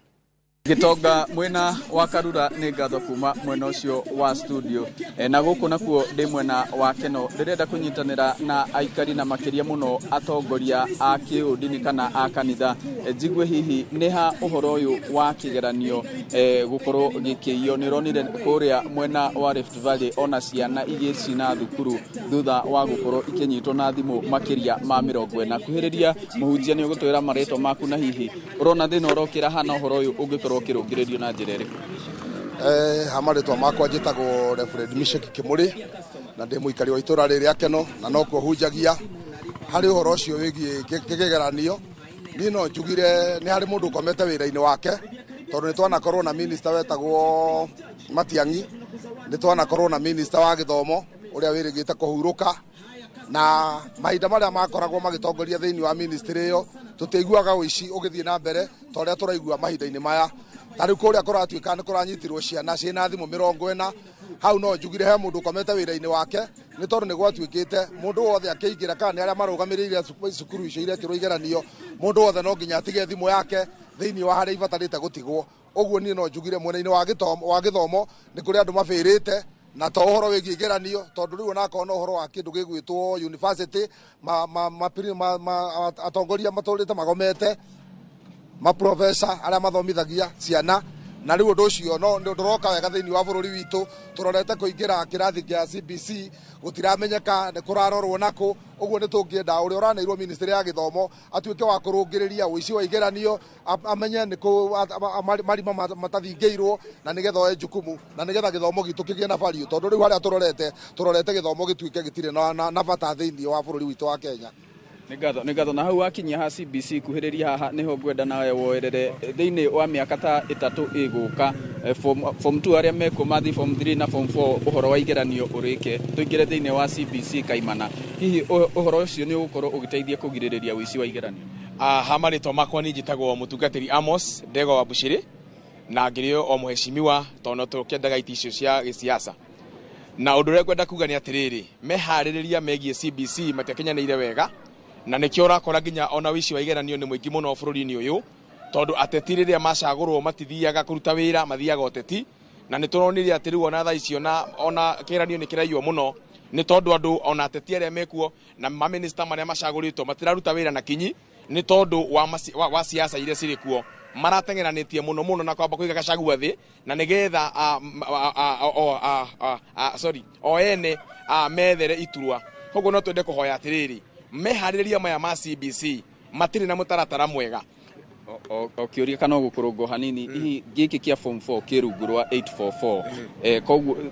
Gĩtonga mwena wa Karura, nĩ ngatho kuma mwena ũcio wa studio. Na gũkũ nakuo ndĩ mwena wa Keno, ndĩrenda kũnyitanĩra na aikari na makĩria mũno atongoria a kĩũndini kana a kanitha. Njigue hihi nĩ ha ũhoro ũyũ wa kĩgeranio gũkorwo gĩkĩiywo. Nĩ ũronire kũrĩa mwena wa Rift Valley ona ciana igĩcina thukuru thutha wa gũkorwo ikĩnyitwo na thimũ makĩria ma 40. Kuhĩrĩria mũhunjia, nĩ ũgũtwĩra marĩtwa maku na hihi ũrona thĩna ũrokĩra hana ũhoro ũyũ ũngĩkorwo ũkĩrũngĩrĩrio na njĩra ĩrĩkũ? Ha marĩtwa makwa njĩtagwo Reverend Mishek Kimuri, na ndĩ mũikari wa itũra rĩrĩ rĩa Keno, na nokuo hunjagia. Harĩ ũhoro ũcio wĩgiĩ kĩgeranio, niĩ no njugire nĩ harĩ mũndũ ũkomete wĩra-inĩ wake, tondũ nĩ twanakorwo na minister wetagwo Matiang'i, nĩ twanakorwo na minister wa gĩthomo ũrĩa wĩrĩgĩte kũhurũka, na mahinda marĩa makoragwo magĩtongoria thĩinĩ wa ministry ĩyo, tũtiaiguaga ũici ũgĩthiĩ na mbere ta ũrĩa tũraigua mahinda-inĩ maya. Ta rĩu kũrĩa kũratuĩka nĩ kũranyitirwo ciana ciĩna thimũ 40, hau no njugire he mũndũ ũkomete wĩra-inĩ wake, nĩ tondũ nĩ gwatuĩkĩte mũndũ wothe akĩingĩra, kana nĩ arĩa marũgamĩrĩire cukuru icio irekĩrwo igeranio, mũndũ wothe no nginya atige thimũ yake thĩinĩ wa harĩa ibatarĩte gũtigwo. Ũguo niĩ no njugire mwena-inĩ wa gĩthomo nĩ kũrĩ andũ mabĩrĩte, na to ũhoro wĩgiĩ igeranio, tondũ rĩu onakorwo no ũhoro wa kĩndũ gĩgwĩtwo university, atongoria matũrĩte magomete, maprofesa arĩa mathomithagia ciana, na rĩu ũndũ ũcio no ndũroka wega thĩinĩ wa bũrũri witũ. Tũrorete kũingĩra kĩrathi kĩa CBC, gũtiramenyeka nĩ kũrarorwo nakũ. Ũguo nĩ tũngĩenda ũrĩa ũraneirwo ministry ya gĩthomo atuĩke wa kũrũngĩrĩria ũici wa igeranio, amenye nĩ kũ marima matathingĩirwo, na nĩgetha oe jukumu, na nĩgetha gĩthomo gitũ kĩgĩe na value, tondũ rĩu harĩa tũrorete gĩthomo gĩtuĩke gĩtirĩ na bata thĩinĩ wa bũrũri witũ wa Kenya. Nĩ ngatho, nĩ ngatho. Na hau wakinyia ha CBC, kuhĩrĩria haha nĩho ngwenda nawe woerere. Thĩinĩ wa mĩaka ta 3 ĩgũka, form 2 arĩa mekuo mathiĩ form 3 na form 4, ũhoro wa igeranio ũrĩke, tũingĩre thĩinĩ wa CBC kaimana, hihi ũhoro ũcio nĩ ũgũkorwo ũgĩteithia kũgirĩrĩria ũici wa igeranio? Ha marĩtwa makwa niĩ njĩtagwo mũtungatĩri Amos Ndegwa wa Bushiri, na ngĩrĩ o mũheshimiwa, tondũ no tũkĩendaga itĩ icio cia gĩsiasa. Na ũndũ ũrĩa ngwenda kuga nĩ atĩrĩrĩ, meharĩrĩria megiĩ CBC matiakinyanĩire wega, na nĩkĩo ũrakora nginya ona ũici wa igeranio nĩ mũingĩ mũno bũrũri-inĩ ũyũ. Tondũ ateti rĩrĩa macagũrwo matithiaga kũruta wĩra, mathiaga ũteti. Na nĩ tũronire atĩ rĩu ona thaa ici ona kĩgeranio nĩ kĩraiywo mũno, nĩ tondũ andũ ona ateti arĩa mekuo na mamĩnĩsta marĩa macagũrĩtwo matiraruta wĩra na kinyi, nĩ tondũ wa siasa iria cirĩ kuo. Marateng'eranĩtie mũno mũno na kwamba kũiga Gachagua thĩ, na nĩgetha sorry, o ene methere iturwa. Koguo no twende kũhoya atĩrĩrĩ, meharĩrĩria maya ma CBC matirĩ na mũtaratara mwega. O kĩũria kana gũkũrũngwo hanini, hihi gĩkĩ kĩa form 4 kĩ rungu rwa 844,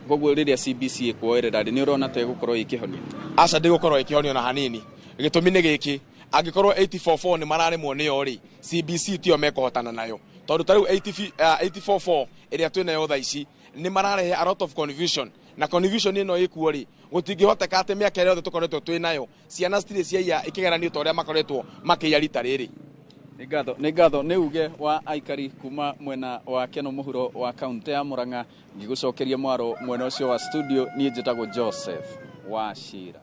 koguo rĩrĩa CBC ĩkuoerera rĩ, nĩ ũrona ta ĩgũkorwo ĩkĩhonio? Aca, ndĩgũkorwo ĩkĩhonio na hanini. Gĩtũmi nĩ gĩkĩ, angĩkorwo 844 nĩ mararemwo nĩyo rĩ, CBC tiyo mekũhotana nayo, tondũ ta rĩu 844 ĩrĩa twĩnayo thaa ici nĩ mararehe a lot of confusion, na confusion ĩno ĩkuo rĩ, gũtingĩhoteka atĩ mĩaka ĩrĩa yothe tũkoretwo twĩ nayo ciana citirĩ ciaiya ikĩgeranio ta ũrĩa makoretwo makĩiya rita rĩrĩ. Nĩ ngatho, nĩ ngatho. Nĩ uge wa aikari kuma mwena wa Keno mũhuro wa kaunti ya Murang'a. Ngĩgũcokeria mwaro mwena ũcio wa studio, niĩ njĩtagwo Joseph Wachira.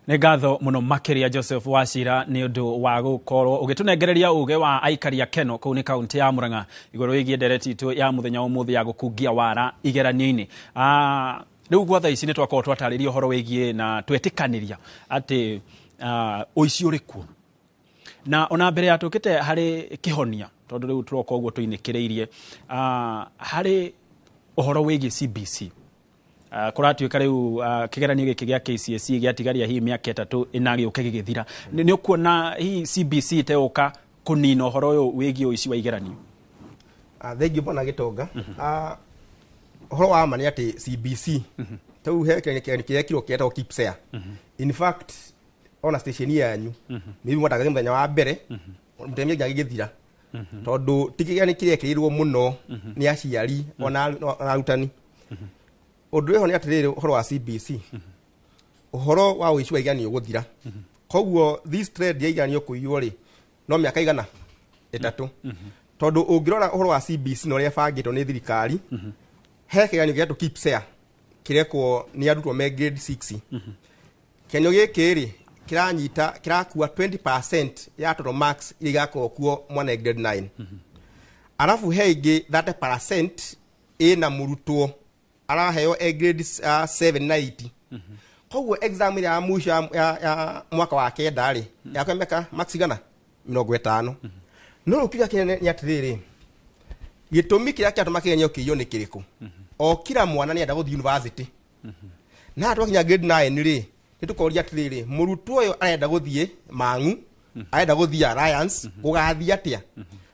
Nĩ ngatho mũno makĩria, Joseph Wachira, nĩ ũndũ wa gũkorwo ũgĩtũnengereria uge wa aikari a Keno kũu nĩ kaunti ya Murang'a igũrũ rĩgiĩ ndereti itũ ya mũthenya wa ũmũthĩ ya gũkungia wara igeranio-inĩ. Rĩu gwa thaa ici nĩ twakorwo twatarĩria ũhoro wĩgiĩ na twetĩkanĩria atĩ ũici ũrĩ kuo, na ona mbere ya tũkĩte harĩ kĩhonia, tondũ rĩu tũroka ũguo tũinĩkĩrĩirie harĩ ũhoro wĩgiĩ CBC. Kũratuĩka rĩu kĩgeranio gĩkĩ gĩa KCSE gĩatigaria hihi mĩaka 3 ĩna gĩũke gĩgĩthira. Nĩ ũkuona hihi CBC ĩtegũka kũnina ũhoro ũyũ wĩgiĩ ũici wa igeranio? Thengiũ bwana Gĩtonga. Ũhoro wa ma nĩ atĩ CBC tau he kĩgeranio kĩrekirwo kĩretagwo KPSEA. In fact, ona station yanyu maybe mwatangathire mũthenya wa mbere, mũthenya nginya gĩgĩthira, tondũ ti kĩgeranio kĩrekĩrĩirwo mũno nĩ aciari ona arutani. Ũndũ ũrĩa ho nĩ atĩrĩrĩ, ũhoro wa CBC, ũhoro wa ũici wa igeranio gũthira. Koguo this trend ya igeranio kũiywo rĩ, no mĩaka 300, tondũ ũngĩrora ũhoro wa CBC na ũrĩa ĩbangĩtwo nĩ thirikari, he kĩgeranio gĩetwo KPSEA kĩrekwo nĩ arutwo me grade 6. Kĩgeranio gĩkĩ rĩ, kĩranyita, kĩrakua 20% ya total marks iria igakorwo kuo mwana e grade 9. Arabu he ingĩ 30% ĩna mũrutwo araheo e grade 7 na 8. Koguo exam ĩrĩa ya mũico ya mwaka wa kenda rĩ, yakwa mĩaka marks 150. No rĩu kĩrĩa kĩnene nĩ atĩrĩrĩ, gĩtũmi kĩrĩa kĩratũma kĩgeranio kĩiywo nĩ kĩrĩkũ? O kila mwana nĩ enda gũthiĩ university, na twakinya grade 9 rĩ, nĩ tũkoria atĩrĩrĩ, mũrutwo ũyũ arenda gũthiĩ Mang'u, arenda gũthiĩ Alliance, gũgathiĩ atĩa?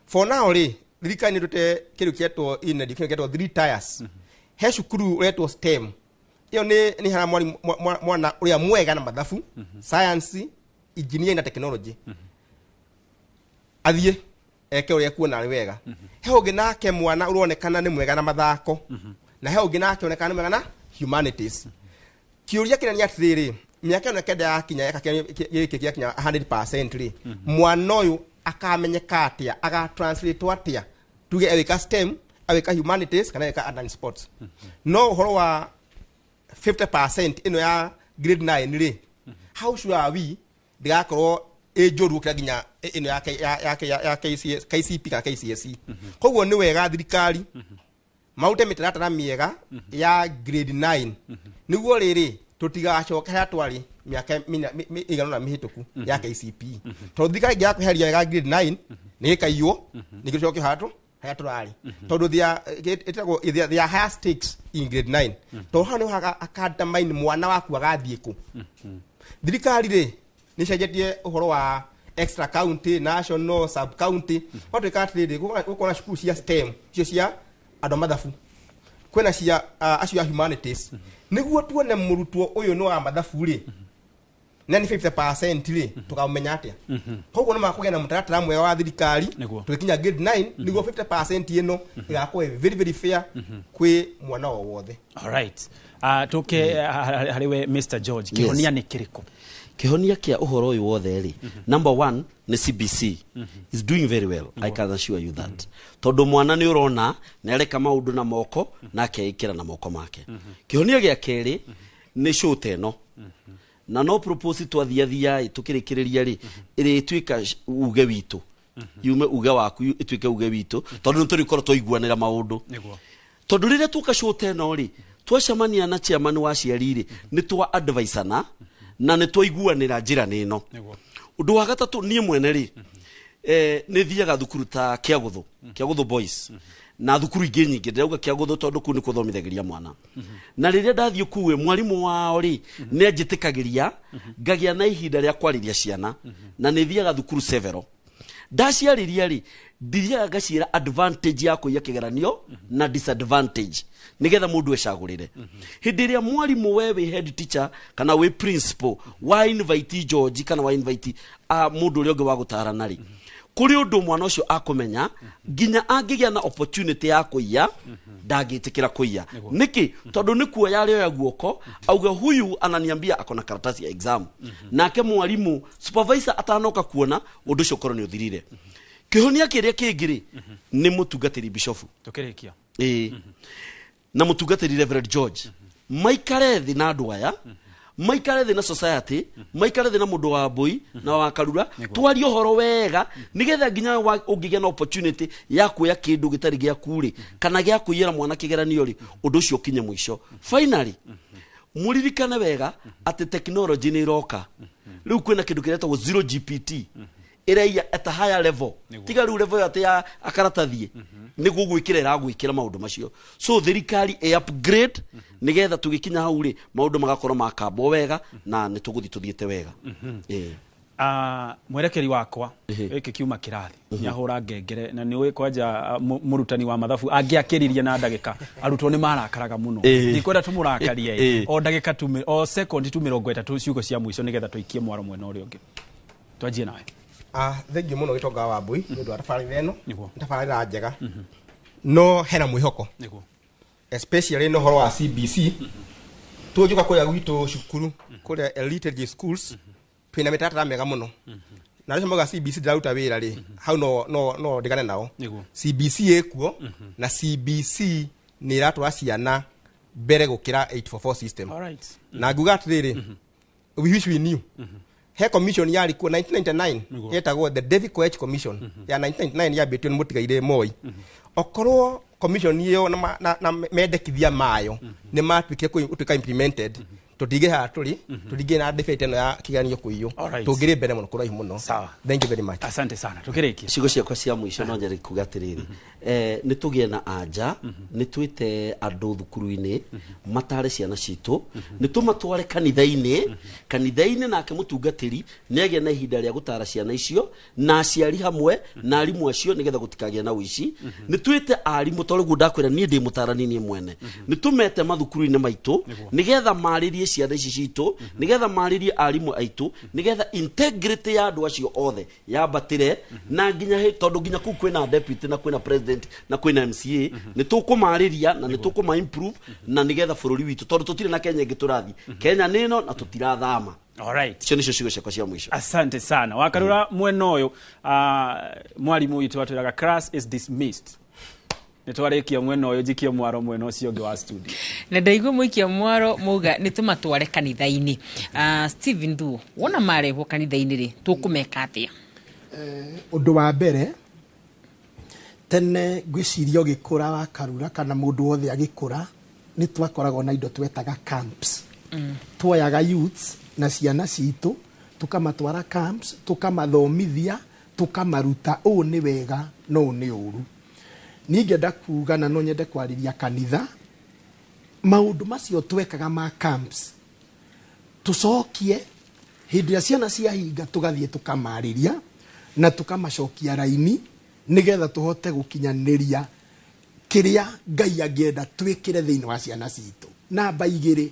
For now rĩ, thirikari nĩ ĩrutĩte kĩndũ kĩetwo in education kĩetwo three tiers. He cukuru ũretwo STEM, ĩyo nĩ harĩa mwarimũ mwana ũrĩa mwega na mathabu, science, engineering na technology athiĩ eke ũrĩa ekuona arĩ wega. He ũngĩ nake mwana ũronekana nĩ mwega na mathako, na he ũngĩ nake ũronekana nĩ mwega na humanities. Kĩũria kĩrĩa nĩ atĩrĩrĩ, mĩaka ĩno 9 yakinya, yeka gĩkĩ gĩakinya 100% rĩ, mwana ũyũ akamenyeka atĩa, agatranslate atĩa, tuge ewĩka STEM, ewĩka humanities kana ewĩka art and sports? No ũhoro wa 50% ĩno ya grade 9 rĩ, how sure are we ndĩgakorwo ĩ njũru gũkĩra nginya ĩno ya KCP kana KCSE? Koguo nĩ wega thirikari marute mĩtaratara mĩega ya grade 9, nĩguo rĩrĩ tũtigacoke harĩa twarĩ mĩaka 400 mĩhĩtũku ya KCPE, tondũ thirikari ĩngĩaga kweheria wega grade 9 nĩ gĩkaiywo, ningĩ tũcoke harĩa tũrarĩ, tondũ ĩtagwo they are higher stakes in grade 9, tondũ hau nĩho akadetermine mwana waku agathiĩ kũ. Thirikari rĩ, nĩ cenjetie ũhoro wa extra county, national, sub county. Gwatuĩka atĩrĩrĩ, gũkorwo na cukuru cia STEM, icio cia andũ a mathabu, kwĩna cia acio a humanities, nĩguo tuone mũrutwo ũyũ nĩ wa mathabu rĩ, na nĩ 50% rĩ, tũkamenya atĩa? Koguo nĩ makũgĩa na mũtaratara mwega wa thirikari tũgĩkinya grade 9, nĩguo 50% ĩno ĩgakorwo ĩ very very fair kwĩ mwana o wothe. Alright. Tũke harĩ we Mr George, kĩhonia nĩ kĩrĩkũ? Kĩhonia kĩa ũhoro ũyũ wothe rĩ, number one nĩ CBC is doing very well, I can assure you that, tondũ mwana nĩ ũrona nĩ areka maũndũ na moko na akeĩkĩra na moko make. Kĩhonia gĩa kerĩ nĩ show ta ĩno, na no propose twathiathia ĩ, tũkĩrĩkĩrĩria rĩ, ĩrĩtuĩka uge witũ. Yume uge waku ituike uge witũ, tondũ nĩ tũrĩkorwo twaiguanĩra maũndũ. Tondũ rĩrĩa tuoka show ta ĩno rĩ, twacemania na chairman wa aciari rĩ, nĩ twa advisana na nĩ twaiguanĩra njĩra nĩ ĩno. Ũndũ wa gatatũ, niĩ mwene rĩ, nĩ thiaga thukuru ta Kĩagũthũ, Kĩagũthũ Boys, na thukuru ingĩ nyingĩ. Ndĩrauga Kĩagũthũ tondũ kũu nĩ kũthomithagĩria mwana, na rĩrĩa ndathiĩ kũu ĩ, mwarimũ wao rĩ nĩ anjĩtĩkagĩria ngagĩa na ihinda rĩa kwarĩria ciana, na nĩ thiaga thukuru several. Ndaciarĩria rĩ, ndithiaga ngaciĩra advantage ya kũiya kĩgeranio na disadvantage, nĩgetha mũndũ ecagũrĩre. Hĩndĩ ĩrĩa mwarimũ, we wĩ head teacher kana wĩ principal, wa invite George kana wa invite mũndũ ũrĩa ũngĩ wa gũtarana rĩ, kũrĩ ũndũ mwana ũcio akũmenya, nginya angĩgĩa na opportunity ya kũiya ndangĩtĩkĩra kũiya. Nĩkĩ? Tondũ nĩ kuoya arĩoya guoko auge, "Huyu ananiambia ako na karatasi ya exam." Nake mwarimu supervisor atanoka kuona ũndũ ũcio ũkorwo nĩ ũthirire. Kĩhonia kĩrĩa kĩngĩ rĩ, nĩ mũtungatĩri bishofu Tũkĩrĩkia. Ĩĩ, na mũtungatĩri Reverend George maikare thĩ na andũ aya, maikare thĩ na society, maikare thĩ na mũndũ wa mbũi na wa Karura, twarie ũhoro wega, nĩgetha nginya ũngĩgĩa na opportunity ya kuoya kĩndũ gĩtarĩ gĩaku rĩ, kana gĩa kũiyĩra mwana kĩgeranio rĩ, ũndũ ũcio ũkinye mũico. Finally, mũririkane wega atĩ technology nĩ iroka. Rĩu kwĩna kĩndũ kĩretagwo zero GPT ĩraiya at a higher level. Tiga rĩu level ĩyo atĩ ya akaratathi nĩ gũgwĩkĩra, ĩragwĩkĩra maũndũ macio. So thirikari ĩ upgrade, nĩgetha tũgĩkinya hau rĩ, maũndũ magakorwo makambwo wega na nĩ tũgũthiĩ tũthiĩte wega. Ĩĩ. Mwerekeri wakwa gĩkĩ kiuma kĩrathi nĩahũra ngengere, na nĩ ũĩ kwanja mũrutani wa mathabu angĩakĩririe na ndagĩka, arutwo nĩ marakaraga mũno. Ndikwenda tũmũrakarie. O ndagĩka tu o second tu 30, ciugo cia mũico, nĩgetha tũikie mwaro mwena ũrĩa ũngĩ. Twanjie nawe. Thengiũ mũno, Gĩtonga wa Mbui, nĩ ũndũ wa tabarĩra ĩno. Nĩ tabarĩra njega, no hena mwĩhoko, especially na ũhoro wa CBC. Tũngĩũka kũrĩa gwitũ cukuru, kũrĩa Elite Heritage Schools, twĩna mĩtaratara mĩega mũno, na arĩa mauga CBC ndĩraruta wĩra rĩ, hau no ndigane nao. CBC ĩkuo, na CBC nĩ ĩratwara ciana mbere gũkĩra 844 system. Na nguga atĩrĩrĩ, we wish we knew he commission yarĩ kuo 1999, yetagwo the David Koech Commission ya 1999, yambĩtio nĩ mũtigairĩ Moi. Okorwo commission ĩyo na mendekithia mayo nĩ matuĩkire gũtuĩka implemented, tũtingĩ haha tũrĩ, tũtingĩ na debate ĩno ya kĩgeranio kũiywo. Tũngĩrĩ mbere mũno, kũraihu mũno. Thank you very much. Asante sana. Tukĩrĩkia. Ciugo ciakwa cia mũico no nyende kuga atĩrĩrĩ, nĩ tũgĩe na anja, nĩ twĩte andũ thukuru-inĩ matare ciana citũ, nĩ tũmatware kanitha-inĩ. Kanitha-inĩ nake mũtungatĩri nĩ agĩe na ihinda rĩa gũtara ciana icio na aciari hamwe na arimũ acio, nĩgetha gũtikagĩe na ũici. Nĩ twĩte arimũ, tondũ rĩguo ndakwĩra niĩ ndĩ mũtarani niĩ mwene, nĩ tũmete mathukuru-inĩ maitũ, nĩgetha marĩrie ciana ici citũ, nĩgetha marĩrie arimũ aitũ, nĩgetha integrity ya andũ acio othe yambatĩre, na nginya tondũ nginya kũu kwĩna deputy na kwĩna president na kwĩna MCA, nĩ tũkũmarĩria na nĩ tũkũma improve, na nĩgetha bũrũri witũ, tondũ tũtirĩ na Kenya ĩngĩ tũrathiĩ, Kenya nĩ ĩno na tũtirathama. Icio nĩcio ciugo ciakwa cia mũico. Asante sana, Wakarura. Mwena ũyũ, mwarimũ witũ atwĩraga class is dismissed. Nĩ twarĩkia mwena ũyũ, njikie mwaro mwena ũcio ũngĩ wa studio. Na ndaigua mũikia mwaro mauga nĩ tũmatware kanitha-inĩ. Stephen Thuo, wona marehwo kanitha-inĩ rĩ, tũkũmeka atĩa? Ũndũ wa mbere, tene ngwĩciria ũgĩkũra wa Karura kana mũndũ wothe agĩkũra, nĩ twakoragwo na indo twetaga camps. Tuoyaga youths na ciana citũ, tukamatwara camps, tukamathomithia, tukamaruta ũũ nĩ wega na ũũ nĩ ũru. Niĩ ngĩenda kuga, na no nyende kwarĩria kanitha, maũndũ macio twekaga ma camps tũcokie. Hĩndĩ ĩrĩa ciana ciahinga, tũgathiĩ tũkamarĩria na tũkamacokia raini, nĩgetha tũhote gũkinyanĩria kĩrĩa Ngai angĩenda twĩkĩre thĩinĩ wa ciana citũ. Namba 2,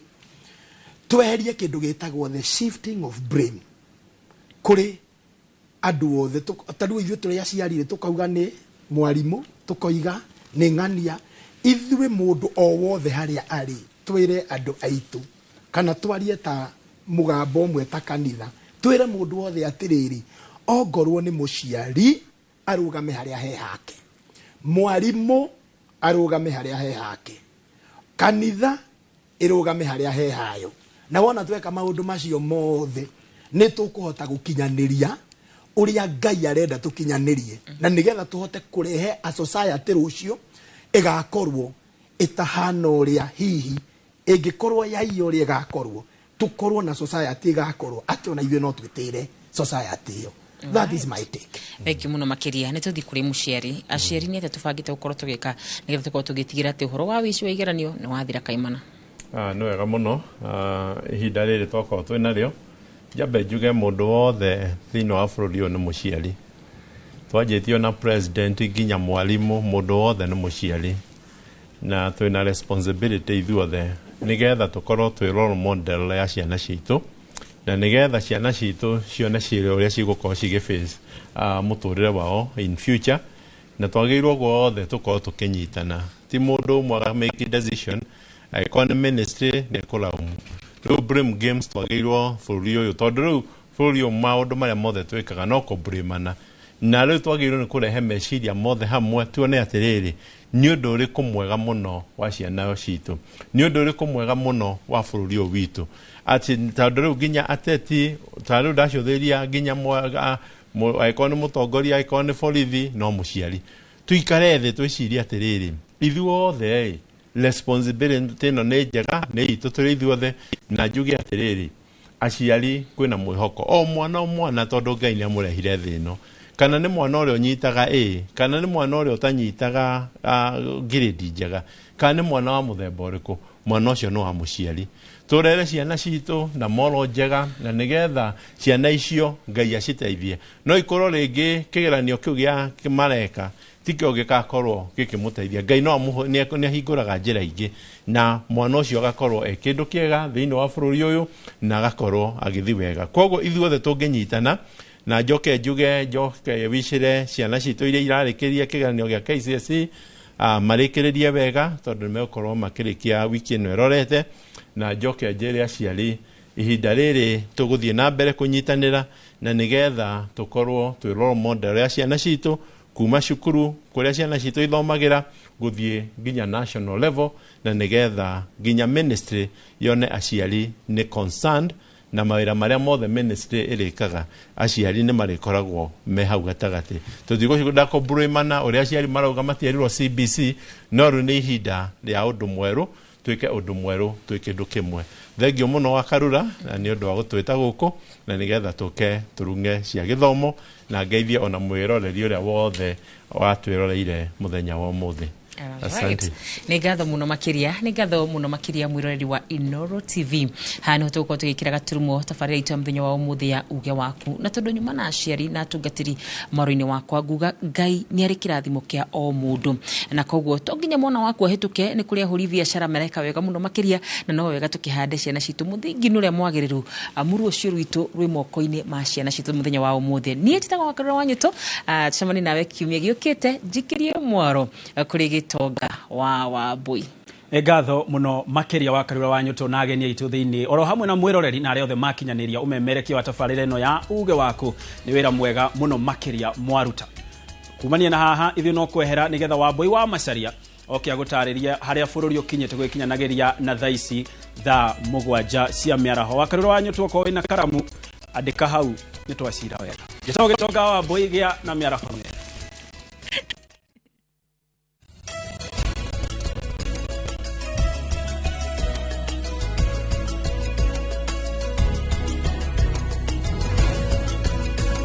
tweherie kĩndũ gĩtagwo the shifting of blame kũrĩ andũ othe. Ta rĩu ithuĩ tũrĩ aciari rĩ, tũkauga nĩ mwarimũ, tũkoiga nĩ ng'ania. Ithuĩ mũndũ o wothe harĩa arĩ, twĩre andũ aitũ kana twarie ta mũgambo ũmwe ta kanitha, twĩre mũndũ wothe atĩrĩrĩ, ongorwo nĩ mũciari arũgame harĩa he hake, mwarimũ arũgame harĩa he hake, kanitha ĩrũgame harĩa he hayo. Na wona tweka maũndũ macio mothe, nĩ tũkũhota gũkinyanĩria Ũrĩa Ngai arenda tũkinyanĩrie, na nĩgetha tũhote kũrehe a society rũciũ ĩgakorwo ĩtahana ũrĩa hihi ĩngĩkorwo yaiya ũrĩa ĩgakorwo, tũkorwo na society ĩgakorwo atĩ ona ithuĩ no twĩtĩre society ĩyo. That is my take. Thank you muno makiria. Nĩ tũthiĩ kũrĩ mũciari. Aciari, nĩ atĩa tũbangĩte gũkorwo tũgĩka nĩgetha tũkorwo tũgĩtigĩra atĩ ũhoro wa wĩici wa igeranio nĩ wathira kaimana? Ah, nĩ wega mũno. Ah, ihinda rĩrĩ twakorwo twĩ narĩo, njambe njuge mũndũ wothe thĩinĩ wa bũrũri ũyũ nĩ mũciari, twanjĩtio na president nginya mwarimũ, mũndũ wothe nĩ mũciari, na twĩna responsibility ithuothe nĩgetha tũkorwo twĩ role model ya ciana citũ, na nĩgetha ciana citũ cione cirĩ ũrĩa cigũkorwo cigĩ face mũtũrĩre wao in future. Na twagĩrĩirwo guothe tũkorwo tũkĩnyitana, ti mũndũ ũmwe aga make decision. Angĩkorwo nĩ ministry nĩ kũraumu rĩu blame games, twagĩrĩirwo bũrũri ũyũ, tondũ rĩu bũrũri ũyũ maũndũ marĩa mothe twĩkaga no kũblamana, na rĩu twagĩrĩirwo nĩ kũrehe meciria mothe hamwe, tuone atĩrĩrĩ, nĩ ũndũ ũrĩkũ mwega mũno wa ciana citũ, nĩ ũndũ ũrĩkũ mwega mũno wa bũrũri ũyũ witũ, atĩ tondũ rĩu nginya ateti ta rĩu ndacũthĩria nginya angĩkorwo nĩ mũtongoria, angĩkorwo nĩ borithi, no mũciari tuikare thĩ twĩcirie atĩrĩrĩ, ithuothe ĩ responsibility ĩno nĩ njega nĩ itũ tũrĩ ithuothe. Na njuge atĩrĩrĩ, aciari, kwĩna mwĩhoko o mwana o mwana, tondũ Ngai nĩ amũrehire thĩ ĩno, kana nĩ mwana ũrĩa ũnyitaga A, kana nĩ mwana ũrĩa ũtanyitaga ngirĩndi njega, kana nĩ mwana wa mũthemba ũrĩkũ, mwana ũcio nĩ wa mũciari. Tũrere ciana citũ na moro njega, na nĩgetha ciana icio Ngai aciteithie. No ikorwo rĩngĩ kĩgeranio kĩu gĩa mareka tikĩo gĩgakorwo gĩkĩmũteithia, Ngai no nĩ ahingũraga njĩra ingĩ, na mwana ũcio agakorwo e kĩndũ kĩega thĩinĩ wa bũrũri ũyũ na agakorwo agĩthiĩ wega. Koguo ithuothe tũngĩnyitana, na njoke njuge, njoke wicĩre ciana citũ iria irarĩkĩria kĩgeranio gĩa KCSE, marĩkĩrĩrie wega, tondũ nĩ megũkorwo makĩrĩkia wiki ĩno ĩrorete. Na njoke njĩre aciari, ihinda rĩrĩ tũgũthiĩ na mbere kũnyitanĩra, na nĩgetha tũkorwo twĩ role model ya ciana citũ, kuma cukuru kũrĩa ciana citũ ithomagĩra gũthiĩ nginya national level, na nĩgetha nginya ministry yone aciari nĩ concerned na mawĩra marĩa mothe ministry ĩrĩkaga, aciari nĩ marĩkoragwo me hau gatagatĩ. Tũtigũcinda kũblamana ũrĩa aciari marauga matierirwo CBC, no rĩu nĩ ihinda rĩa ũndũ mwerũ, twĩke ũndũ mwerũ twĩ kĩndũ kĩmwe. Thengio mũno wa Karura na nĩ ũndũ wa gũtwĩta gũkũ, na nĩgetha tũke tũrunge cia gĩthomo, na ngeithie ona mwĩroreri ũrĩa wothe watwĩroreire mũthenya wa ũmũthĩ. Asante. Nĩ ngatho mũno makĩria, nĩ ngatho mũno makĩria, mwĩroreri wa Inoro TV. Haha nĩho tũgũkorwo tũgĩkĩra gaturumo tabarĩra itũ ya mũthenya wa ũmũthĩ ya Uge Waku, na tondũ nyuma na aciari na atungatĩri mwaro-inĩ wakwa, nguga Ngai nĩ arĩ kĩrathimo kĩa o mũndũ, na koguo to nginya mwana waku ahĩtũke. Nĩ kũrĩ ahũri biacara mareka wega mũno makĩria, na no wega tũkĩhande ciana citũ mũthingi-inĩ ũrĩa mwagĩrĩru, amu rũciũ rwitũ rwĩ moko-inĩ ma ciana citũ. Mũthenya wa ũmũthĩ niĩ njĩtagwo Wakarura wa Nyũtũ. Tũcemanie nawe kiumia gĩũkĩte. Njikĩrie mwaro kũrĩ Gĩtonga wa Wambui. Nĩ ngatho mũno makĩria wa Karura wa Nyũtũ na ageni aitũ thĩinĩ oro hamwe na mwĩroreri na arĩa othe makinyanĩria ũmemerekia wa tabarĩra ĩno ya Uge Waku. Nĩ wĩra mwega mũno makĩria mwaruta. Kumania na haha, ithuĩ no kwehera nĩgetha Wambui wa Macaria oke agũtarĩria harĩa bũrũri ũkinyĩte gwĩkinyanagĩria na thaa ici thaa 7 cia mĩaraho. Wa Karura wa Nyũtũ, okorwo wĩna karamu andĩka hau, nĩ twacira wega. Njĩtagwo Gĩtonga wa Wambui, gĩa na mĩaraho mĩega.